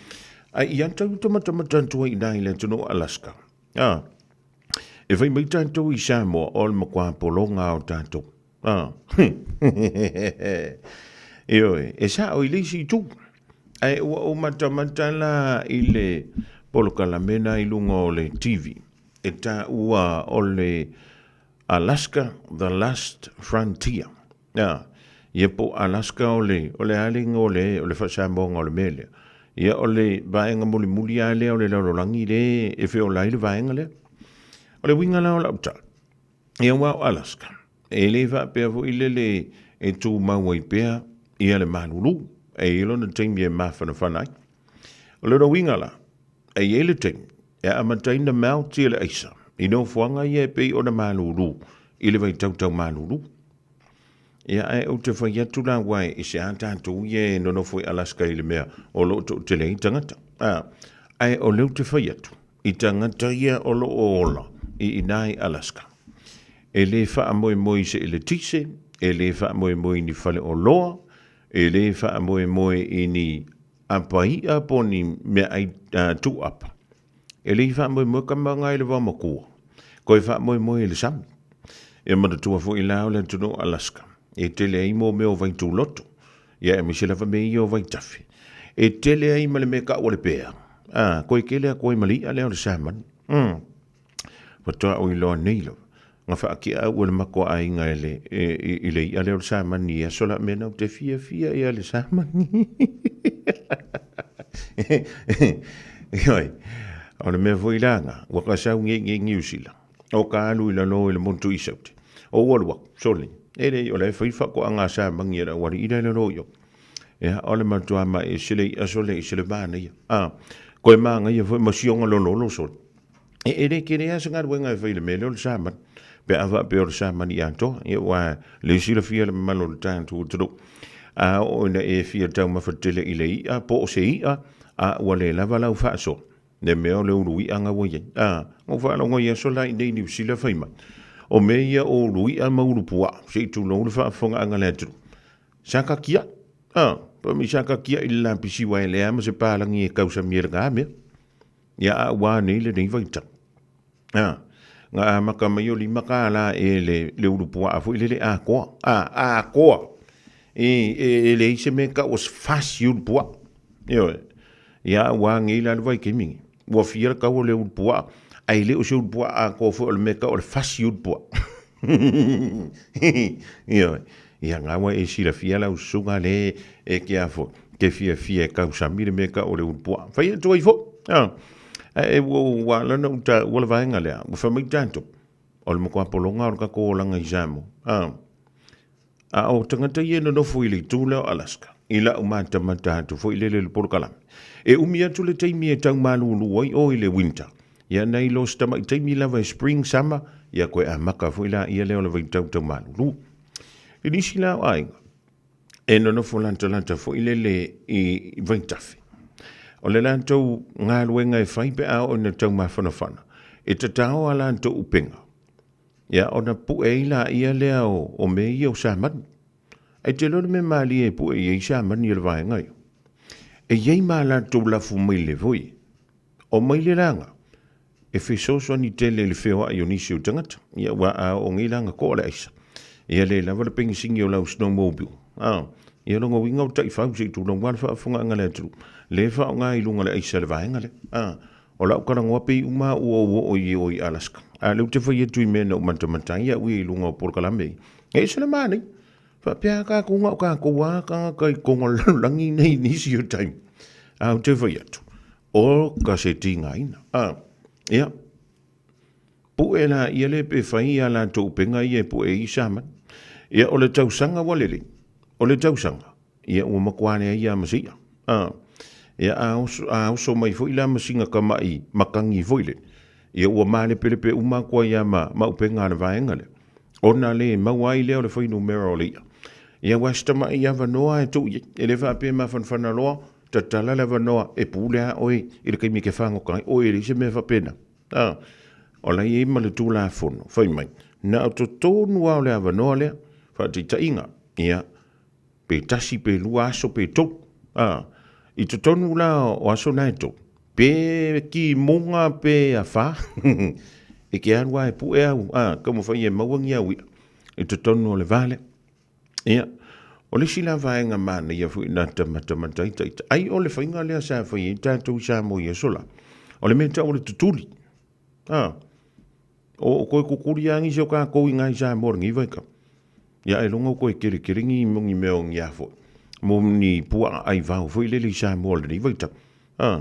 Ai ia tau tamatamata tua i nai le atunu Alaska. Ah, e whai mai tātou i Samoa o le makua polonga o tātou. Ah. Ioe, e sao i le isi itu. Ae ua ou matamata la i le polokalame na i luga o le TV. E taua o le Alaska The Last Frontier. Ah, ia po Alaska o le, o le a le igoa o le, o le faa-Samoaga o le mea lea. Ia o le vaega mulimuli lava lea o le lalolagi le e feola ai le vaega lea. O le uiga la o lau tala, Ia aua o Alaska, e le faapea foi lele e tumau ai pea ia le malulu, e i ai lona taimi e mafanafana ai. O lona uiga la, e i ai le taimi e amata ai ona melt ia le aisa i nofoaga ia e pei ona malulu i le vaitau tau malulu. Ia ae ou te fai atu la aua e ese lava tatou ia e nonofo i Alaska i le mea o lo o toatele ai tagata. Ae o lea ou te fai atu, i tagata ia o lo o ola i ina i Alaska. E le faamoemoe i se eletise, e le faamoemoe i ni faleoloa, e le faamoemoe i ni apa iʻa po o ni meaʻai tuuapa. E le i faamoemoe kama nga i le vaomatua, koe faamoemoe i le sami. E manatua foi la o le atunuu o Alaska, e tele ai mo mea o vaituloto, ia aemaise lava mea ia o vaitafe. E tele ai ma le mea kau o le pea, a, koe kele atu ai ma le iʻa lea o le salmon. Mm. Faatoa ou iloa nei lava, na faaki'a au e le matou aiga i le, i, i le iʻa lea o le salmon i aso la mea na ou te fiafia ia le salmon. Ioe, o le mea foi la ua ka sau nei nei Niu Sila. O ka alu i lalo i le motu i Saute. O ua alu atu, sole, e leai, o la e fai faatoaga a Samagi e le aualii la i lalo i o. Ia, o le matua maese le i'a sole i se le manaia. A, koe manaia foi ma sioga lololo sole. E, e le tele lava se galuega e fai i le mea lea o le samani. Pe a faapea o le samani atoa, ia ua le silafia le mamalu o le tatou atunuu. A oo ina e fia taumafa tele i le i'a po o se i'a, a ua le lava lau faasoa, Le mea o le ulu i'a nga ua iai. A, na ou faalogo i aso la i nei Niu Sila fai mai, o mea ia o ulu i'a ma ulu pua'a, se i tulou le faafofogaaga a le atunuu. Sa ka kia'i. A, pa mai sa ka kia'i le lapisi uae leai ma se palagi e kausami e lena mea. Ia a ua nei lenei vaitau. A, na amata mai o $5 e le, le ulu pua'a foi lele atoa. A, atoa. E, e, e leai se mea e tau o se fasi ulu pua'a. Ioe. Ia, ua nei la le vaitaimi nei. Ua fia le tau o le ulu pua'a, ae le o se ulu pua'a atoa foi o le mea e tau o le fasi ulu pua'a. Ioe. Ia, na ua e silafia lau susuga le e ke a foi, ke fiafia e tausami le mea e tau o le ulu pua'a. Fai atu ai foi. A, ae ua, ua ala ona ou taua le vaega lea, ua fai mai tatou, o le matua pologa o le tatou olaga i Samoa. A. A o tagata ia e nonofo i le itu lea o Alaska, i lau matamata atu foi lele i le polokalame, e umi atu le taimi e tau malūlū ai oe i le winter, ia nai lo se tamaʻi taimi lava e spring, summer, ia koe amaka foi laia lea o le vaitau tau malūlū. I nisi la o aiga, e nonofo latalata foi lele i vaitafe. O le latou galuega e fai pe a oo ina tau mafanafana, E tatao a latou upega, ia, ona pu'e ai laia lea o mea ia o samani. Ae te iloa le mea malie e pu'e i ai samani a le vaega ia. E i ai ma latou lafu maile foi. O maile laga, e fesoasoani tele i le feoai o nisi o tagata. Ia, aua a oo nei la na to'a le aisa, ia le lava le penisini o lau snowmobile. A, ia lona uiga o taifau se i tulou lava le faafofogaaga a le atunuu, lea e faaaoga i luga o le aisa i le vaega lea. A, o lau talanoa pei uma lava ua ou oo i o i Alaska. A o lea ou te fai atu i mea na ou matamata ai au ia i luga o polokalame ia. E ese le manaia. Faapea lava tatou na o tatou lava tagata i totonu o le lalolagi nei i nisi o taimi. A ou te fai atu, oka se tigaina. A, ia, pue laia lea pe fai a latou upega ia e pue ai samani. Ia, o le tausaga ua lelei, o le tausaga, ia ua matua leai lava ma se i'a. A, ia, a oso, a oso mai foi la ma sina tamai matagi foi lele, ia ua malepelepe uma atu ai lava ma, ma upega a le vaega lea, ona le maua ai lea o le fuainumera o le i'a. Ia, aua se tamai avanoa e tuu i ai, e le faapea e mafanafana loa, Tatala le avanoa e pule a oe i le taimi e te fagota ai oe, e leai se mea faapena. A, o la e i ai ma le Tulafono, fai mai, na o totonu lava o le avanoa lea, faataitaiga, ia, pe tasi pe lua aso pe tolu. A, i totonu la o aso na e tolu, pe kimuga pe afa, e te alu lava e pue au, a, taumafai e maua ni au i'a i totonu o le va lea. Ia, o le isi la vaega manaia foi na tamatamata ai taita, ai o le faiga lea sa fai ai tatou i Samoa i aso la, o le mea tau o le tutuli. A, o toe tutuli lava nisi o tatou i ina i Samoa i lenei vaitau. Ia ailoga ua toe kerekere ni ni mea o ni a foi, mo ni puaa aivao foi lele i Samoa i lenei vaitau. A,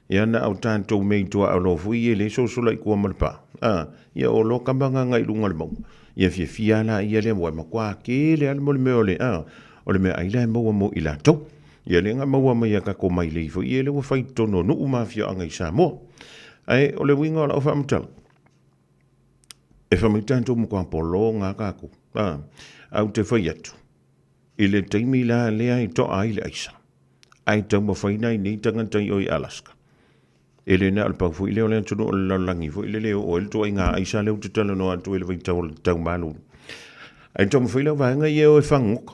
ia na o tatou mea i tuaoloa foi ia e le sosola i tua ma le pa. A, ia o loa kama gaga i luga o le mauga. Ia fiafia lava la ia lea ua matua tele lava le mo le mea o le, a, o le meaai la e maua mo i latou. Ia lea na maua mai e tatou mailei foi ia lea ua fai i totonu o nuu ma afioaga i Samoa. Ae o le uiga o lau faamatalaga, e fai mai tatou matua polo na tatou. A, ae ou te fai atu, i le taimi la lea e toa ai le aisa, ae taumafai nai nei tagata i o i Alaska. E le na o le pau foi lea o le atunuu o le lalolagi foi lele e oo ai le ituaiga aisa lea ou te talanoa atu ai i le vaitau o le tau malulu. Ae taumafai lau vaega ia e o e fagota.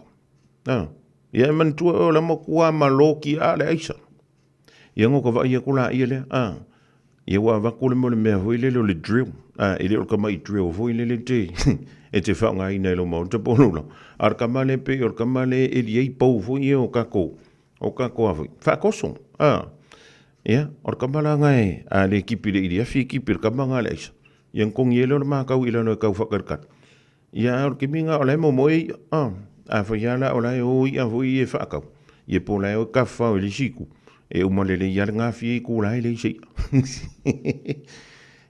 A, ia e manatua oe o la matua maloki a le aisa. Ia na ota vaai atu laia lea, a, ia ua avatu le mea o le mea foi lele o le drill, a, e le o le tamai drill foi lele e te, e te faaaogaina i lou maota po o lou laoa, a o le tama lea pei o le tama lea e eli ai pou foi ia o tatou, o tatou a foi, faatoso, a. Ia, o le tama la lena e, a le tipi i le iliafi e tipi i le tama lena a le aisa. Ia ona togi ai lea o le matau i lalo e tau faatalitali. Ia, a o le taimi lena o la e momoe ia, a. Afai lava la o la e o i'a foi ia e faatau, ia po o la e o e tafafao i le isi itu, e uma lelei lava le gafie i itu la e leai se i'a.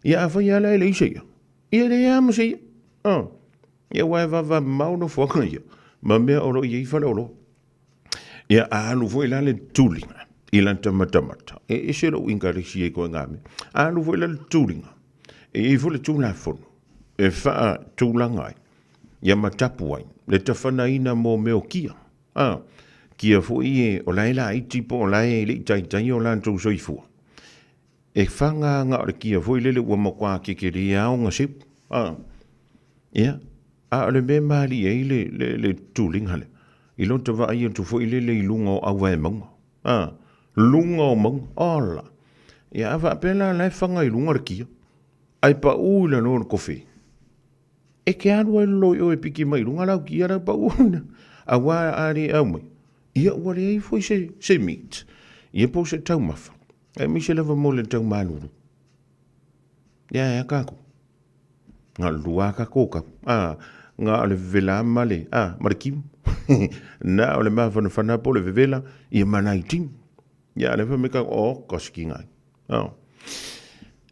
Ia afai lava la e leai se i'a, ia e leai lava ma se i'a, a. Ia aua e vavamamao nofoaga ia ma mea o lo o i ai faleoloa. Ia a alu foi la le tuliga i lana matamata, e ese lou inkaresi ai ituaiga mea. A alu foi la le tuliga, e i ai foi le Tulafono e faatulaga ai ia ma tapu ai le tafanaina mo mea o kia. A, kia foi e, o la e laiti po o la e le i taitai o latou soifua. E faga na o le kia foi lele ua matua kekelia lava ona seu. A, ia, a o le mea e malie ai le, le, le tuliga lea, i lota vaai atu foi lele i luga o auvae mauga. A, luga o mauga, ola. Ia, a faapea la, la e faga i luga le kia, ae pau i lalo o le kofe. E te alu ai lolo i o e piki mai i luga lau kia lau pau ina. Aua a le au mai, ia ua leai foi se, se meat, ia po o se taumafa. Aemaise lava mo le tau malulu. Ia e a kākou. Nga o le lua a kākou kau. A, nga o le vevela ma le, a, ma le timu. Na o le mafanafana po o le vevela, ia ma nai timu. Ia a le fa me kākou, o, ka sikinga ai. A.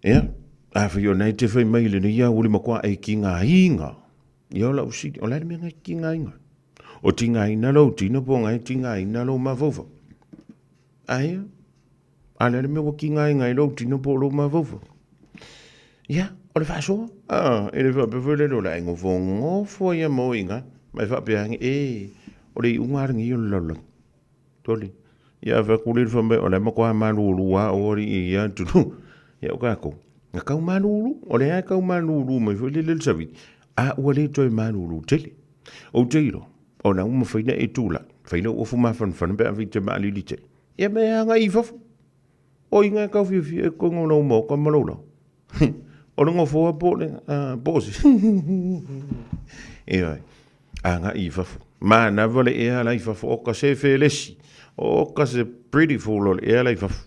Ia, a fai o nei te whai mai le nei au o le makoa e ki ngā inga. Ia o lau sili, o la le mea ngai ki ngā inga. O ti ngā ina lou tino po ngai ti ngā ina lou mafaufau. Aia, a le a le mea ua kigaina ai lou tino po o lou mafaufau? Ia, o le faasoa. A, e le faapea foi lele o le a e nofonofo ai lava ma oe i ina, ma e faapea ane, e, o le iuga lava lenei o le lalolagi. Toli. Ia, a fai atu le fai mai, o la e matua malulu lava oe alii i ia atunuu. Ia, o tatou. Na kau malūlū, o lea e kau malūlū mai foi le le savili, a ua le toe malūlū tele. Ou te iloa, o na ua mafai na e tūlai, fai lau ofu mafanafana pe a fai te maalili tele. Ia me agai i fafo. O inga e kau fiafia e koe ngau lau maoka ma lou lau. O le gofoa po o le po o se. Ioe, agai i fafo. Manava le ea la i fafo, o ka se felesi, o ka se prettiful o le ea la i fafo.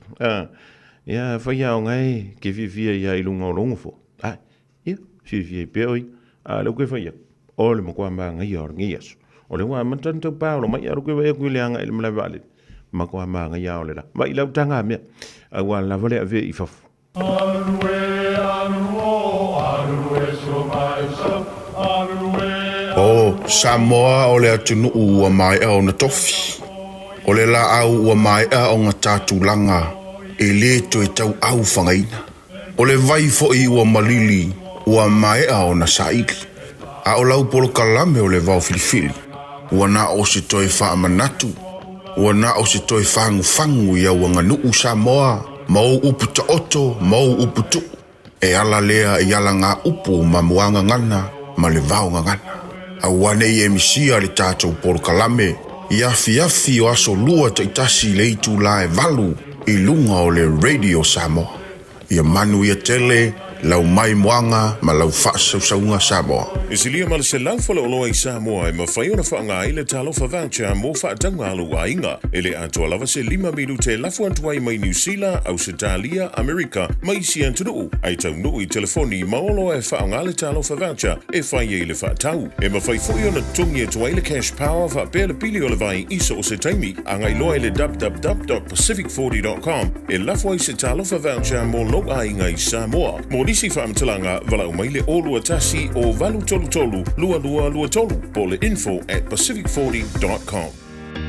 Ia, fai a o ngai ke fiafia ia i lunga o lou gofoa. Ai, ia, fiafia ai pea oi. A leu ke fai atu, o le matua manaia o lenei aso. O lea ua amata ona tau paolo mai, a leu ke vaai atu i le agai i le malae vaalele, matua manaia o le la. Vaai lau taga mea, aua lava le avea i fafo. O Samoa o le atunuu ua maea ona tofi. O le laau ua maea ona ta tulaga e le toe tauau fagaina. O le vai foi ua malili ua maea ona saili. A o lau polokalame o le vao filifili, ua na o se toe faamanatu, ua na o se toe fagufagu i au aganuu Samoa ma ou upu taoto ma ou upu tuu, e ala lea i alagaupu ma muagagana ma le vaogagana. Aua ne i e misia le tatou polokalame i afiafi o aso lua taitasi i le itula e 8 i luga o le Radio Samoa. Ia manuia tele lau maimoaga ma lau faasausauga Samoa. E silia ma le 100 faleoloa i Samoa e mafai ona faaaoga ai le Talofa Voucher mo faatauga a lou aiga. E le atoa lava se lima minute e lafo atu ai mai Niu Sila, Ausetalia, Amerika ma isi atunuu, ae taunuu i telefoni ma oloa e faaaoga le Talofa Voucher e fai ai le faatau. E mafai foi ona totogi atu ai le Cash Power faapea le pili o le vai i so o se taimi. Agai loa i le www.pacific40.com e lafo ai se Talofa Voucher mo lou aiga i Samoa. Mo nisi faamatalaga, valaau mai le 021 o 833 2223 po o le info@pacific40.com.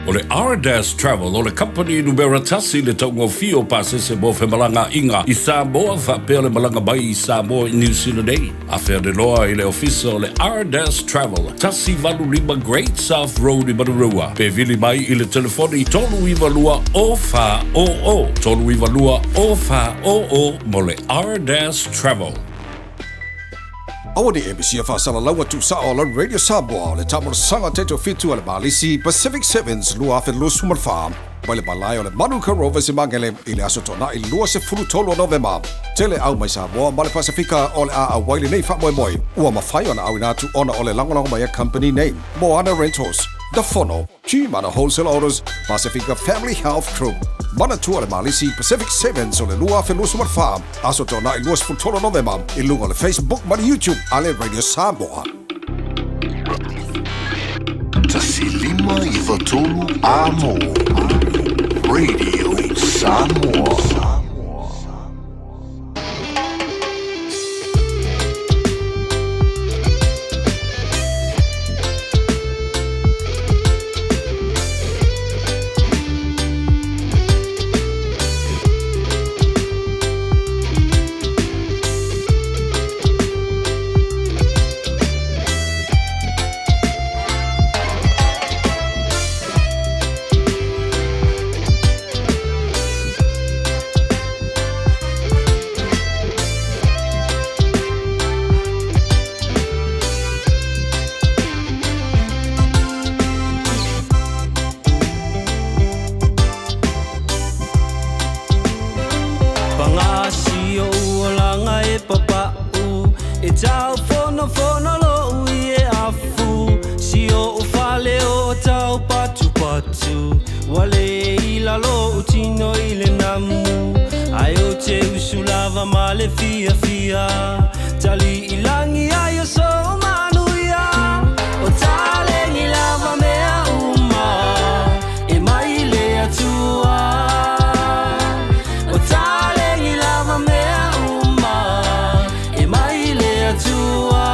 O le Ardas Travel o le kamupani numera tasi i le taugofie o pasese mo femalagaaiga i Samoa faapea le malaga mai i Samoa i Niu Sila nei. Afea le loa i le ofisa o le Ardas Travel, 185 Great South Road i Manurewa, pe vili mai i le telefoni 392 0400, 392 0400 mo le Ardas Travel. Aua ne i e misia faasalalaua tuusao o lau Radio Samoa o le taamolosaga taitofitu a le Malisi Pacific Sevens 2024 mai le malae o le Manuka Rovers i Magele i le aso Toonai 23 o Novema. Tele au mai Samoa ma le Pasifika o le a auai lenei faamoemoe ua mafai ona auina atu ona o le lagolago mai a company nei, Moana Rentals, The Fono, Gmana Wholesale Autos, Pasifika Family Health Group. Manatua le Malisi Pacific Sevens o le 2024, aso Toonai 23 Novema i luga o le Facebook ma le YouTube a le Radio Samoa. 1 5 9 3 Amo Radio Samoa. Paga si ou olaga e papa'u E tau fonofono lo'u ie afu Si o'u fale o tau patupatu Ua le i lalo o'u tino i le namu Ae ou te usu lava ma le fiafia Tali i lagi ai o sou manuia O taleni lava mea uma E mai le Atua O taleni lava mea uma E mai le Atua.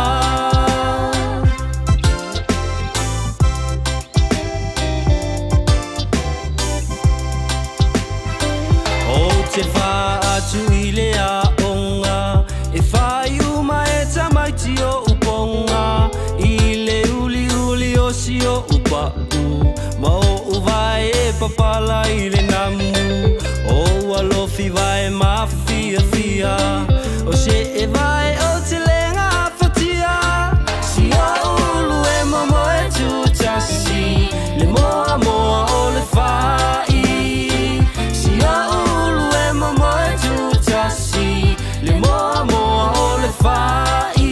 Ou te faa atu i le aoga E fai uma e tamaiti o'u poga I le uliuli o si o'u pa'u Ma o'u vae e papala i le namu O ua lofi vae mafiafia. O se e vae o te lenga fatia Si o ulu e momo e tutasi Le moa moa o le fai Si o ulu e momo e tutasi Le moa moa o le fai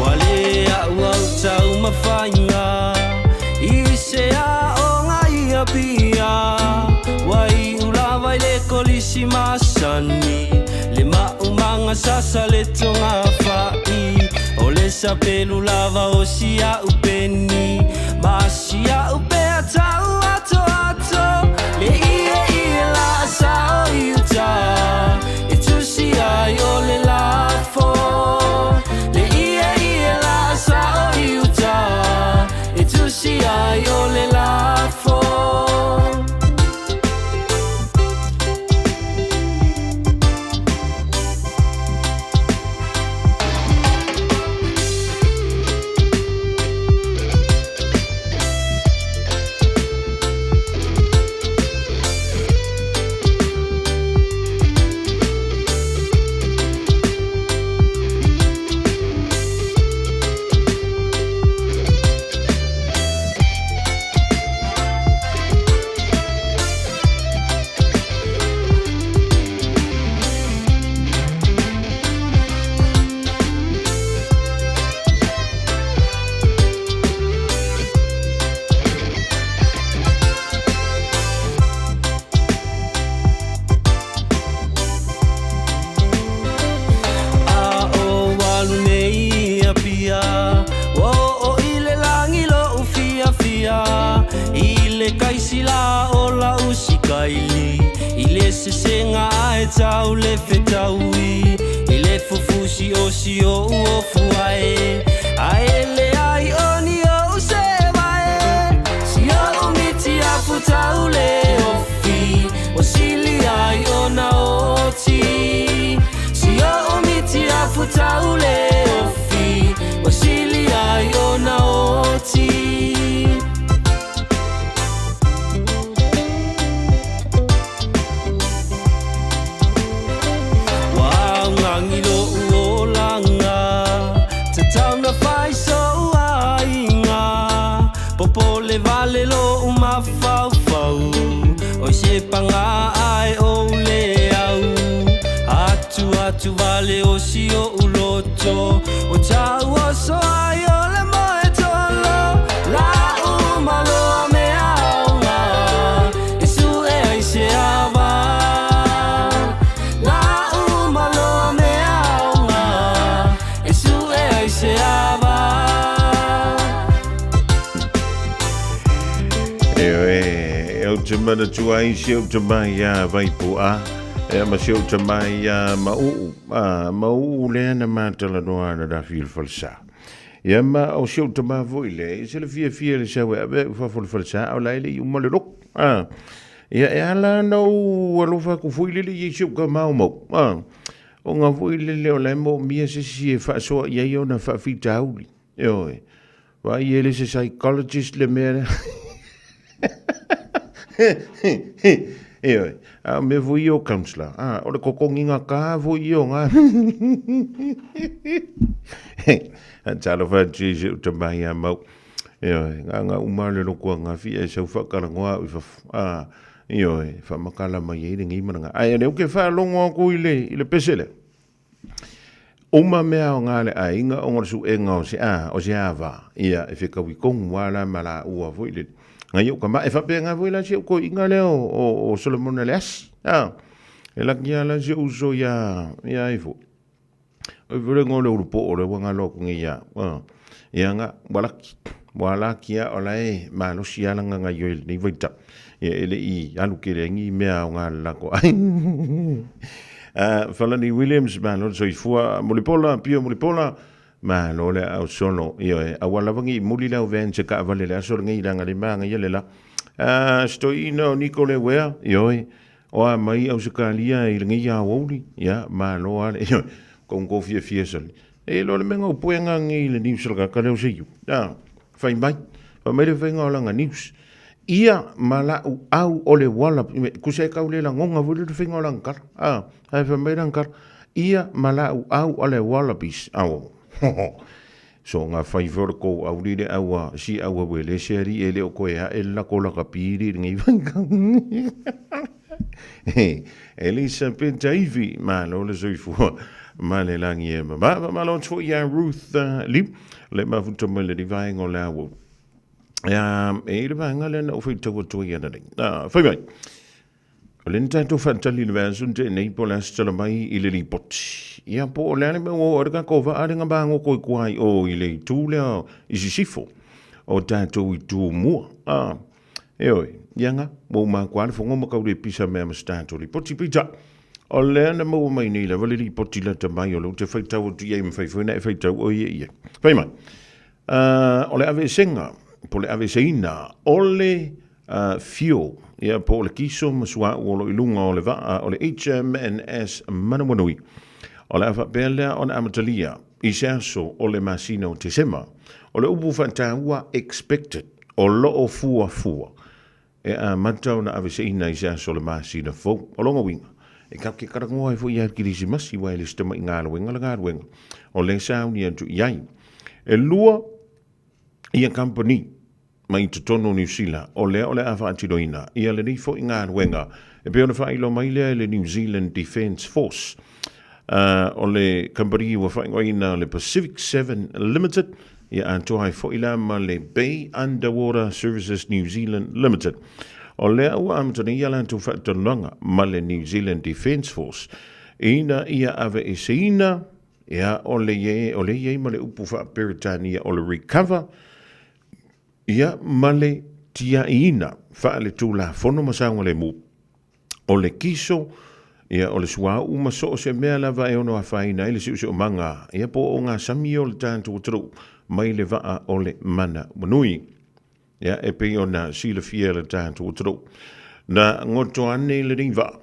Ua le a'u au taumafaiga I se aoga i Apia Ua iu lava i le kolisi masani Le maumaga sasa le togafai O le sapelu lava o si a'u peni Ma si a'u pea tau atoato Le ieie laa sao i uta E tusi ai o le lafo Le ieie laa sao i uta E tusi ai o le lafo A o alu nei i Apia Ua oo i le lagi lo'u fiafia I le kaisila o la'u sikaili I le sesega ae tau le fetaui I le fufusi o si o'u ofu ae Ae leai o ni o'u seevae Si o'u miti afu tau le ofi Ua sili ai ona oti Si o'u miti afu tau le ofi Ua sili ai ona oti Ua augani lo'u olaga Tatau na fai so'u aiga Popole vale lo'u mafaufau Oi se paga ae ou le au Atu atu vale o si o'u loto Ua tau oso ai o le moe tolo La'u maloa mea aoga E su'e ai se ava La'u maloa mea aoga E su'e ai se ava E ou te manatua ai si ou tama iā Vaipu'a, e ma si ou tama iā Mau'u, a Mau'u lea na matalanoa ananafi i le falesa. Ia ma o si ou tama foi lea, e se le fiafia i le sau e ave au i fafo o le falesa, a o la e le i uma le loku. A, ia e ala ona ou alofa atu foi lele i si ou tama o Mau'u. A, ona foi lele o la e moomia se isi e faasoa i ai ona faafitauli. Ioe. Vaai e le se psychologist le mea lea. Ioe. A o mea foi ia o counselor. A, o le totogiga ta foi ia o ngā. Talofa atu i si ou tama ia Mau. Ioe, ngā ngā uma le loko a ngā fia e sau whakalangwa au i fafo. A, ioe, whamakala mai ai le ngi mana ngā. Ai, ane uke whaalongo aku i le, i le pese lea. Uma mea o ngā le aiga o ngā suʻenga o se a, o se ava, ia, e whekawi kongu a la ma la ua foi le. Ngai o ka ma e whapea ngā foi la si o ko inga lea o, o, o Solomona le asi. A, e laki a la si o uso ia, ia ai foi. O i fole ngō le uru po o le wanga loa ku ngi ia. A, ia ngā, walaki. Walaki a o la e malosi ala ngā ngai oi nei vaita. Ia e le i alu kele ngi mea o ngā lako ai. Falani Williams, malo le soifua Mulipola, pio Mulipola, malo le au solo. Ia e aua lava ngi muli lau ven se ka vale le aso ngi langa le manga ia le la. Stoina o Niko le wea, ioe, o a mai au se kalia i le ngi ia ouli, ia, malo ale, ioe, kongo fia fia sali. E lo le menga o puenga ngi le news la ka leo se iu. Fai mai, fai mai le whainga o langa news. Ia ma la'u au o le Wallaby, tusa e tau le lagona foi lea le faiga o lana tala, a, ae fai mai lana tala, ia ma la'u au o le Wallabies, au, soona fai foi o le tou au lile au a si au au e le se alii e le o toe a'e le latou lakapi i lenei vaitau. Elisapeta Ivi, malo le soifua ma le lagi e mama. Faamalo atu foi ia Ruth Liu, le mafuta mai le vaega o le au. Ia, e i le vaega lea na ou faitau atu ai ananei. Fai mai, o lea na tatou faatali i le vaiaso na tea nei po o le a se tala mai i le lipoti. Ia, po o le a le mea ua oo ai le tatou vaa lea na magoto i tua i o i le itu lea i sisifo o tatou i Tumua. Ioe, ia na, ua uma atu lava le fono ma tau le pisa mea ma se tatou lipoti. Peitai, o lea na maua mai nei lava le lipoti lata mai o lea ou te faitau atu i ai, mafai foi ona e faitau oe ia i ai. Fai mai, o le aveesega, po o le aveeseina o le fuel, ia, po o le kiso ma suauu o lo o i luga o le vaa o le HMNS Manawanui. O le a faapea lea ona amatalia i se aso o le masina o Tesema. O le upu faataua expected, o lo o fuafua e amata ona aveseina i se aso o le masina fou. O lona uiga, e tatou te talanoa ai foi ia le Kerisimasi aua e le o se tamai galuega le galuega o lea e sauni atu i ai. E lua ia kamupani mai totonu o Niu Sila o lea o le a faatinoina ia lenei foi galuega e pei ona faailoa mai lea e le New Zealand Defence Force. O le kamupani ua faaigoaina le Pacific 7 Limited, ia atoa ai foi la ma le Bay Underwater Services New Zealand Limited. O lea ua amata nei a latou faatalanoaga ma le New Zealand Defence Force ina ia aveeseina, ia, o le o le i ai ma le upu faa-Peretania o le recover, ia, ma le tiaiina faale-tulafono ma saogalemu o le kiso, ia, o le suauu ma so o se mea lava e ono afaina ai le siosiomaga, ia, po o ngā sami o le tatou atunuu mai le vaa o le manawanui. Ia, e pei ona silafia e le tatou atunuu, na goto ane lenei vaa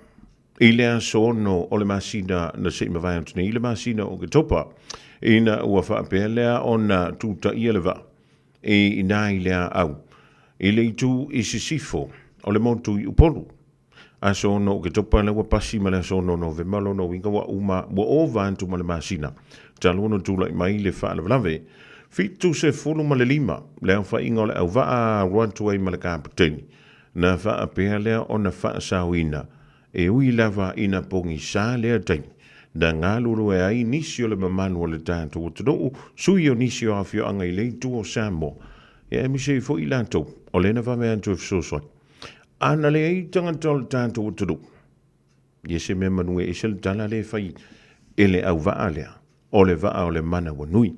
i le aso 6 o le masina na se i mavae atu nei, i le masina o Oketopa, ina ua faapea lea ona tutaia le vaa i ina i le aau i le itu i sisifo o le motu i Upolu. Aso 6 Oketopa lea ua pasi ma le aso 6 Novema lona uiga ua uma ua ova atu ma le masina talu ona tulai mai le faalavelave. 75 le aofaiga o le auvaa alu atu ai ma le kapeteni na faapea lea ona faasaoina e ui lava ina pogisa lea taimi na galulue ai nisi o le mamalu o le tatou atunuu, sui o nisi o afioaga i le itu o Samoa, ia aemaise ai foi i latou o lea na vave atu e fesoasoani. A na leai tagata o le tatou atunuu, ia se mea manu e ese le tala lea e fai e le auvaa lea, o le vaa o le manawanui.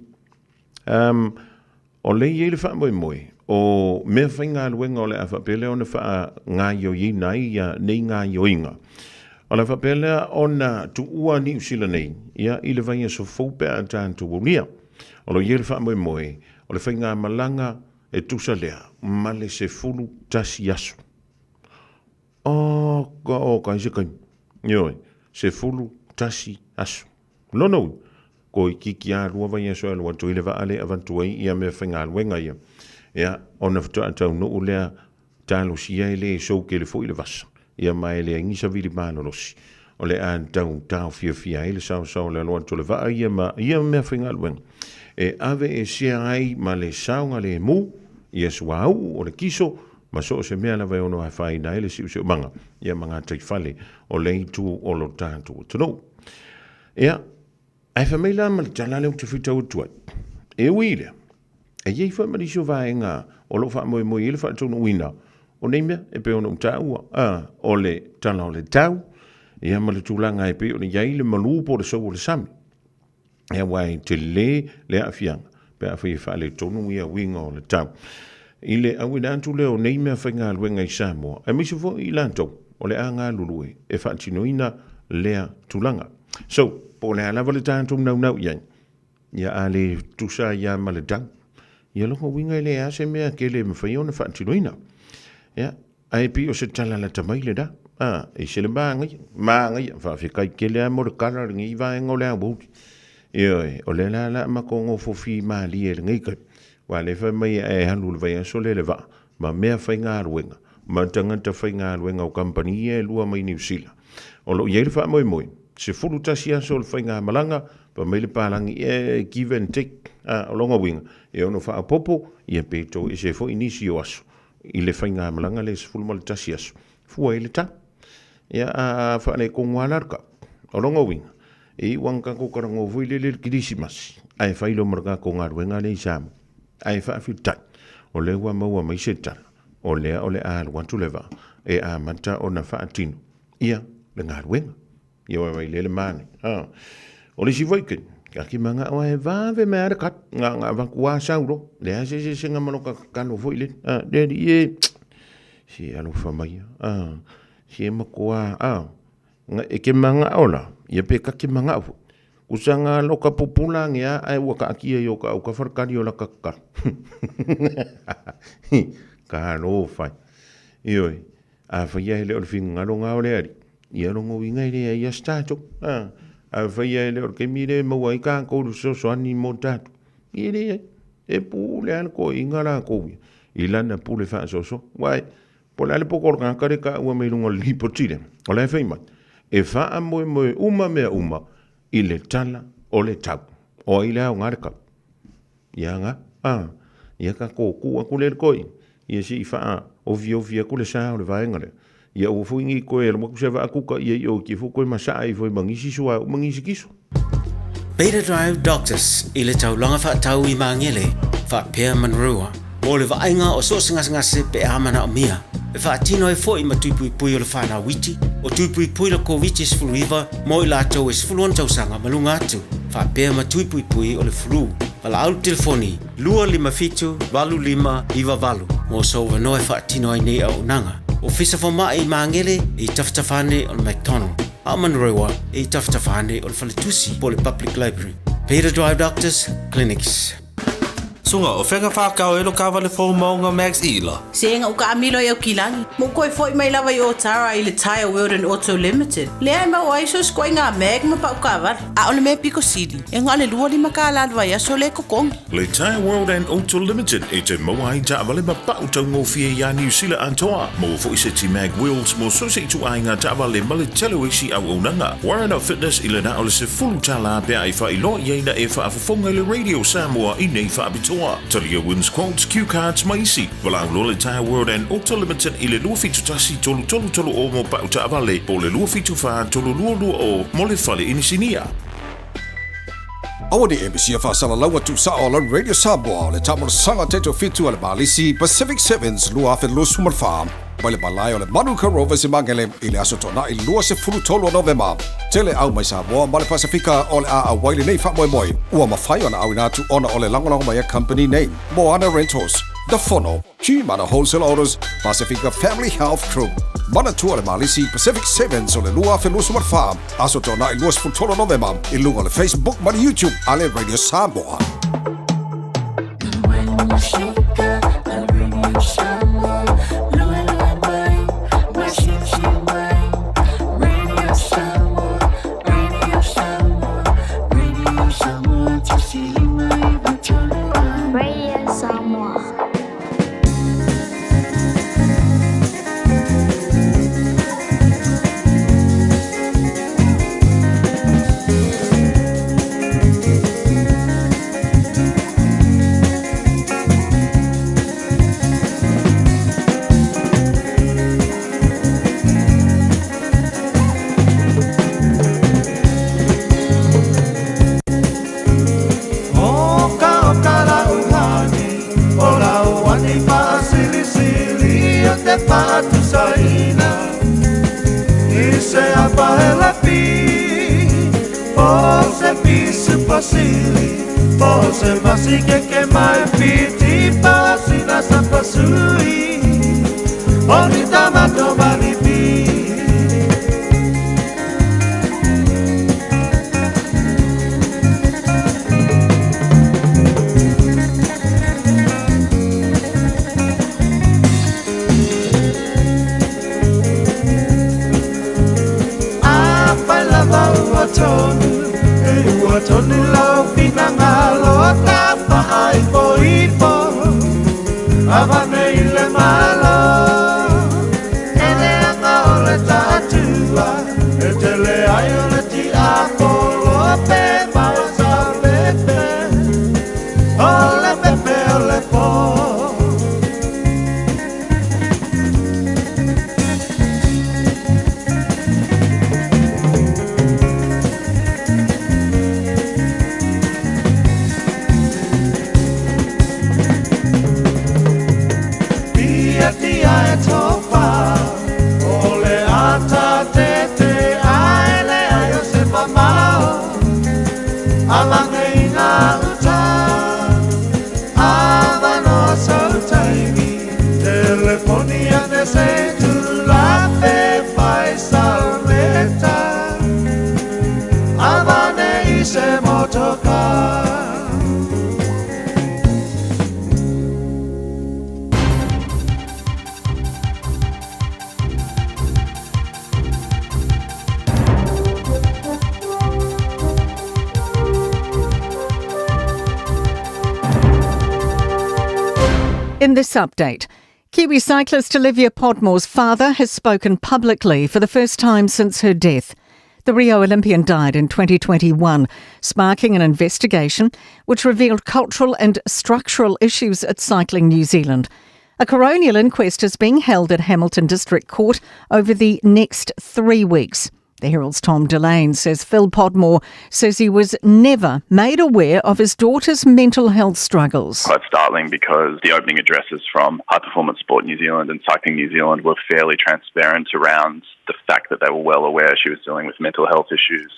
O lea e i ai le faamoemoe, o mea faigaluega o le a faapea lea ona faagaoioiina ai ia nei gaoioiga. O le a faapea lea ona tuua Niu Sila nei ia i le vaiaso fou pe a tatou aulia. O lo o i ai le faamoemoe o le faigamalaga e tusa lea ma le 11 aso. Oh, ka o kai se kai. Ioe, 11 aso. Lona uiga, ko itiiti lava lua vaiaso e alu atu ai le vaa lea e avatu ai ia meafaigaluega ia, ia, ona faatoa taunuu lea talosia e le sou tele foi le vasa, ia ma e leai ni savili malolosi o le a tau taofiofia ai le saosao o le alo atu o le vaa ia ma ia meafaigaluega e aveesea ai ma le saogalemu ia suauu o le kiso ma so o se mea lava e ono afaina ai le siosiomaga ia ma gataifale o le itu o lo tatou atunuu. Ia, ae fai mai la ma le tala lea ou te faitau atu ai, e ui i lea, e i ai foi ma nisi o vaega o lo o faamoemoe i ai le faataunuuina o nei mea e pei ona ou taua, o le tala o le tau, ia ma le tulaga e pei ona i ai le malu po o le sou o le sami. Ia, aua e tele le aafiaga pe afai e faaletonu ia uiga o le tau. I le auina atu lea o nei mea faigaluega i Samoa, aemaise foi i latou o le a galulue e faatinoina lea tulaga. So, po o le a lava le tatou naunau i ai, ia a le tusa ai lava ma le tau, ia lona uiga e leai lava se mea tele e mafai ona faatinoina. Ia, Ae pei o se tala lata mai lena. A, e ese le mānaia, mānaia, faafetai tele lava mo le tala lenei vaega o le aoauli. Ioe, o lea la o le a matou nofo fimalie i lenei taimi, aua o lea e fai mai a e alu i le vaiaso lea i le vaa, ma meafaigaluega ma tagata faigaluega o kamupani ia e lua mai Niu Sila. O lo o i ai le faamoemoe, 11 aso o le faigamalaga, fai mai le palagi e give and take, a, o lona uiga, e ono faaopoopo, ia pe toese foi nisi o aso i le faigamalaga lea 11 aso, fua i le tau. Ia, a faaletonu lava la le tau. O lona uiga, e iu lava ina tatou talanoa foi lele i le Kerisimasi, ae fai loa ma le tatou galuega lea i Samoa. Ae faafetai, o lea ua maua mai se tala, o lea o le a alu atu le vaa e amata ona faatino ia le galuega. Ia vaivai lea le manaia. Ha. O le isi foi taimi, ka ki mana'o lava e vave mai lava le kali, na ona avatu lava sau loa, leai se eseesega ma lota tatalo foi lele. Ha, le alii e, se alofa maia, ha, se matua, ha, e ke mana'o la, ia pe ta te mana'o foi. Kusaga loka pupula age a ae ua kaatia i o ka aukafa le kali o laka tatalo. Talofa e. Ioe, afai lava e le o le finagalo na o le Alii, ia lona uiga e leai lava se tatou. Afai lava e le o le taimi lea e maua ai tatou i le fesoasoani mo tatou, ia e leai. E pule lava le toeaina latou ia i lana pule faasoasoa. Aua Po o le a le poto o le tagata lea e taua mai luga o le lipoti lea, o la e fai mai, e faamoemoe uma mea uma i le tala o le tau. O ai le aoga le tau? Ia ga, a, ia tatou tuu atu lea i le toeaina, ia se i faaofiofi atu le sa o le vaega lea. Ia aua foi ne i toe alu atu se vaa tuta ia i o i te foi toe masaa ifo ai ma nisi suauu ma nisi kiso. Beta Drive Doctors i le taulaga faatau i Magele, faapea Manurewa, mo le vaaiga o so o se gasegase pe a manaomia. E faatino ai foi ma tui puipui o le whanau iti, o tui puipui le Koviti-19 mo i latou e 16 tausaga ma luga atu, faapea ma tui puipui o le flu. Valaau le telefoni 257 8598 mo sou avanoa e faatino ai nei auaunaga. Ofisa Fomai i Magele i tafatafa ane o le McDonald. A o Manurewa i tafatafa ane o le Faletusi po o le Public Library. Peter Drive Doctors Clinics. Suga, o fea ka whakao e lo kawale fou maunga Max Ila? Se nga uka amilo i au kilagi. Mo koe foi mai lava i Otara i le Tyre World and Auto Limited. Lea e mau ai so skoe ngā mag ma pau kawale. A o le mea piko sili, e ngā le lua lima ka la vai aso le kokongi. Le Tyre World and Auto Limited e te maua ai taavale ma pau taugofie iā Niu Sila atoa. Maua foi se ti mag wheels mo so se ituaiga taavale ma le tele o isi auaunaga. Warren Fitness i le na o le $10 pe a e faailoa i ai na e faafofoga i le Radio Samoa i nei faapitoa. Talia wins quotes, cue cards ma isi. Valaau loa le Tyre World and Auto Limited i le 271 333 o mo pau taavale po o le 274 3220 mo le fale inisinia. Aua ne i misia faasalalaua tuusao o lau Radio Samoa o le taamolosaga teto fitu a le Malisi Pacific Sevens 2024 mai le malae o le Manuka Rovers i Magele i le aso Toonai 23 o Novema. Tele au mai Samoa ma le Pasifika o le a auai lenei faamoemoe ua mafai ona auina atu ona o le lagolago mai a company nei, Moana Rentals, The Fono, G-Mana Wholesale Autos, Pasifika Family Health Group, Manatua le Malisi Pacific Sevens o le 2024, Aso Toonai 23 Novema i luga o le Facebook ma le YouTube a le Radio Samoa. Radio Samoa. In this update, Kiwi cyclist Olivia Podmore's father has spoken publicly for the first time since her death. The Rio Olympian died in 2021, sparking an investigation which revealed cultural and structural issues at Cycling New Zealand. A coronial inquest is being held at Hamilton District Court over the next 3 weeks. The Herald's Tom Delane says Phil Podmore says he was never made aware of his daughter's mental health struggles. Quite startling because the opening addresses from High Performance Sport New Zealand and Cycling New Zealand were fairly transparent around the fact that they were well aware she was dealing with mental health issues.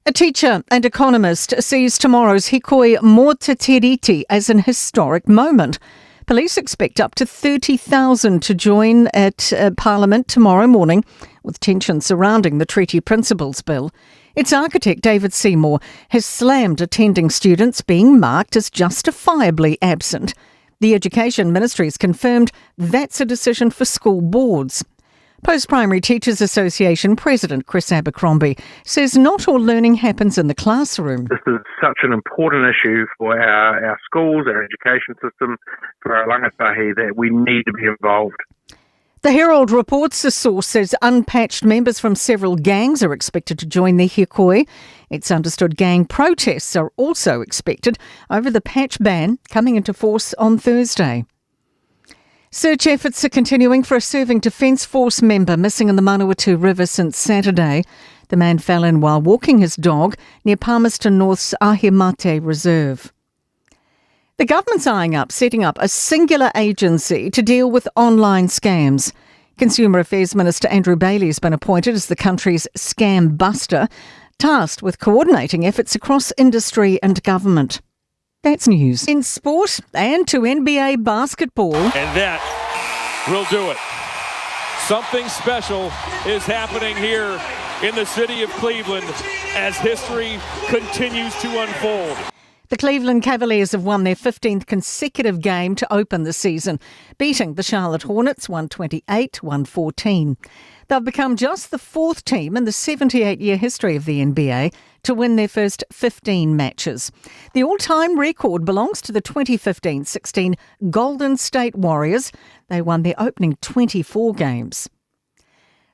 A teacher and economist sees tomorrow's Hikoi Mō Te Tiriti as an historic moment. Police expect up to 30,000 to join at Parliament tomorrow morning, with tension surrounding the Treaty Principles Bill. Its architect, David Seymour, has slammed attending students being marked as justifiably absent. The Education Ministry has confirmed that's a decision for school boards. Post-Primary Teachers Association President Chris Abercrombie says not all learning happens in the classroom. This is such an important issue for our schools, our education system, for our rangatahi, that we need to be involved. The Herald reports the source says unpatched members from several gangs are expected to join the hikoi. It's understood gang protests are also expected over the patch ban coming into force on Thursday. Search efforts are continuing for a serving Defence Force member missing in the Manawatu River since Saturday. The man fell in while walking his dog near Palmerston North's Ahimate Reserve. The government's eyeing up setting up a singular agency to deal with online scams. Consumer Affairs Minister Andrew Bayly has been appointed as the country's scam buster, tasked with coordinating efforts across industry and government. That's news. In sport and to NBA basketball. And that will do it. Something special is happening here in the city of Cleveland as history continues to unfold. The Cleveland Cavaliers have won their 15th consecutive game to open the season, beating the Charlotte Hornets 128-114. They've become just the fourth team in the 78-year history of the NBA to win their first 15 matches. The all-time record belongs to the 2015-16 Golden State Warriors. They won their opening 24 games.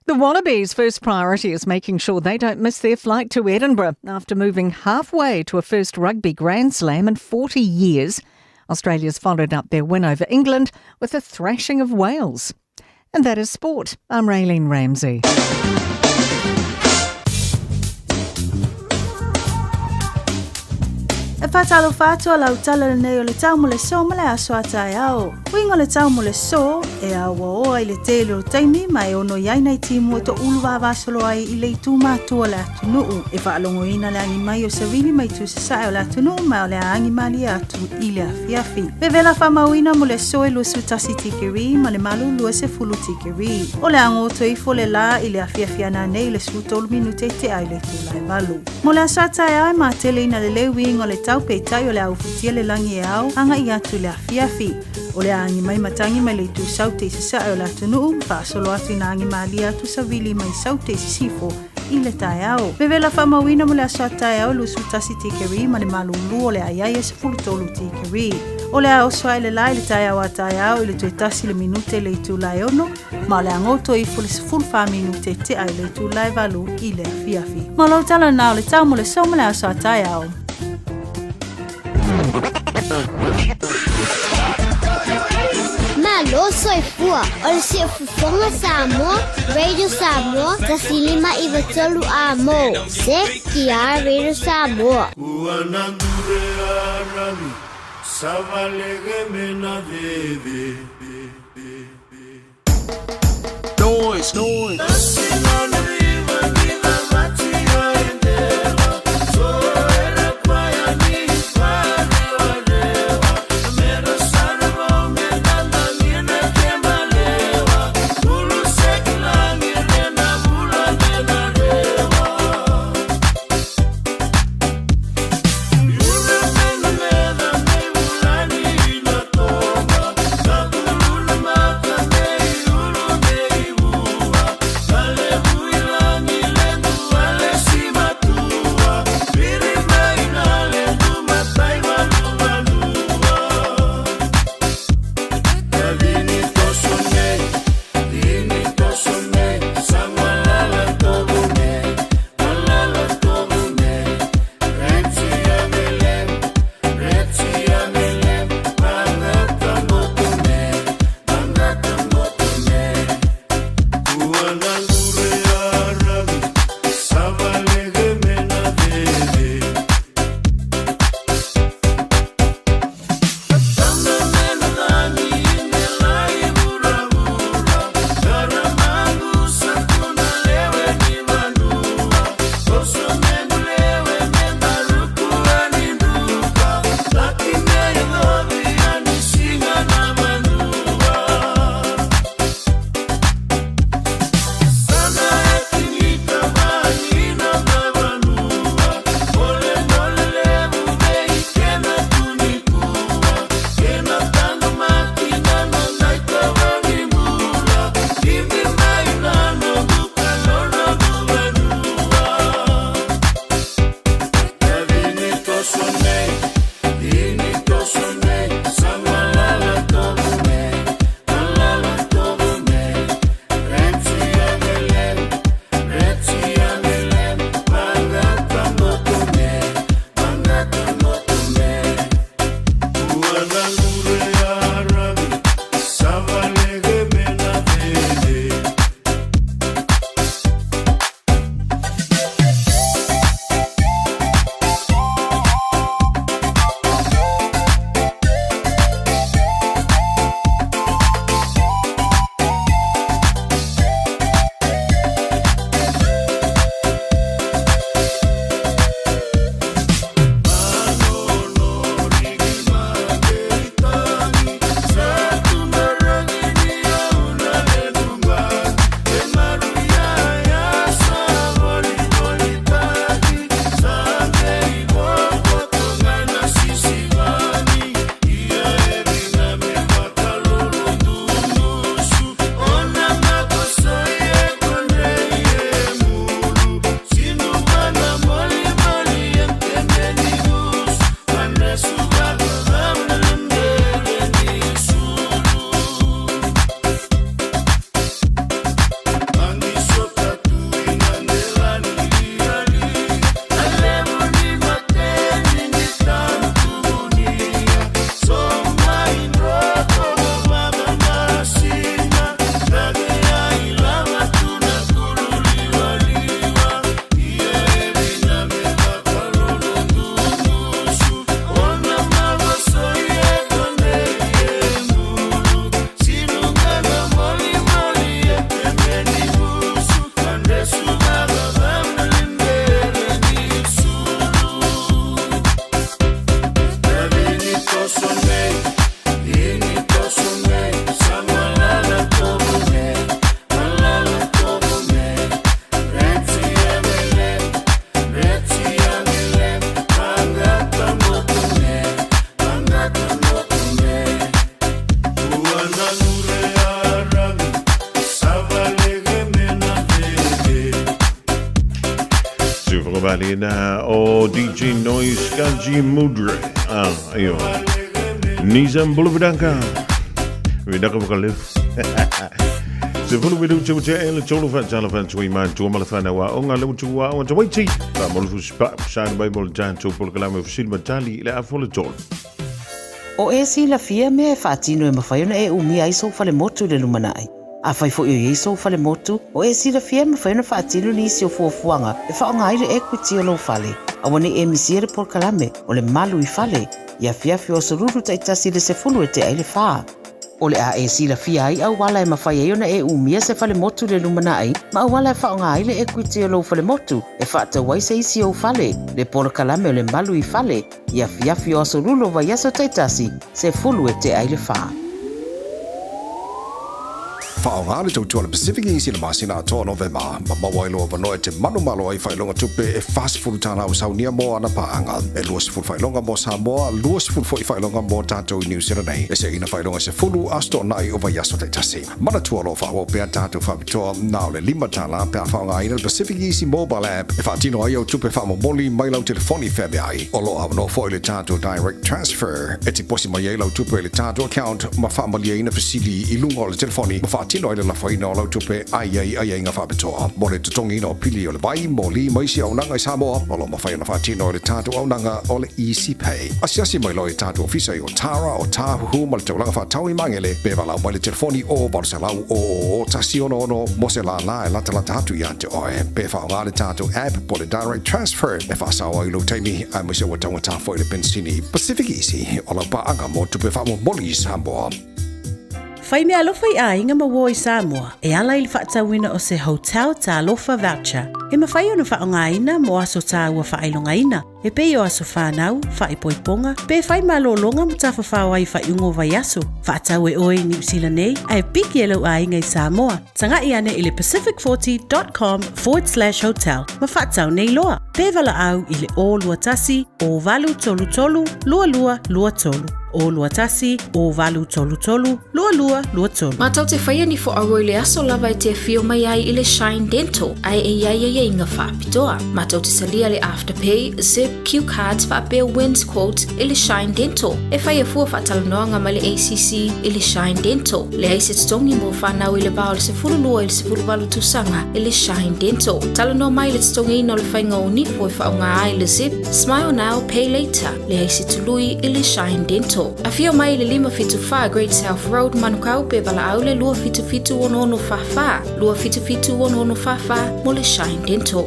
The Wallabies' first priority is making sure they don't miss their flight to Edinburgh after moving halfway to a first rugby Grand Slam in 40 years. Australia's followed up their win over England with a thrashing of Wales. And that is sport. I'm Raylene Ramsey. E whātalo whātua lau tala nei o le tau mo le so ma le aso a tae ao. Uinga le tau mo le so e aua oa i le tele o taimi ma e ono iai nei timu e to ulu vavasolo ai i le itu mātua le atunuu. E whaalongoina le angi mai o sawili mai tu sasae o le atunuu ma o le angi mali atu i le afiafi. Vevela whamauina mo le so e lusu tasi tikeri ma le malu lua se fulu tikeri. O le ango to ifo le la i le afiafi ana nei le su tolu minute te ai le tūlai valu. Mo le aso a tae ai mā tele ina le le uinga o le tau peitai o le aufutia le langi e ao anga i atu le afiafi. O le angi mai matangi mai le tu saute i sasae o le atunuu, whaasolo atu ina angi malia atu sawili mai saute i sisifo i le taeao. Vevela whamauina mo le aso a taeao lusu tasi tikeri ma le malulu o le aiai e se fulutolu tikeri. O le ao soa i le lai le taeao a taeao i le tue tasi le minute le itu lai ono, ma o le angoto i fule se fulfa minute te ai le itu lai valu i le afiafi. Ma lau tala nā o le tau mo le so mo le aso a taeao. Malo soifua o le siufofoga Samoa, Radio Samoa, 105 3 a mo. Se ki a Radio Samoa. Noise, noise. Malena o DJ Noise Kanji Mudre. Ah, ayo. Nizam Bulavidaka. Vidaka Vakalif. Se fulu vidu te te ele tolu fa tala fa tui man tua mala fa wa onga le tu wa onga waiti. Fa molu fu spa sa mai mol tan tu pol kalama fu silma tali le afo le tolu. O e silafia mea e faatino e mafai ona e umia ai sou falemotu i le lumanai. Afai foi o i ai sou falemotu, o e silafia e mafai ona faatino nisi o fuafuaga e faaaoga ai le equity o lou fale. Aua ne i e misia le polokalame o le Malu i Fale i afiafi o aso Lulu taitasi i le 10 e tea i le fa. O le a e silafia ai auala e mafai ai ona e umia se falemotu i le lumanai ma auala e faaaoga ai le equity o lou falemotu e faatau ai se isi ou fale, le polokalame o le Malu i Fale i afiafi o aso Lulu o vaiaso taitasi, 10 e tea i le fa. Faaaoga le tautua a le Pacific Easy i le masina atoa o Novema, ma maua ai lou avanoa e te manumalo ai i faailoga tupe e $40 ua saunia mo ana paaga, e 20 faailoga mo Samoa, 20 foi faailoga mo tatou i Niu Sila nei, e seina faailoga e 10 aso toonai o vaiaso taitasi. Manatua o lo o faaauau pea tatou faapitoa na o le $5 pe a faaaogaina le Pacific Easy Mobile App e faatino ai au tupe faamomoli mai lau telefoni feaveai. O lo o avanoa foi le tatou Direct Transfer e tiposi mai ai lau tupe i le tatou account ma faamalieina fesili i luga o le telefoni ma faatino ai le lafoina o lau tupe a i ai aiaiga faapitoa mo le totogiina o pili o le vai, moli ma isi auaunaga i Samoa. O lo o mafai ona faatino e le tatou auaunaga o le Easy Pay. Asiasi mai loa i tatou ofisa i Otara, o Tāhuhu ma le taulaga faatau i Magele, pe valaau mai le telefoni o 800 000 166 mo se lālā e latalata atu ia te oe. Pe faaaoga le tatou app po o le Direct Transfer e faasao ai lou taimi aemaise ua taugata foi le penisini. Pacific Easy, o lau paaga mo tupe faamomoli i Samoa. Fai meaalofa i aiga ma uo i Samoa e ala i le faatauina o se Hotel Talofa Voucher e mafai ona faaaogaina mo aso taua faailogaina e pei o aso whānau, whaipoiponga, pe whai malōlōga ma tafafao ai faaiuga o vaiaso. Faatau e oe i Niu Sila nei, ae piki e lou aiga i Samoa. Taga'i ane i le pacific40.com/hotel ma faatau nei loa. Pe valaau i le 021 0833 2223. 021 0833 2223. Mātou te whaia ni whoaua i le aso lava e te awhio mai ai i le Shine Dental, ae e iai aiaiga whaapitoa. Mātou te salia le Afterpay, Zip, Cue Cards whaapea Wins Quote i le Shine Dental. E whai a fua whaatalanoanga mai le ACC i le Shine Dental. Leai se totogi mo whanau i le va o le 12 i le 18 tausaga i le Shine Dental. Talanoa mai le totogiina o le whainga o nipo e whaonga ai le Zip, Smile Now, Pay Later. Leai se tului i le Shine Dental. Afio mai i le 574 Great South Road, Manukau, pe valaau le 277 6644, 277 6644 mo le Shine Dental.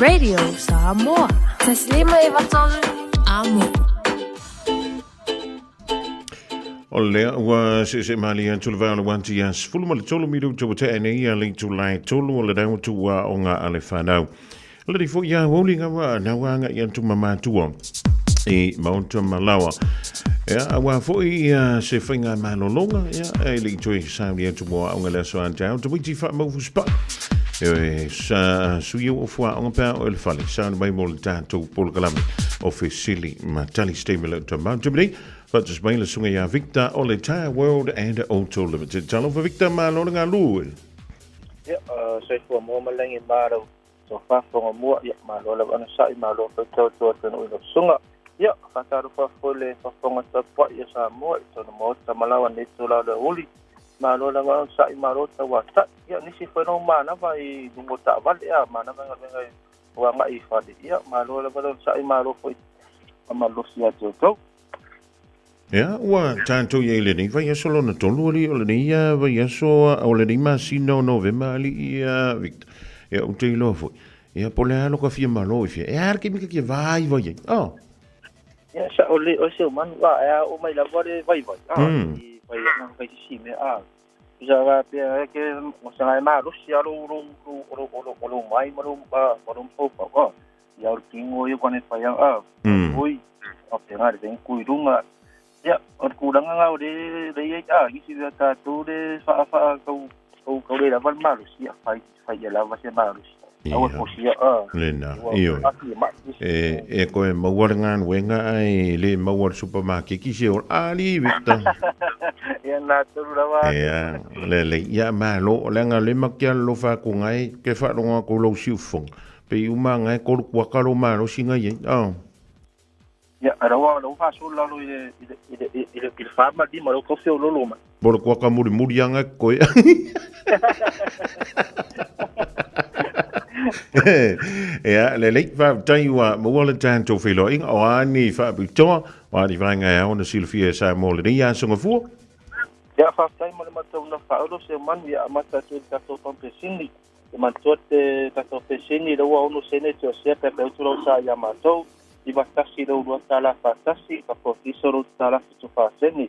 Radio Samoa. 153 Amo. O lea ua seese malie atu le vao le wanti ia 13 minuta ua tea nei ia le itula e tolu o le rau atu ua onga a le whanau. Le rifo ia woli ngawa na wanga ia tu mamatua i Maunta Malawa. Ia, aua foi ia se whainga malolonga, ia, e le itoi sauni atu moa onga le aso anjau, te witi wha maufu spa. E sa sui o fua onga pea o le fale, sauni mai mo le tātou polokalame o Fesili Matali Steve le ta mau te Fatas mai le sunga ia Victor o le Tire World and Auto Limited. Talofa Victor, malo le galu. Ia, soifua mua ma lagi ma lau tofa fofoga mua. Ia, malo lava ona sa'i, malo foi tautua atunuu i lau susuga. Ia, faatalofa foi le faafofoga tapua'i a Samoa i tona maota ma lawa nei itula o le aoauli. Malo lava ona sa'i, malo tauata'i. Ia, nisi foi na manava i luga o taavale, a manava i galuega i ua agai i fale. Ia, malo lava le onosai, malo foi ma malosi ia te outou. Ia, ua tatou i ai i lenei vaiaso lona tolu alii o lenei vaiaso o lenei masina o Novema alii Victor. Ia, ou te iloa foi. Ia, po o le a lo ka fia malo i fia. E a le kemi ka kia vaivai ai. Oh. Ia, sa o le o se o manu, a, e a o mai lava le vaivai. A, i vai ana kai sisi mea, a. Isa va pea e ke o sa ngai malosi a lo lo lo lo lo lo lo mai ma lo ma lo pau pau. A. Ia o le kingo ia kwane whai a oi o te ngā le kui runga. Ia, o le kūranga ngā o le le ia a isi vea tātou le wha wha kau kau kau le lava le malosi ia whai whai ia lava se malosi. Aua posi ia a. Lena, io. E e koe maua le galuega ae le maua le supermarket se o ali Victor. Ia nā tolu lava. Ia, lelei. Ia malo, leaga le makia alofa atu ngai ke faalogo atu i lou siufofoga. Pei uma aga e tolu kuaka lou malosi na i ai. Oh. Ia, a lau lau faasolo lalo i le i le i le i le i le fa ma lima lau tau feololo mai. Po le kuaka mulimuli aga e koe. Ia, lelei, faafetai ua maua le tatou feiloaiga, o a ni faapitoa, o a ni vaega e ao ona silafia e Samoa i lenei aso Gafua? Ia, faafetai mo le matauina faaolo se manu ia amata atu i le tatou pampesini. E manatua te tatou peseni lea ua ono sene te osea pe pe utu lau sa ia matou. 91 lou lua tala faatasi ka fofisa lou tala fitu fa sene.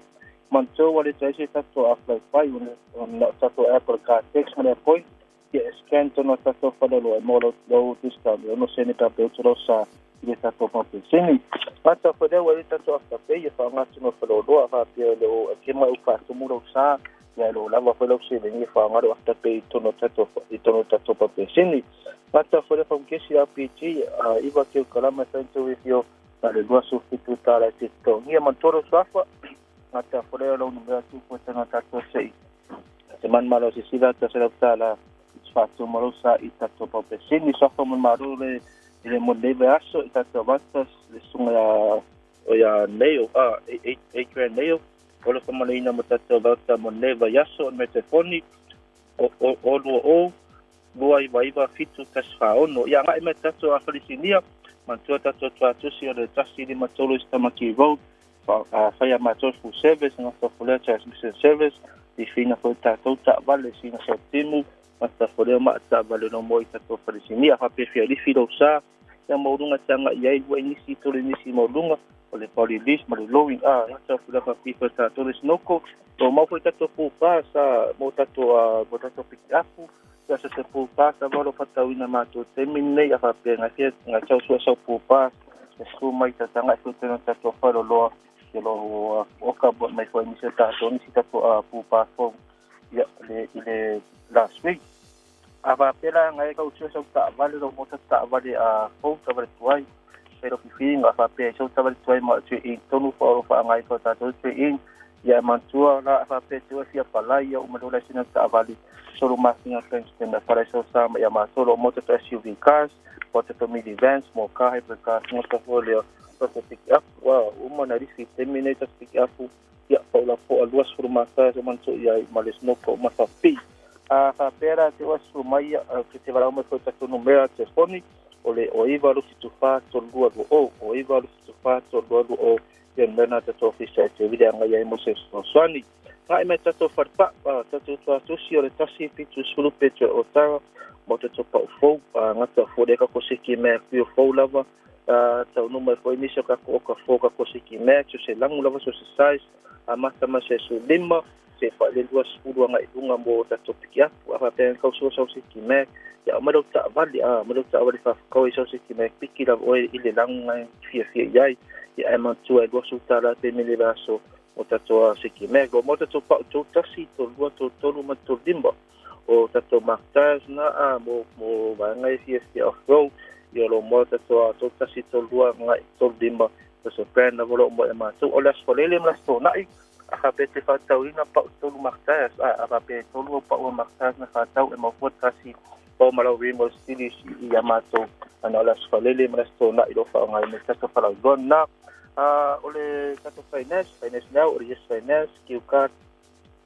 Manatua ua le toai se tatou apply pai ona o tatou Apple Car Tax ma le point ia e scan tonu a tatou faleoloa e maua lau lau discount e ono sene pe pe utu lau sa i le tatou pampeseni. Manatua foi lea ua i le tatou Afterpay e faaaoga atu faleoloa faapea le o e kema e ufaatumu lau sa Ia e lo lava foi lau seleni e faaaoga lou afterpay i totonu o tatou i totonu o tatou papeseni. Gata foi le faamukesi RPG a iva keukalama e fai tou ifio na le 27 tala e te totogia manatua lou suafa. Gata foi lea lau numera tu foi tana tatou sei te manumalo sisila ta se lau tala faatu ma lou sa i tatou papeseni. Suafa mo le malo le i le mo lenei vaiaso i tatou avata le susuga ia o ia Neil, a Adrian Neil, o le whamanaina mo tatou vauta mo nei vaiaso o le mea telefoni o o o lua o lua iva iva fitu tasi wha ono. Ia ngai mai tatou a Falisinia, manatua tatou tuatusi o le 153 East Tamaki Road, wha, a, whai a mātou full service, ngā tau transmission service, i whina foi tātou taavale, sina sau timu, mata fo ma taavale no mo i tatou Falisinia, whapewhia lifi lou sa, ia maualuga te agai i ai lua inisi tolu inisi maualuga o le body lease ma le lowing a gata fulafa fifa tatou le snoko o mau foi tatou pupa sa mo tatou a mo tatou pikiapu ia se se pupa sa valo fatauina matou taimi nei a faapea ngai fia ngai tau sua sau pupa e su mai tatanga e tena tatou faloloa ke lo oka mo mai foi nisi tatou nisi tatou a pupa fou ia le i le last week A faapea la ngai kau tua sau taavale lo mota taavale a fou taavale tuai fai lo fifiga a faapea sau taavale tuai ma tue in tonu fa o fa ngai fa tatou tue in ia mantua la a faapea tua fia palai ia uma lo laisene taavale solo masina transfer na farai sau sa ma ia matou lo mota to SUV cars o tatou minivans mo car hybrid cars mota fo lea tatou pick up wa uma na risi taimi nei tatou pick up Ia, pau la po'a 20 mata se manatu i ai ma le snoko o Matapi. A faapea la te oa sulu mai ia, ke te valaau mai foi tatou numera telefoni, o le o 9 8 7 4 3 2 2 0, o 9 8 7 4 3 2 2 0, ia numera na tatou ofisa e te vili agai ai mo se fesoasoani. Agai mai tatou falepa'a, tatou tuatusi o le 1 70 petue o Tara, mo tatou pa'u fou, gata fua lea ka koseki mea kuio fou lava, taunuu mai foi nisi o kako oka fo kako siki match o se lagu lava so se size amata mai se su lima se fa le 20 agai i luga mo tatou pikiapu a faapea na tausoa sau siki match ia aumai lau taavale a aumai lau taavale faafakau i sau siki match piki lava oe i le lagu e fiafia i ai ia ae manatua e 20 tala pe mele le aso o tatou siki match lo mo tatou pau tou tasi tou lua tou tolu ma tou lima o tatou Mark Tires na a mo mo vaega e fiafia off road ia lo mo tatou a tou tasi tou lua ngai tou lima o se brand lava o lo o mo e matou o le aso Faleele ma le aso Toonai a faapea te faatauina pau tolu Mark Tires a a faapea e tolu au pau a Mark Tires na faatau e maufua tasi pau ma lau remote series i ia matou ana o le aso Faleele ma le aso Toonai lo faaaogaina i tatou falauiloa na a o le tatou finance finance now o le yes finance Q card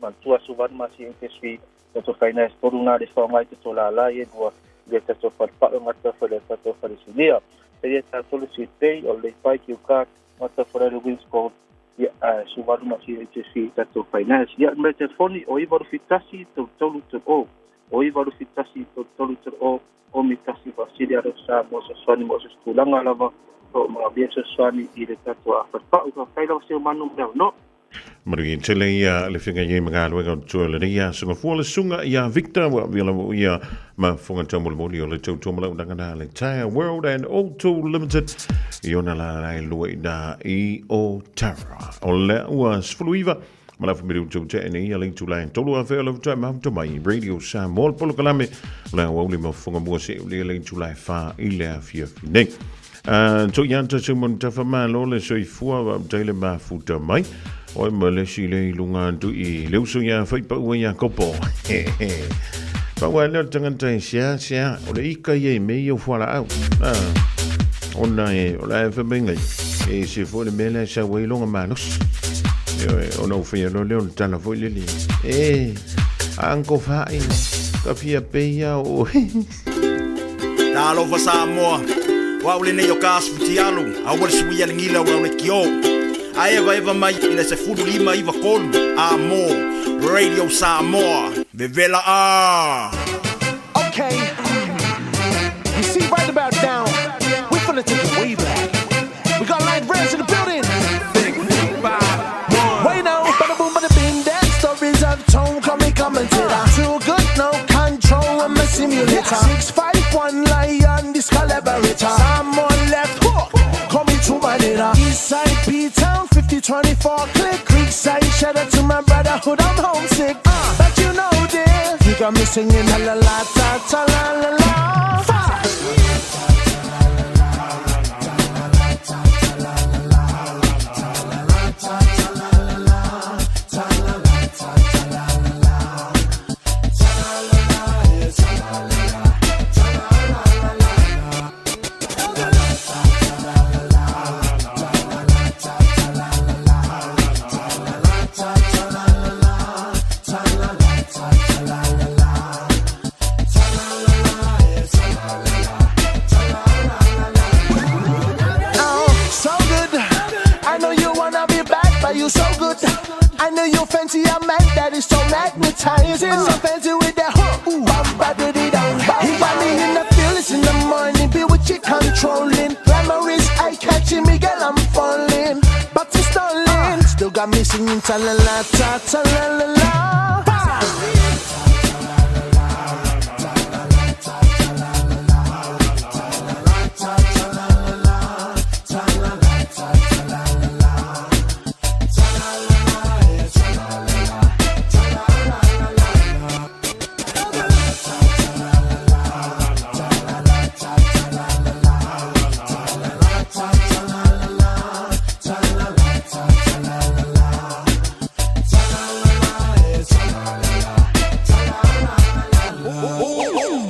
Manatua suva ma si interest tatou finance tolu na le whaonga i te tō lālā i e lua i le tatou whare paʻu ngā tau whare tatou whare sinia. Pei e tātou le si pei o le pai ki uka ngā tau whare le wins gold ia a suvalu ma si interest tatou finance. Ia me te foni o iwa rufi tasi tolu tolu tolu o o iwa rufi tasi tolu tolu tolu o o mi tasi wasili alo sa mo sa swani mo sa tulaga lava o ma via sa swani i le tatou a whare paʻu ka whai lava se o manu mea no. Manuia tele ia le whinga i mga aluega o tua le ria sunga fua le sunga ia Victor wa via lava ia ma funga taumolimoli o le tautua lau nanga na le Tire World and Auto Limited i ona la lai lua i na i o Tara. O le ua 19 ma la whamiri utu te ene ia le tū lai tolu a whea lau tai mahuta mai Radio Samoa le polokalame o le awauli ma funga mua se uli le tū lai wha i le awhia whinei. To ia ta se mon tafa malo le soifua wa taile mafuta mai. Oi ma le si le i lunga atu i le uso ia whai paua ia kopo. Pau lava lea o le tagata e seasea, o le ika ia i mea ia o fualaau. Ona e, o la e fai mai ngai, e ese foi le mea lea e sau ai lona malosi. Ioe, ona ou faia loa lea o le tala foi lele, e, Uncle Fa'i, ka fia peia o oe. Talofa Samoa, o au lenei o ka asu futialu, aua le suia le gila o lau lekiō. A evaeva mai i le 15 93 a mo Radio Samoa, vevela a! Okay, you see right about now, we're finna take it way back. We got live reds in the building. Wait now, bada boom, bada bing, that stories I've told, call me commentator. Too good, no control, I'm a simulator. 651 lion, this collaborator. Someone left hook, call me to my dinner. Eastside P-Town, 5024 click. Creekside, shout out to my brotherhood, I'm homesick. But you know this, you got me singing la la la ta ta la la la. Five. Oh, so good. I know you wanna be bad, but you so good. I know you fancy a man that is so magnetizing. So fancy with that hook. Ooh, bum, ba, dee, dee, dum. He got me in the feelings in the morning. Be with you controlling. Glamour is eye catching me, girl, I'm falling. But it's stalling. Still got me singing ta la la ta ta la la la.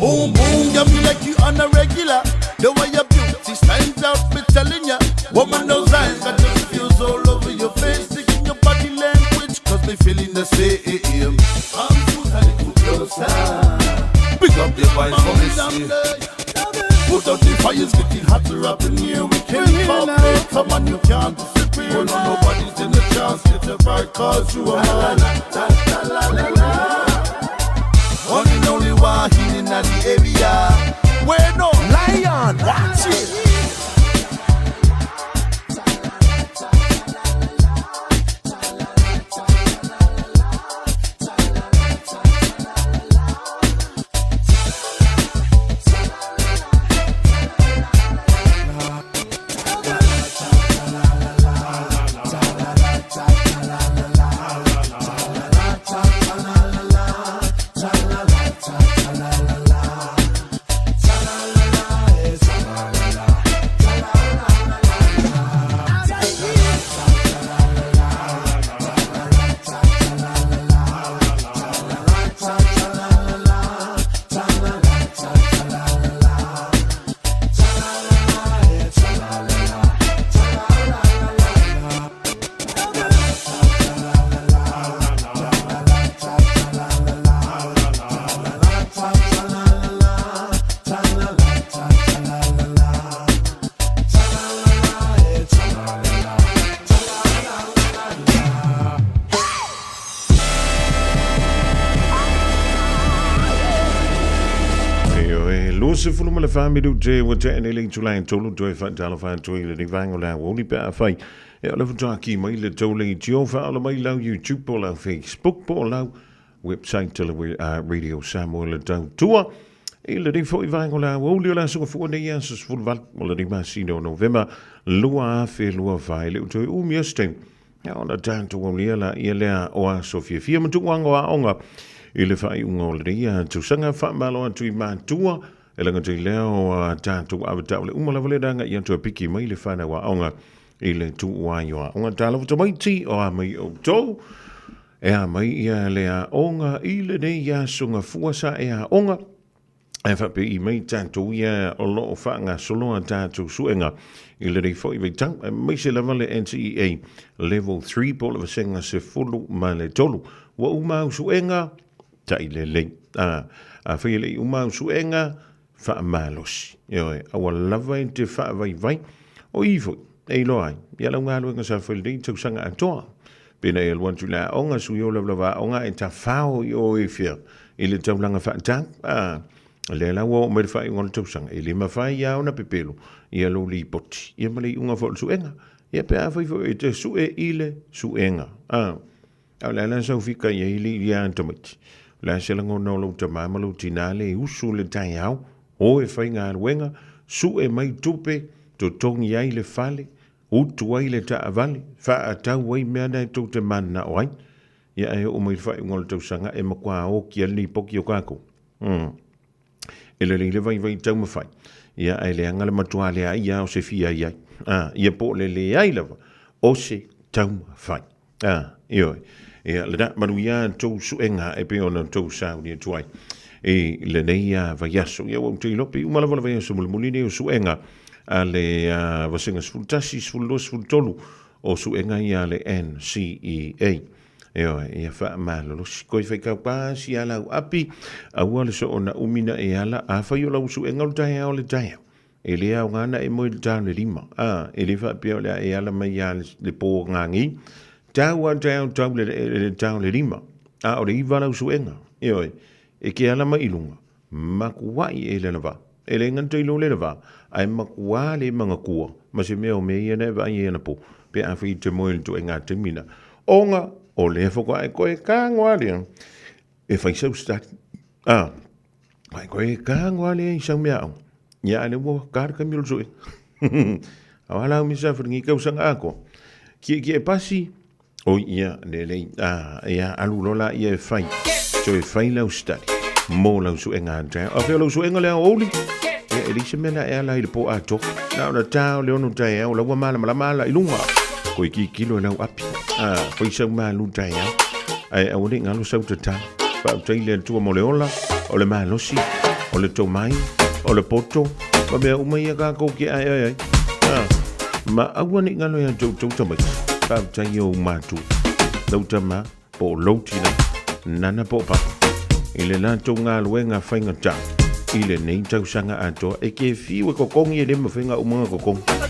Boom, boom, got me like you on a regular. The way your beauty stands out, me telling ya. Woman, those eyes got the feels all over your face. Taking your body language, cause they feeling the same. I'm too little closer. Pick up your voice for me, see. Put out the fire's getting hotter up in here. We can't pop it. Come on, you can't disappear. Oh, no, nobody's in the chance. Get the right, cause you are mine. La, la, la, la, la. One and only Wahine in the area. Where no lion, watch it. Ioe, 24 minute ua tea nei le itula e tolu toe faatalofa atu i lenei vaega o le aoauli pe afai e o le faatoa mai le tou leitio faaola mai lau YouTube po o lau Facebook po o lau website o le Radio Samoa le tautua i lenei foi vaega o le aoauli o le aso gafua nei aso 18 o lenei masina o Novema 2024 e le o toe umi o se taimi Ia ona tatou aulia laia lea o aso fiafia ma tuuaga o aoga i le faaiuga o lenei tausaga. Faamalo atu i matua e laga i lea o a tatou avatao le uma lava lea na agai atu e piki mai le fanau aoga i le tuuai o aoga. Talofa tamaiti o a mai outou. E a mai ia le aoga i lenei aso gafua sa e aoga, ae faapei mai tatou ia o lo o faagasoloa tatou suega i lenei foi vaitau, aemaise lava le NCEA Level 3 po o le vasega 13. Ua uma au suega, tailelei. A, afai e le i uma au suega, faamalosi. Ioe, aua lava e te faavaivai. O i foi, e iloa ai, ia lau galuega sa fai lenei tausaga atoa. Pena e alu atu i le aoga, sui o lavalava aoga e tafao i o i fea, i le taulaga faatau. A, lea la ua oo mai le faaiuga o le tausaga, e le mafai lava ona pepelo ia lou lipoti, ia ma le iuga foi o le suega. Ia pe afai foi e te sue i le suega. A, A o le a la sau fika i ai le ia tamaiti? O le a se lagona o lou tamā ma lou tinā le usu le taeao, o e faigaluega, sue mai tupe, totogi ai le fale, utu ai le taavale, faatau ai mea na e tou te mananao ai. Ia ae oo mai le faaiuga o le tausaga e matua oki ai le lipoki o kākou. E lelei le vaivai taumafai, ia ae leaga le matua leai lava o se fia i ai. Ia po o le leai lava o se taumafai. Ioe. Ia, lena, manuia a tou suega e pei ona tou sauni atu ai i lenei vaiaso. Ia, ua ou te iloa pei uma lava le vaiaso mulimuli nei o suega a le vasega 11, 12, 13 o suega ia a le NCEA. Ioe, ia faamalolosi. Koe faitau pasi a lau api, aua le soona umi na e ala, afai o lau suega o le taeao le taeao. E le aoga na e moe i le ta o le 5. A, e le faapea o le a e ala mai ia le po gagi. Tau a taeao tau le, le ta o le 5. A o le 9 lau suega. Ioe, e ke ala mai i luga, makuai e le lava. E le gata i lo le lava, ae makuā le mangakua, ma se mea o mea ia na e vaai ai anapo, pe afai e te moe i le tuaiga taimi na. Ona, o lea faatoa e koe kagoa lea, e fai sau study. A, ai koe kagoa lea i sau mea aoga. Ia, a lea ua ka le taimi o le suega. A o ala au misa whiringi tausaga atoa. Kiekie pasi, Oi ia, lelei, a, ia, alu loa la ia e fai. Toe fai lau study mo lau suega a taeao. A fea o lau suega lea o uli? Ia, e leai se mea na e ala ai i le po atoa. Na ona ta o le 6 taeao, la ua malamalama ala i luga. Koe kikilo e lau api. A, fai sau malu taeao. Ae aua ne i galo sau tatalo. Faafetai i le Atua mo le ola, o le malosi, o le tomai, o le poto, ma mea uma ia kākou ke aeae ai. A, ma aua ne i galo ia te outou tamaiti. Faafetai i ou matua, lau tama, po o lou tina, nana po o papa, i le latou galuega faigata i lenei tausaga atoa. E ke fiu e kokogi e le mafai ona uma ona kokogi.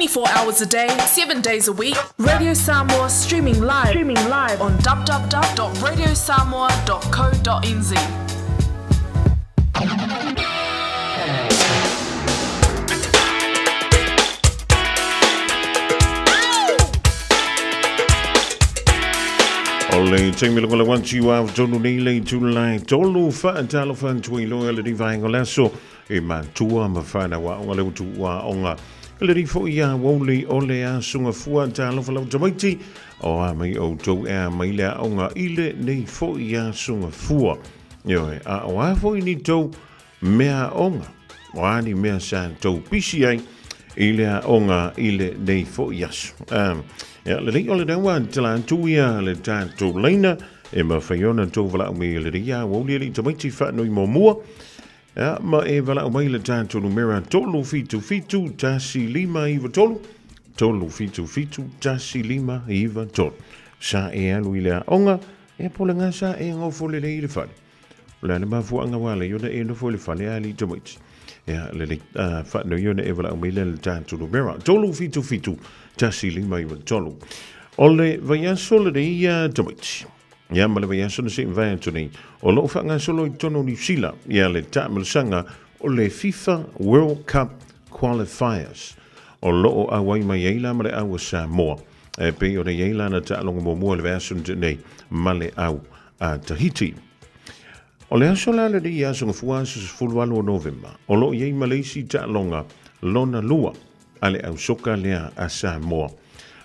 24 hours a day, 7 days a week. Radio Samoa streaming live, streaming live on www.radiosamoa.co.nz. O le taimi le wanti wa tonu nei le tūlai tolu whaatalo whantua i loa le rivaenga o le aso e matua ma whanau a onga le utu ua onga le rifo ia woli o le asunga fua talo whalau tamaiti o a mai o tau ea mai le aonga i le nei fo ia asunga fua. Ioe, a o a fo i ni tau mea onga o a ni mea sa tau pisi ai i le aonga i le nei fo i aso. Ia, le lei o le daua te la atu ia le tātou leina e mawhai ona tau walau me le ria woli le tamaiti whaanui mō mua. Ia, ma e walau mai le tātou numera 377 1593 377 1593. Sa e alu i le aonga, e po le ngā sa e ngofo le lei i le whare. O le ana mafuanga wale iona e nofo i le whare a li tamaiti. Ia, le lei whaanui iona e walau mai le tātou numera 377 1593. O le vaiaso le rei tamaiti. Ia, ma le vaiaso na se vai atu nei. O loo whaangasolo i tono New Sila. Ia, le taamilosaga o le FIFA World Cup Qualifiers. O loo auai mai ai la ma le au a Samoa. E pei ona i ai lana taaloga muamua i le vaiaso na tea nei ma le au a Tahiti. O le aso la lenei ia Aso Gafua aso 18 o Novema, o loo i ai ma le isi taaloga lona lua a le au soka lea a Samoa.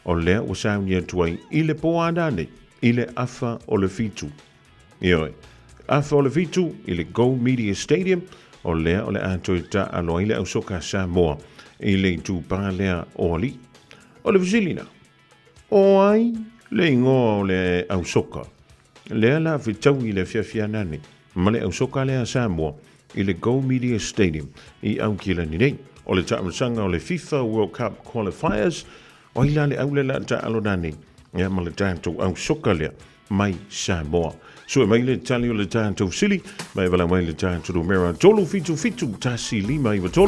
O lea ua sauni atu ai i le po a nanei i le afa o le 7. Ioe, afa o le 7 i le Go Media Stadium, o lea o le a toe taalo ai le au soka a Samoa i le itupā lea o Alii. O le fesili la, o ai le igoa o le au soka lea la fetaui i le afiafi a nanei ma le au soka lea a Samoa i le Go Media Stadium i Aukilani nei? O le taamilosaga o le FIFA World Cup Qualifiers, o ai la le au lea la taalo nanei ia ma le tatou au soka lea mai Samoa? Sue mai le tali o le tatou sili, ma e vala mai le tatou numera 377 1593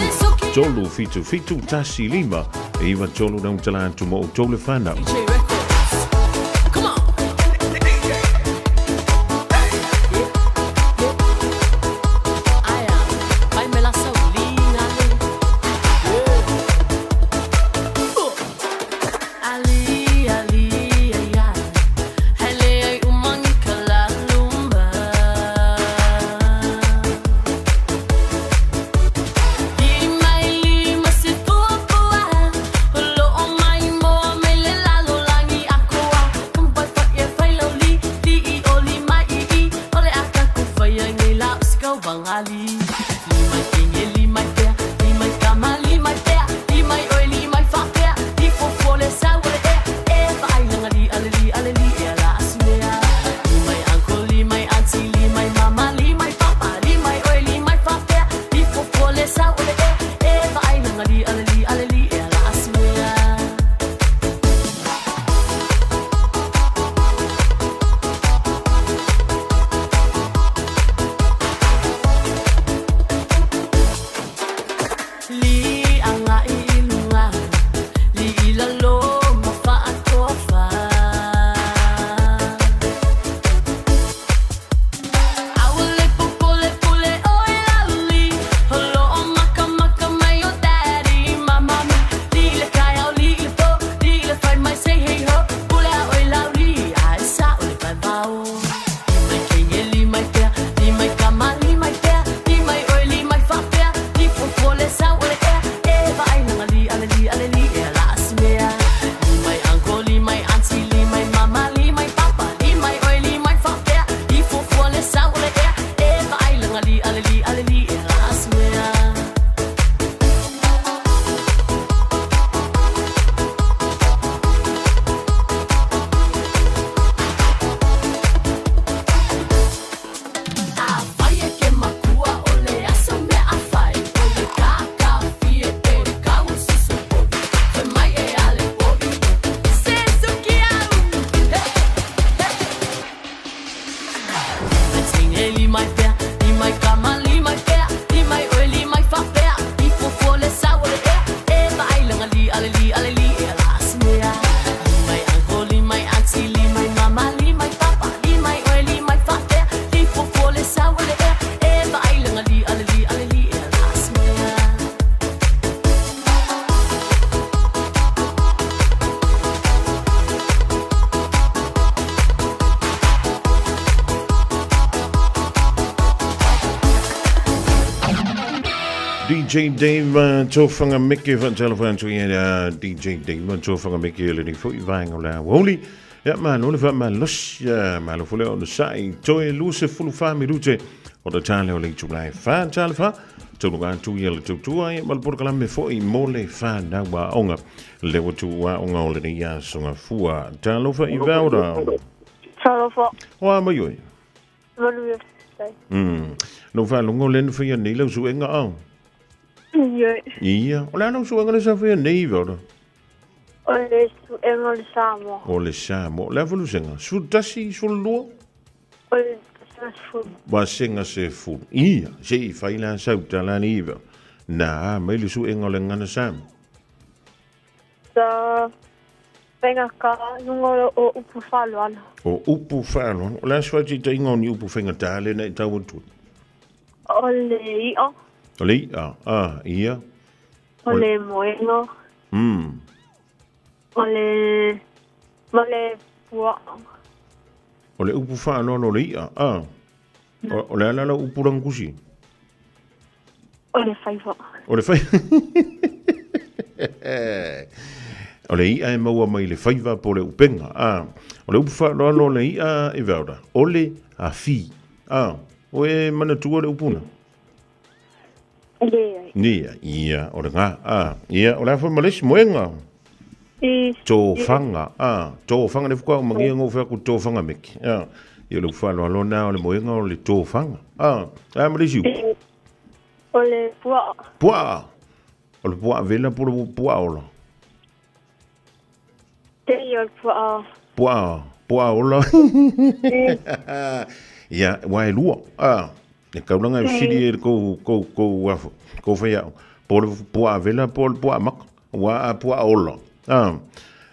377 1593 nau tala atu mo outou le whanau. DJ Dave Tofanga Meke whaatalofa atu i a DJ Dave Tofanga Meke le nei foi vaenga o le aoauli. Ia malo le faamalosi, malo foi le onosai toe 24 minute o le tale o le itula e wha tale wha. Taunuga atu ia le tautua ia ma le polokalame foi mo le whanau aoga. Le ua tu aoga o lenei aso gafua. Talofa i vaora. Talofa. Oa mai oe. Manuia faafetai. Lou faalogo lea na faia nei lau suega ao. Ioe. Ia, o le a lau suega lea sa faia nei vaora? O le suega o le Samoa. O le Samoa. O le a falusega? 11, 12? O le vasega sefulu. Vasega sefulu. Ia, se i fai la sau tala ni vaora. Na a mai le suega o le gagana Samoa. Sa faigata luga o upu faaaloalo. O upu faaaloalo. O le a se faataitaiga o ni upu faigata lea na e tau atu ai? O le i'a. O le i'a, ah, ia. O le moega. O le, ma le pua'a. O le upu faaaloalo o le i'a, ah. O le a la lau upu lagosi? O le faiva. O le faiva. O le i'a e maua mai le faiva po o le upenga. A, o le upu faaaloalo o le i'a e vaora, o le afi. A, o e manatua le upu na? Leai. Leai, ia, o le ga. A, ia, o le a foi ma le isi moega? I. Tofanga, a, tofanga, le fuka o mangia ngō whea ku tofanga meki. A, ia le upu faaaloalo na o le moega o le tofanga. A, a ma le isi upu? O le pua'a. Pua'a. O le pua'a vela po o le pua'a ola? Te ia o le pua'a. Pua'a, pua'a ola. Ia, ua e lua. A, e kaulanga e siri e le kou, kou, kou afo, kou whaiao. Po o le pua'a vela po o le pua'a maka. Ua a pua'a ola. A,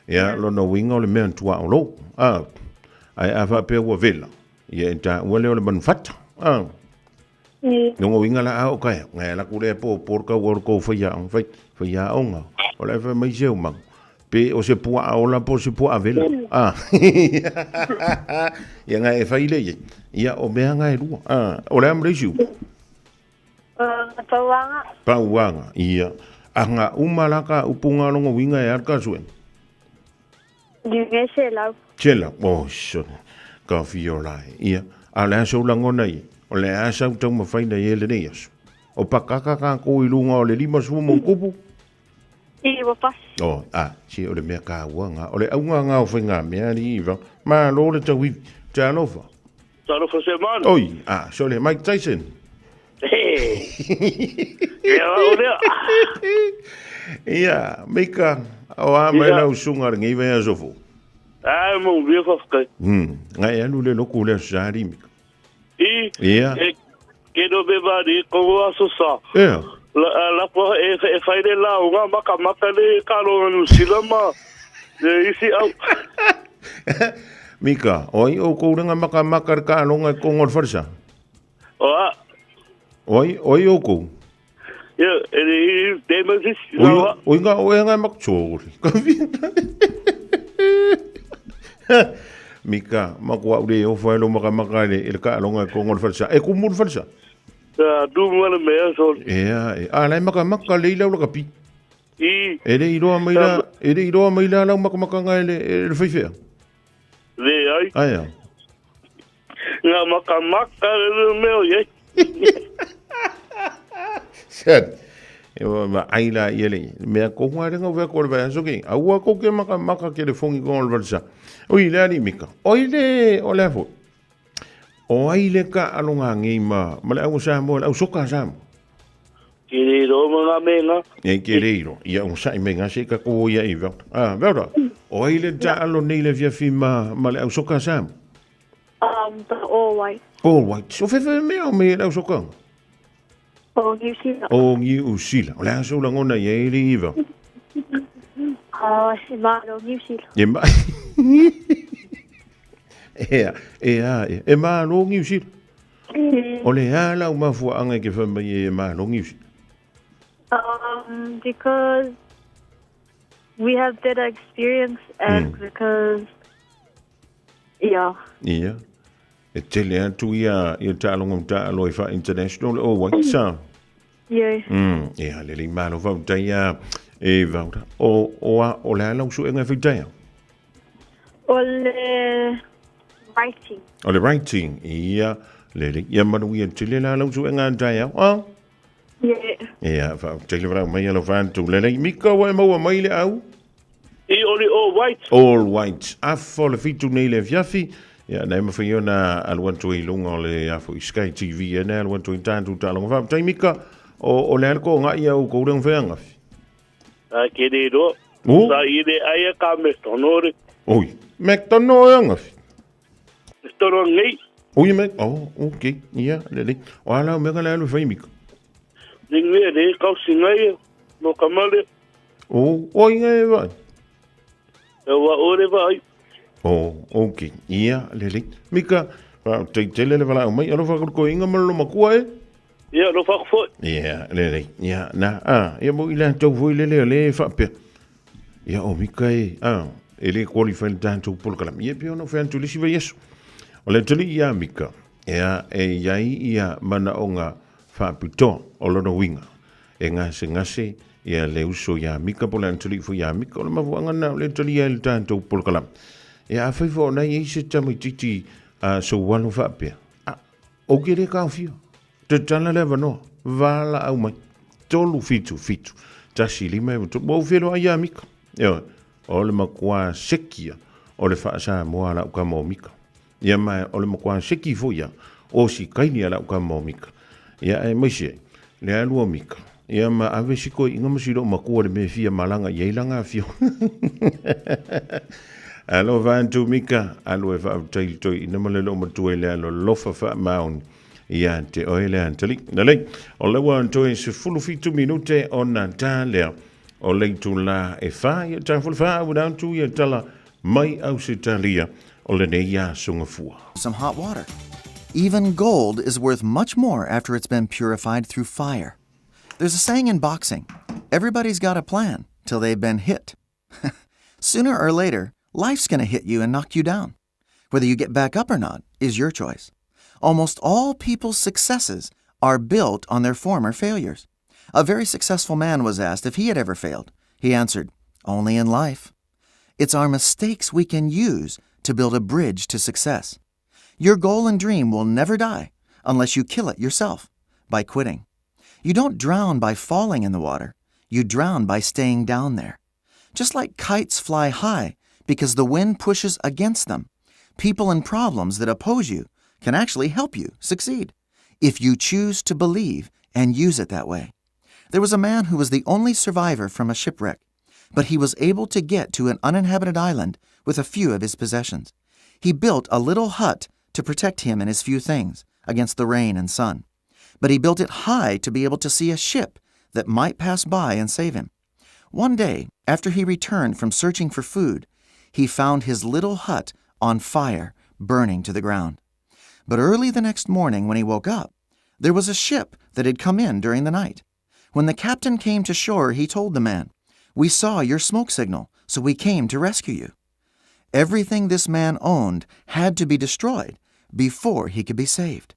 ia, lona uiga o le mea tua'a o lou. A, ae a faapea ua vela, ia e taua lea o le manufata. A, Nonga uiga la a o kaea, ngai ala ku lea po po le kau o le kou faiaoga, fai, faiaoga. O le fai mai se umang. Pe o se pua'a ola po o se pua'a vela. A. Ia ngai e fai le ia. Ia o mea ngai lua. A, o le a ma le isi upu? Pauaga. Pauaga, ia. A nga uma la ka upu nga longa uiga e al ka suena. Nge se lau. Se lau, oh, sone. Ka whio la e. Ia, a le aso langona ia. O le asa u taumawhai nei e lenei aso. O pakaka ka ko i lunga o le lima sua mo kupu. I ua pasi. Oh, a, si o le mea ka ua ngā. O le aunga ngā o whai ngā mea ni iwa. Mā lō le tau iwi. Talofa. Talofa se mana. Oi, a, sole, Mike Tyson. Ia, o lea. Ia, Mika, o a mai lau sunga le ngei vai aso fo. Ai, mo mia whawhakai. Ngai alu le loko le aso sari, Mika. I, Ia. e, ke no me mani, kongo aso sa. Ia. La, la po, e, e whai le lau ngā maka maka le kalo ngā Sila ma, le isi au. Mika, o ai o kourenga maka maka le kalonga e kongo le wharesa? O a. Oi, oi o kou. Ia, e le i te mau sisi. Oi, oi ngā oe ngai makchori. Mika, makua ure o whaelo maka maka le e le kaalonga e kongo le whalesa. E kumu le whalesa? Tu mua le mea so. Ea, e, a lai maka maka le ilau laka pi. I. E le iloa mai la, e le iloa mai la lau maka maka ngai le, e le whaiwhea. Le ai. Aia. Ngā makamaka le mea o iai. Sad. E wa ma ai la ia le mea ko ngā renga wea ko le vai aso ke. Aua ko ke maka maka ke le fongi ko le valsa. Oi le ali mika. Oi le o le afo. O ai le ka alonga ngei ma ma le au sa mo le au soka sa mo. Ke le ro ma ngā menga. E ke le iro. Ia o sai menga se ka ko ia i vea. Ah, vea O ai le ta alo nei le fia fi ma ma le au soka sa mo. The All White. All White. O fefe mea o me le au soka. O New Zealand. O New Zealand. O le aso langona ia e le iwa. Ah, se malo New Zealand. E ma... Ea, ea, ea. E malo New Zealand. O le a lau mafuaanga e ke wha mai e malo New Zealand. Because we have better experience and because, yeah. Ia. E tele atu ia, ia taaloga o taalo e wha international o White sa. Ie. Ia, lelei malo faafetai a e Vaura. O, o a, o le a lau suega e faitaia? O le writing. O le writing, ia, lelei. Ia manuia tele la lau suega a taeao, a? Ie. Ia, faafetai le valaau mai alofa atu. Lelei, Mika, ua e maua mai le au? I o le all white. All white. Afa o le fitu nei le afiafi. Ia, na e mawhai ona alu atu i lunga o le afo i Sky TV e na alu atu i tātu tālonga. Faafetai Mika, o, o le ala ko ngā ia o kourenga wheanga. A ke le roa. O? Sa i le aia ka me tonore. Oi, McDonald e anga. Toro nei. Oi, me, oh, ok, ia, lelei. O ala o mega le alu whai Mika. Ringue le kau singai no kamale. O, o inga e vai. E wa ore vai. O, ok, ia, lelei. Mika, te tele le wala o mai, alofa ko inga malo makua e. Ia, alofa ko foi. Ia, lelei. Ia, na, a, ia mo ila tau foi lele o le whaapea. Ia, o Mika e, a, e le qualify le tātou polokalame. Ia, pia ona whantu lisi vai aso. O le tali ia Mika, ia, e iai ia manaonga whaapitoa o lona uiga. E gasegase ia le uso iā Mika po o le atalii foi iā Mika, o le mafuaaga lena o lea e talia ai le tatou polokalame. Ia afai foi o na i ai se tamaitiiti a soualo faapea, a, ou ke le taofia, tatala le avanoa, valaau mai, 377 1 5 9 3, ua ou feiloai iā Mika. Ioe, o le makuā sekia o le faa-Samoa a lau tama o Mika. Ia ma o le makuā seki foi ia o Sikaini a lau tama o Mika. Ia aemaise ai le alu o Mika, ia ma ave si koiʻiga ma si loo makua le mea e fia malaga i ai lana afioga. Alofa atu Mika, alu e faafetai i le toeaina ma le loo matua i le alolofa faamaoni ia te oe le atalii. Lelei, o lea ua toe 17 minute ona ta lea o le itulā e whā, ia tā fole whā au atu ia tala mai Ausetalia o lenei aso gafua. Some hot water. Even gold is worth much more after it's been purified through fire. There's a saying in boxing everybody's got a plan till they've been hit. Sooner or later, life's going to hit you and knock you down. Whether you get back up or not is your choice. Almost all people's successes are built on their former failures. A very successful man was asked if he had ever failed. He answered, Only in life. It's our mistakes we can use to build a bridge to success. Your goal and dream will never die unless you kill it yourself by quitting. You don't drown by falling in the water, you drown by staying down there. Just like kites fly high because the wind pushes against them, people and problems that oppose you can actually help you succeed if you choose to believe and use it that way. There was a man who was the only survivor from a shipwreck, but he was able to get to an uninhabited island with a few of his possessions. He built a little hut to protect him and his few things against the rain and sun. But he built it high to be able to see a ship that might pass by and save him. One day, after he returned from searching for food, he found his little hut on fire, burning to the ground. But early the next morning, when he woke up, there was a ship that had come in during the night. When the captain came to shore, he told the man, We saw your smoke signal, so we came to rescue you. Everything this man owned had to be destroyed before he could be saved.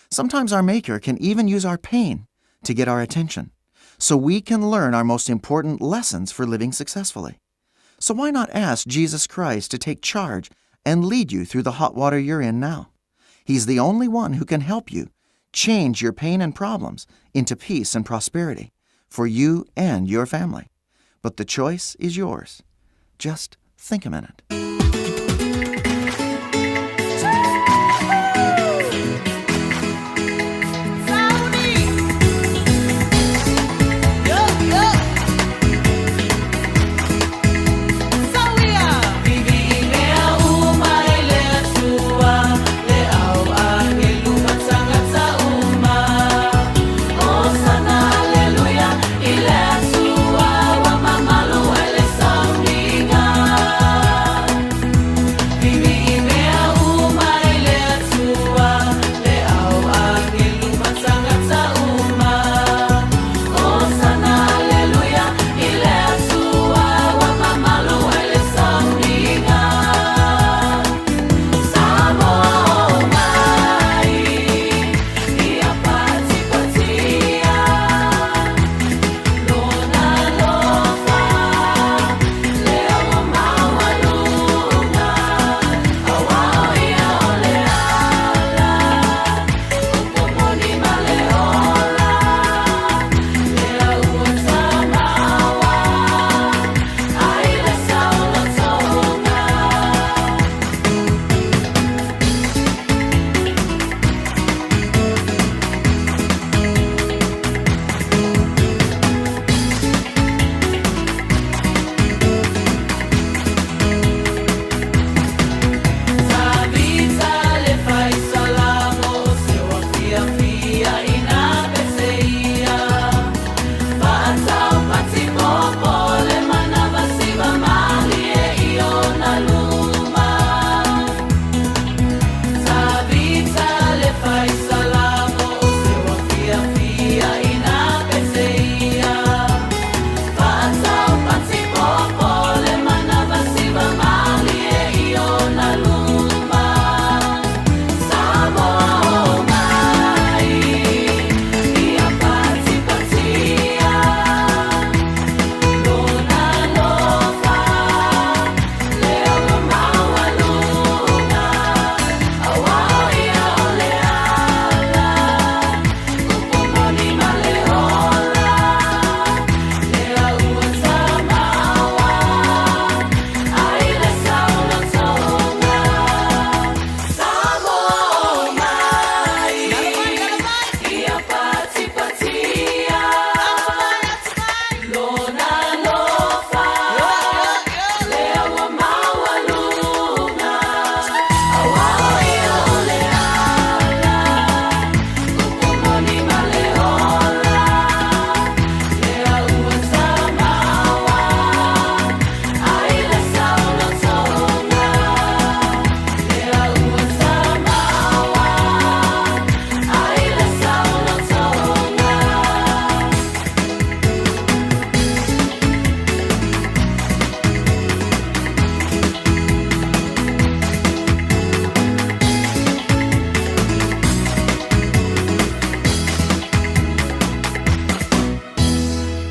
Sometimes our Maker can even use our pain to get our attention, so we can learn our most important lessons for living successfully. So why not ask Jesus Christ to take charge and lead you through the hot water you're in now? He's the only one who can help you change your pain and problems into peace and prosperity for you and your family. But the choice is yours. Just think a minute.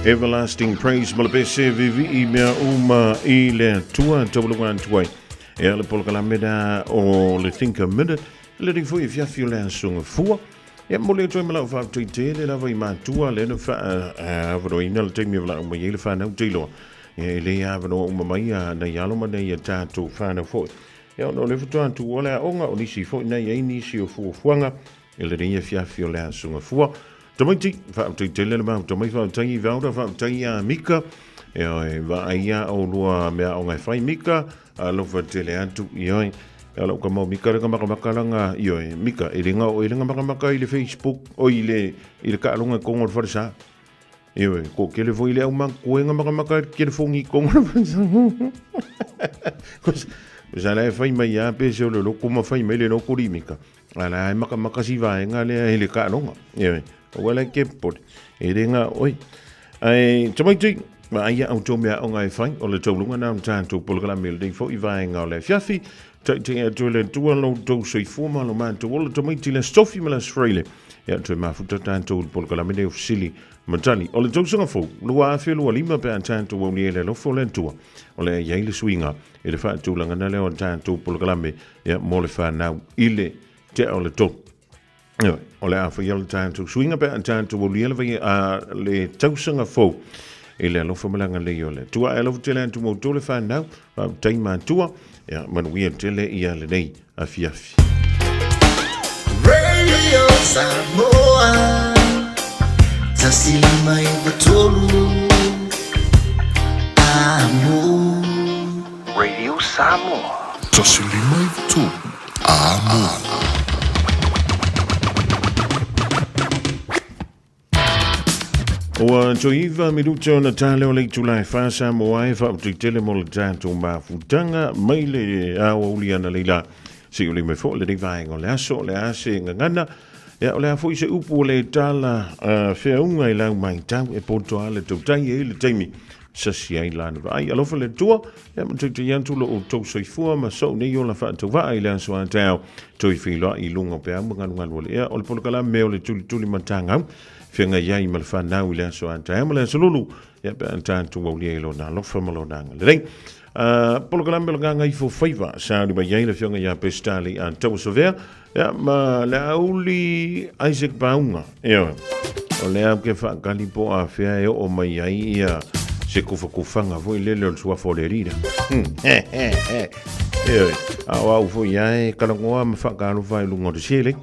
Everlasting Praise ma le pese vivi'i mea uma i le Atua tauluga atu ai. Ia le polokalame la o le Think a Minute, le nei foi afiafi o le aso Gafua. Ia momoli atu ai ma lau faafetai tele lava i matua lea na faaavanoaina le taimi e valaau mai ai le fanau tailoa. Ia e le avanoa uma mai a nai alo ma nai a tatou fanau foi. Ia ona o lea faatoa tuua le aoga, o nisi foi na i ai nisi o fuafuaga i lenei afiafi o le aso Gafua. Tamaiti, faafetai tele le mafuta mai, faafetai i Valda, faafetai ia Mika. Ioe, vaai ia oulua mea aoga e fai Mika, alofa tele atu, ioe. Ia lau kama o Mika lenga makamaka langa, ioe, Mika, e lenga o e lenga makamaka i le Facebook, o i le, i le kaaloga i kongo o le falesa. Ioe, ko kele foi le au makuenga makamaka i le telefoni i kongo o le falesa. Ko sa la e fai mai a pe se o le loko ma fai mai le loko li Mika. A la e makamaka si vaega lea i le kaaloga. Ioe, aua la ke popole, e le nga oi. Ae, tamaiti, ma ai au tō mea aoga e fai, o le tauluga nā o tātou polokalame o lenei foi vaega o le afiafi, taitai atu e le Atua lo outou soifua ma lo matou ola, tamaiti le Aso Tofi ma le Aso Faraile, ia toe mafuta tātou i le polokalame nei o Fesili ma Tali. O le tausaga fou, 2025 pe a tātou aulia i le alofa o le Atua, o le a i ai le suiga i le faatulagana lea o tātou polokalame, ia, mo le whanau i le tea o le tolu. Ioe, o le a whai le tātou suiga pe a tātou aulia le, vai, a, le tausaga fou i le alofa ma le agalelei o le Atua. Ae alofa tele atu moutou le whanau, faafetai matua, ia, manuia tele ia lenei afiafi. Radio Samoa 153 Amo. Radio Samoa. 153 Amo. Ua toiva minuta ona tale o le itula e wha Samoa e whautui tele mo le tātou mafutaga mai le aoauli ana leila. Se o le mai fo le nei vaega o le aso, o le a se gagana, ia o le a foi se upu o le tala uh, feaunga i lau maitau e poto a le tautai e i le taimi sasi ai lana vaai. Alofa le Atua, ia ma tautai atu lo outou soifua ma sou nei ola faatauvaa i le aso a taeao. Toi feiloai i luga o peau ma galugalu o le ea o le polokalame o le tulituli matagau. Feagai ai ma le whanau i le aso a taeao ma le aso lulu. Ia pe a tatou aulia i lona alofa ma lona agalelei. Polokalame o le Gagaifo Faiva sa alu mai ai le afioga ia Pesitali a Tauasavea ia ma le auli Isaac Baunga. Ioe. O lea ke whaakali po a whea e oo mai ai ia se kufakufaga foi lele o le suafa o le alii la. Ioe. A o au foi ia e kalangoa ma whaakalofa i lunga o le sele.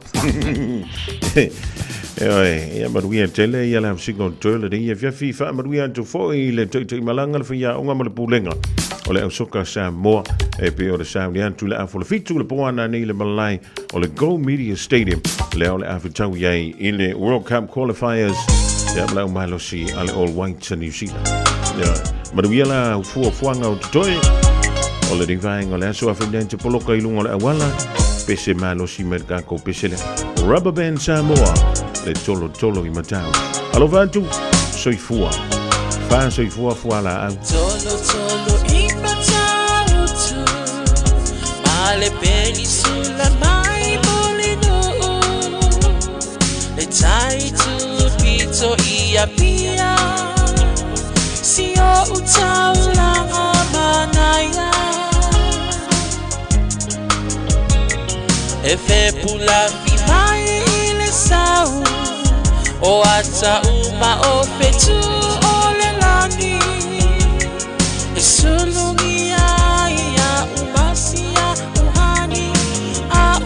Ioe, ia manuia tele ia le ausiga o toe lenei afiafi faamanuia atu foi le taitaimalanga le faiaoga ma le pulega o le ausoka Samoa e pei o le sauni atu i le afola fitu le po ana nei le malae o le Go Media Stadium lea o le a fetau i ai i le World Cup Qualifiers ia ma le aumalosi a le All Whites a New Zealand. Ia, manuia la fuafuaga o totoe o lenei vaega o le aso afai te poloka i luga o le auala pese malosi mai le tatou pese lea. Rubber Band Samoa, le tolo tolo i matau. Alofa atu, soifua. Fa soifua fua la au. Tolo tolo i matau tu Ma le penisula mai Mulinuu Le tai tu pito i Apia Si o utaulanga manaia E fepulafi mai i le sau O ata uma o fetu.